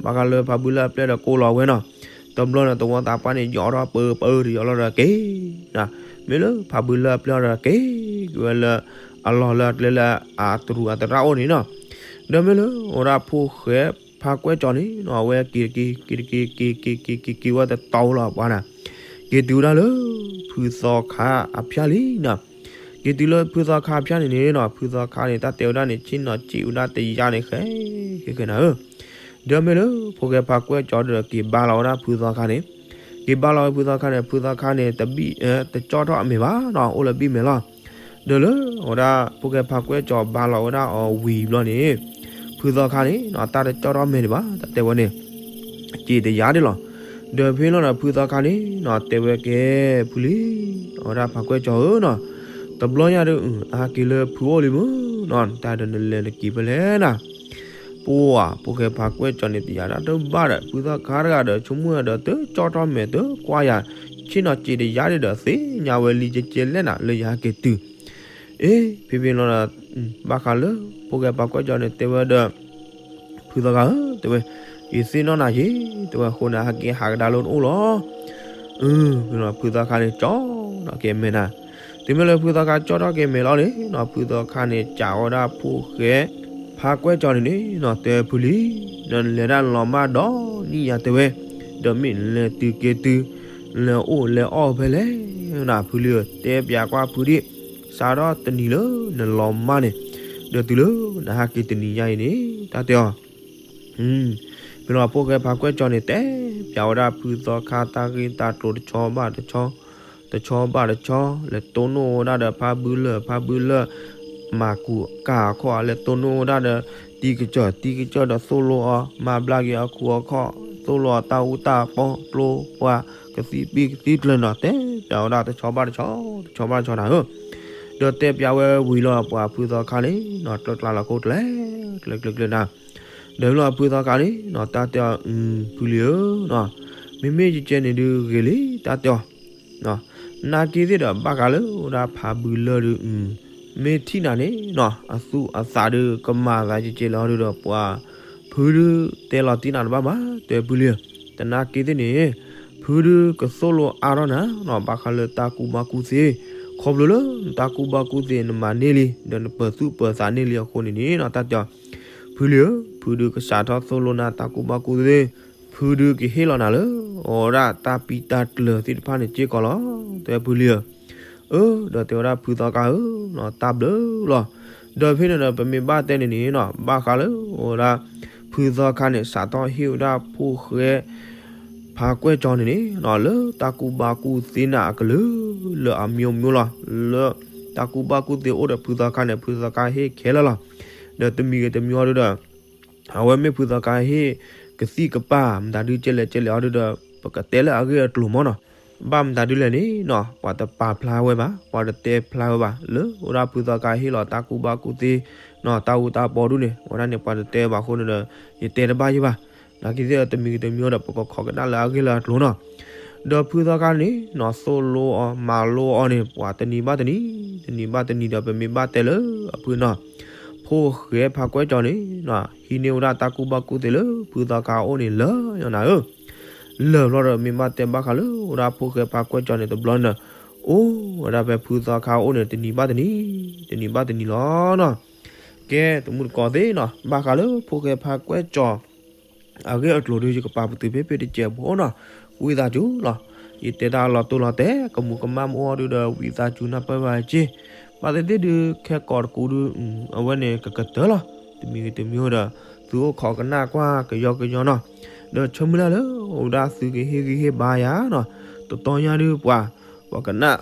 ဘၣ်ဃးလၢဖးဘုလၢၢ်အပျဲၢ်ဒီးကိးလီၤဝဲနီၤ. တဘျီန့ၣ် သဝီသးပှၢ်န့ၣ် ယီၤထီၣ်ပၢပၢတယီၤလီၤဒီးက့ၤ မ့ၢ်လၢဖးဘုလၢၢ်အပျဲၢ်ဒီးက့ၤက့ၤဝဲလၢ အလီၢ်လၢအကျဲလၢအတရူးအတရၣ်အိၣ်န့ၣ်နီၤ. ဒီးမ့ၢ်လၢအဝဲဒၣ်ဖိၣ်ဃဲဖါကွဲးကၠီန့ၣ်နီၤ အဝဲက့ၤတက့ၤ က့ၤတက့ၤ က့ၤက့ၤ က့ၤက့ၤ က့ၤဝဲတတီၤလီၤပှၤနၤ, က့ၤတုၤဝဲဒၣ်လၢ ဖုသီခါအဖၠၣ်လံနီၤ. က့ၤတုၤလၢဖုသီခါအဖၠၣ်န့ၣ်န့ၣ်နီၤ ဖုသီခါန့ၣ် တၢ်တဲဝဲဒၣ်န့ၣ် ဆ့ၣ်နီၤစံးဝဲဒၣ်တယါန့ၣ် ဃဲဃဲဃဲနၤဧၢ. ဒီးမ့ၢ်လၢဖိၣ်ဃဲဖါကွဲးကၠီဒီးက့ၤဘါလီၤဝဲဒၣ်ဖုသီခါန့ၣ်, က့ၤဘါလီၤဝဲဖုသီခါန့ၣ် ဖုသီခါန့ၣ် တဘံၣ် တကၠီၣ်ထီၣ်အမဲာ်ဘၣ်နီၤ အိၣ်လၢဘံၣ်မဲာ်လီၤ. ဒီးလၢအဝဲဒၣ်ဖိၣ်ဃဲဖါကွဲးကၠီဘါလီၤဝဲဒၣ်အီၤဝံၤဘျီန့ၣ် ဖုသီခါန့ၣ်နီၤ တၢ်တကၠီၣ်ထီၣ်မဲာ်ဒံးဘၣ် တၢ်တဲဝဲန့ၣ် စံးတယါဒၣ်လီၤ. ဒီးဖဲလီၤဒီးဖုသီခါန့ၣ်နီၤ တဲဝဲကဲ ဖုလံ, အဝဲဒၣ်ဖါကွဲးကၠီဧၢနီၤ, တဘျီညါဒီး အဟးက့ၤလၢဖုအိၣ်လံမုၢ်နီၤ တၢ်ဒီးနလဲၤနက့ၤဖဲလဲၣ်နၤ. ပှၢ် ဖိၣ်ဃဲဖါကွဲးကၠီန့ၣ် တယါတၢ်တဘၣ်ဒီး ဖုသီခါတဂၤဒီး ဆိကမိၣ်ဒီး တကၠီၣ်ထီၣ်မဲာ်တကွၢ်ယၤ ဆ့ၣ်နီၤစံးတယါဒၣ်ဒီး သ့ၣ်ညါဝဲလံကဲကဲလဲၣ်နၤ လၢယဟဲက့ၤတုၤ အ့ ဖဲဖဲလီၤဒီး ဘၣ်ဃးလၢ ဖိၣ်ဃဲဖါကွဲးကၠီန့ၣ် တဲဝဲဒီး ဖုသီခါဧၢ တဲဝဲ, ယသ့ၣ်နီၣ်နၤယ့ၣ် တဲဝဲ အဃိန့ၣ် ဟဲက့ၤဟးကဒါလၢနအိၣ်လီၤ. ဖုသီခါန့ၣ် ကၠီၣ်ထီၣ်က့ၤမဲာ်နၤ. တုၤမ့ၢ်လၢဖုသီခါကၠီၣ်ထီၣ်က့ၤမဲာ်လီၤန့ၣ်နီၤ ဖုသီခါန့ၣ် စံးဝဲဒၣ်ဖိၣ်ဃဲ ဖါကွဲးကၠီန့ၣ်န့ၣ်နီၤ တဲဖုလံ, နလဲၤဒၣ်လီၤမၢ်ဒီးနံၣ်ယါတဲဝဲ, ဒီးမ့ၢ်လဲၤတုၤက့ၤတုၤ လဲၤအိၣ်လဲၤအီၣ်ဖဲလဲၣ်နၤ ဖုလံဧၢ တဲပၠးကွၢ်ဖုဒံး, စးထီၣ်တနံၤလၢနလီၤမၢ်န့ၣ် ဒီးတုၤလၢနဟဲက့ၤတနံၤညါအံၤန့ၣ် တၢ်တဲအီၤ ဖဲလီၤဖိၣ်ဃဲဖါကွဲးကၠီန့ၣ် တဲပၠးဝဲဒၣ်ဖုသီခါတၢ်ဂ့ၢ်တၢ်ကျိၤတဆီဘၣ်တဆီ, တဆီဘၣ်တဆီ, လဲၤတိၢ်နီၣ်ဝဲဒၣ်ဒီးဖါဘုလၢၢ် ဖါဘုလၢၢ်, မၤကူးကၢ်အခီၣ် လဲၤတိၢ်နီၣ်ဝဲဒၣ်ဒီး တံၤကစၢၢ် တံၤကစၢၢ်ဒီးသိၣ်လိအီၤ မၤဘျါက့ၤအခူအခီၣ် သိၣ်လိအီၤတၢ်အူတၢ်ပီ ကျိပှၤ ကသံၣ်ပံၣ်ကသံၣ်ကျၢၤနီၤ တဲပၠးဝဲဒၣ်တဆီဘၣ်တဆီ, တဆီဘၣ်တဆီနၤဧၢ ဒီးတဲပၠးဝဲဝံၤလီၤ ပှၤဖုသီခါန့ၣ်နီၤ ကျၢကျါလီၤခိၣ်ကျဲ ကျဲကျဲကျဲနၤ, ဒီးလီၤဖုသီခါန့ၣ်နီၤ တၢ်တဲအီၤ ဖုလံဧၢနီၤ, မ့မ့ၢ်ယကဲန့ၣ်ဒုးဂ့ၤလံ တၢ်တဲအီၤ, နာ်က့သ့ၣ်ဒီးဘၣ်ဃးလၢဝဲဒၣ်ဖးဘုလၢၢ်ဒုး မ့ၢ်ထံၣ်နၤန့ၣ်နီၤ အသူၣ်အသးဒုးကမၤသးကဲကဲလီၤဒုးဒီး ပှၤဖုဒုးတဲလီၤတံၢ်နၤတဘၣ်ဘၣ် တဲဖုလံဧၢ, တနာ်က့သ့ၣ်န့ၣ် ဖု ဖုဒုးကသိၣ်လိအါထီၣ်နၤနီၤ ဘၣ်ဃးလၢတၢ်ကူၣ်ဘၣ်ကူၣ်သ့, ခီဖျိလၢနတၢ်ကူၣ်ဘၣ်ကူၣ်သ့နမၤန့ၢ်လံ ဒီးနပၢၤသူၣ်ပၢၤသးန့ၢ်လံအဃိန့ၣ်န့ၣ်နီၤ တၢ်တဲအီၤ, ဖုလံဧၢ, ဖုဒုးကစးထီၣ်သိၣ်လိနၤတၢ်ကူၣ်ဘၣ်ကူၣ်သ့, ဖုဒုးကဟ့ၣ်လီၤနၤလၢ အဝဲဒၣ်တၢ်ပံတၢ်ကျၢၤသ့ၣ်တဖၣ်န့ၣ်စ့ၢ်ကီးလီၤ. တဲဖုလံဧၢ, အၢ, ဒီးတဲဝဲဒၣ်ဖုသီခါဧၢ, တၢ်ဘျုးလီၤ. ဒီးဖဲန့ၣ်ဒီး ပမ့ၢ်ဘၣ်တဲန့ၣ်န့ၣ်နီၤ ဘၣ်ဃးလၢ အဝဲဒၣ် ဖုသီခါန့ၣ် စးထီၣ်ဟ့ၣ်ဝဲဒၣ်ဖိၣ်ဃဲ ဖါကွဲၢ်ကၠီန့ၣ်န့ၣ်နီၤ လၢတၢ်ကူၣ်ဘၣ်ကူၣ်သ့နၤအကလုာ်လၢအမျိုးမျိုးလီၤ. လၢတၢ်ကူၣ်ဘၣ်ကူၣ်သ့အိၣ်ဒီးဖုသီခါန့ၣ် ဖုသီခါဟ့ၣ်ခဲလၢာ်လီၤ. ဒီးတမံၤဂ့ၤတမံၤအီၤဒုဒီး အဝဲမ့ၢ်ဖုသီခါဟ့ၣ်ကသံၣ်ကပၢ် မတၤဒုကဲလဲၣ်ကဲလဲၣ်အီၤဒုဒီး ပကတဲလၢအဂ့ၢ်အကျိၤမၢ်နီၤ. ဘၣ်မတၤဒုလဲၣ်န့ၣ်နီၤ ပှၤတပာ်ဖျါဝဲဘၣ်, ပှၤတတဲဖျါဝဲဘၣ်, လၢအဝဲဒၣ်ဖုသီခါဟ့ၣ်လီၤတၢ်ကူၣ်ဘၣ်ကူၣ်သ့နီၤ တၢ်အူတၢ်ပီဒုန့ၣ် အဝဲဒၣ်န့ၣ် ပှၤတတဲဘၣ်အဃိန့ၣ်ဒီး ယတဲတဘၣ်ယဲၢ်ဘၣ်. နာ်က့သ့ၣ်တမံၤဂ့ၤတမံၤအီၤဒီး ပကခိးကနၣ်လၢအဂ့ၢ်လၢအကျိၤနီၤ. ဒီးဖုသီခါန့ၣ်နီၤ သိၣ်လိအီၤမၤလိအီၤန့ၣ် ပှၤတနံၤဘၣ်တနံၤ, တနံၤဘၣ်တနံၤဒီး ပမ့ၢ်ဘၣ်တဲလၢအဖုနီၤ ဖိၣ်ဃဲဖါကွဲၢ်ကၠီန့ၣ်နီၤ ဟံးန့ၢ်ဝဲဒၣ်တၢ်ကူၣ်ဘၣ်ကူၣ်သ့လၢဖုသီခါအအိၣ်န့ၣ်လၢာ်ညါနၤဧၢ. လၢာ်ဘျီဒီး မ့ၢ်ဘၣ်တဲဘၣ်ဃးလၢအဝဲဒၣ်ဖိၣ်ဃဲဖါကွဲၢ်ကၠီန့ၣ်တဘျီန့ၣ်ဒီး အိၣ်ဝဲဒၣ်ဖဲဖုသီခါအအိၣ်န့ၣ် တနံၤဘၣ်တနံၤ, တနံၤဘၣ်တနံၤလီၤနီၤ. ကဲ တမူတကိးသ့ၣ်နီၤ ဘၣ်ဃးလၢဖိၣ်ဃဲဖါကွဲၢ်ကၠီ အဂ့ၢ်အကျိၤဒု ယကပာ်ပတုာ်ဖဲဖဲတစဲးဖိနီၤ, ဝံသးစူၤလီၤ. ယတဲတၢ်လီၤတိၢ်လီၤတဲာ် ကမူးကမၣ်မ့ၢ်အိၣ်ဒုဒီး ဝံသးစူၤနၢ်ပၢၢ်ဘၣ်စ့ၢ်, ဘၣ်သ့ၣ်သ့ၣ်ဒု ခဲကိးတကူဒု အဝဲန့ၣ်ကကတၢၢ်လီၤ. တမံၤဂ့ၤတမံၤဒီး သုအိၣ်ခိးကနၣ်ကွၢ်ကယီကယီနီၤ, ဒီးဆၢမုၢ်လၢ်လၢ အိၣ်ဝဲဒၣ်သုကဟ့ၣ်ဂံၢ်ဟ့ၣ်ဘါယၤနီၤ, တတီညါဒုပှၤ ပှၤကနၣ်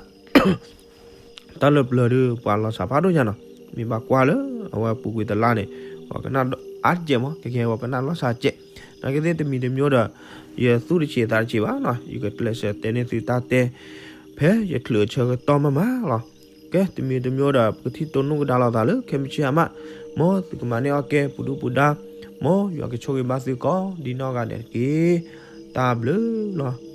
တၢ်လၢပျၢၤဒု ပှၤလီၤစှၤဖးဒိၣ်ညါနီၤ, မ့ၢ်ဘၣ်ကွၢ်လၢအဝဲပူၤကွံာ်တလါန့ၣ် ပှၤကနၣ်အါတကဲးမး, ကကဲပှၤကနၣ်လီၤစှၤကဲး, နာ်က့သ့ၣ်တမံၤတမံၤဒီး ယသူၣ်တဆံးသးတဆံးဘၣ်နီၤ, ယကကျဲးစၢးတဲန့ၢ်သုတၢ်တဲ ဖဲယချုးအဆၢကတီၢ်မးမးလီၤ. ကဲ တမံၤတမံၤဒီး ပကထံၣ်တိၢ်နီၣ်ကဒါလိာ်သးလၢ ခဲမုၢ်ဆ့ၣ်အမး, မ်သုကမၤန့ၢ်အီၣ်ကဲပူၤဒူပူၤဒါ, မ်ယွၤကဆိၣ်ဂ့ၤဘၣ်သုကိးဒ်နီၢ်ဂၤဒဲးတက့ၢ်. တၢ်ဘျုးလီၤ.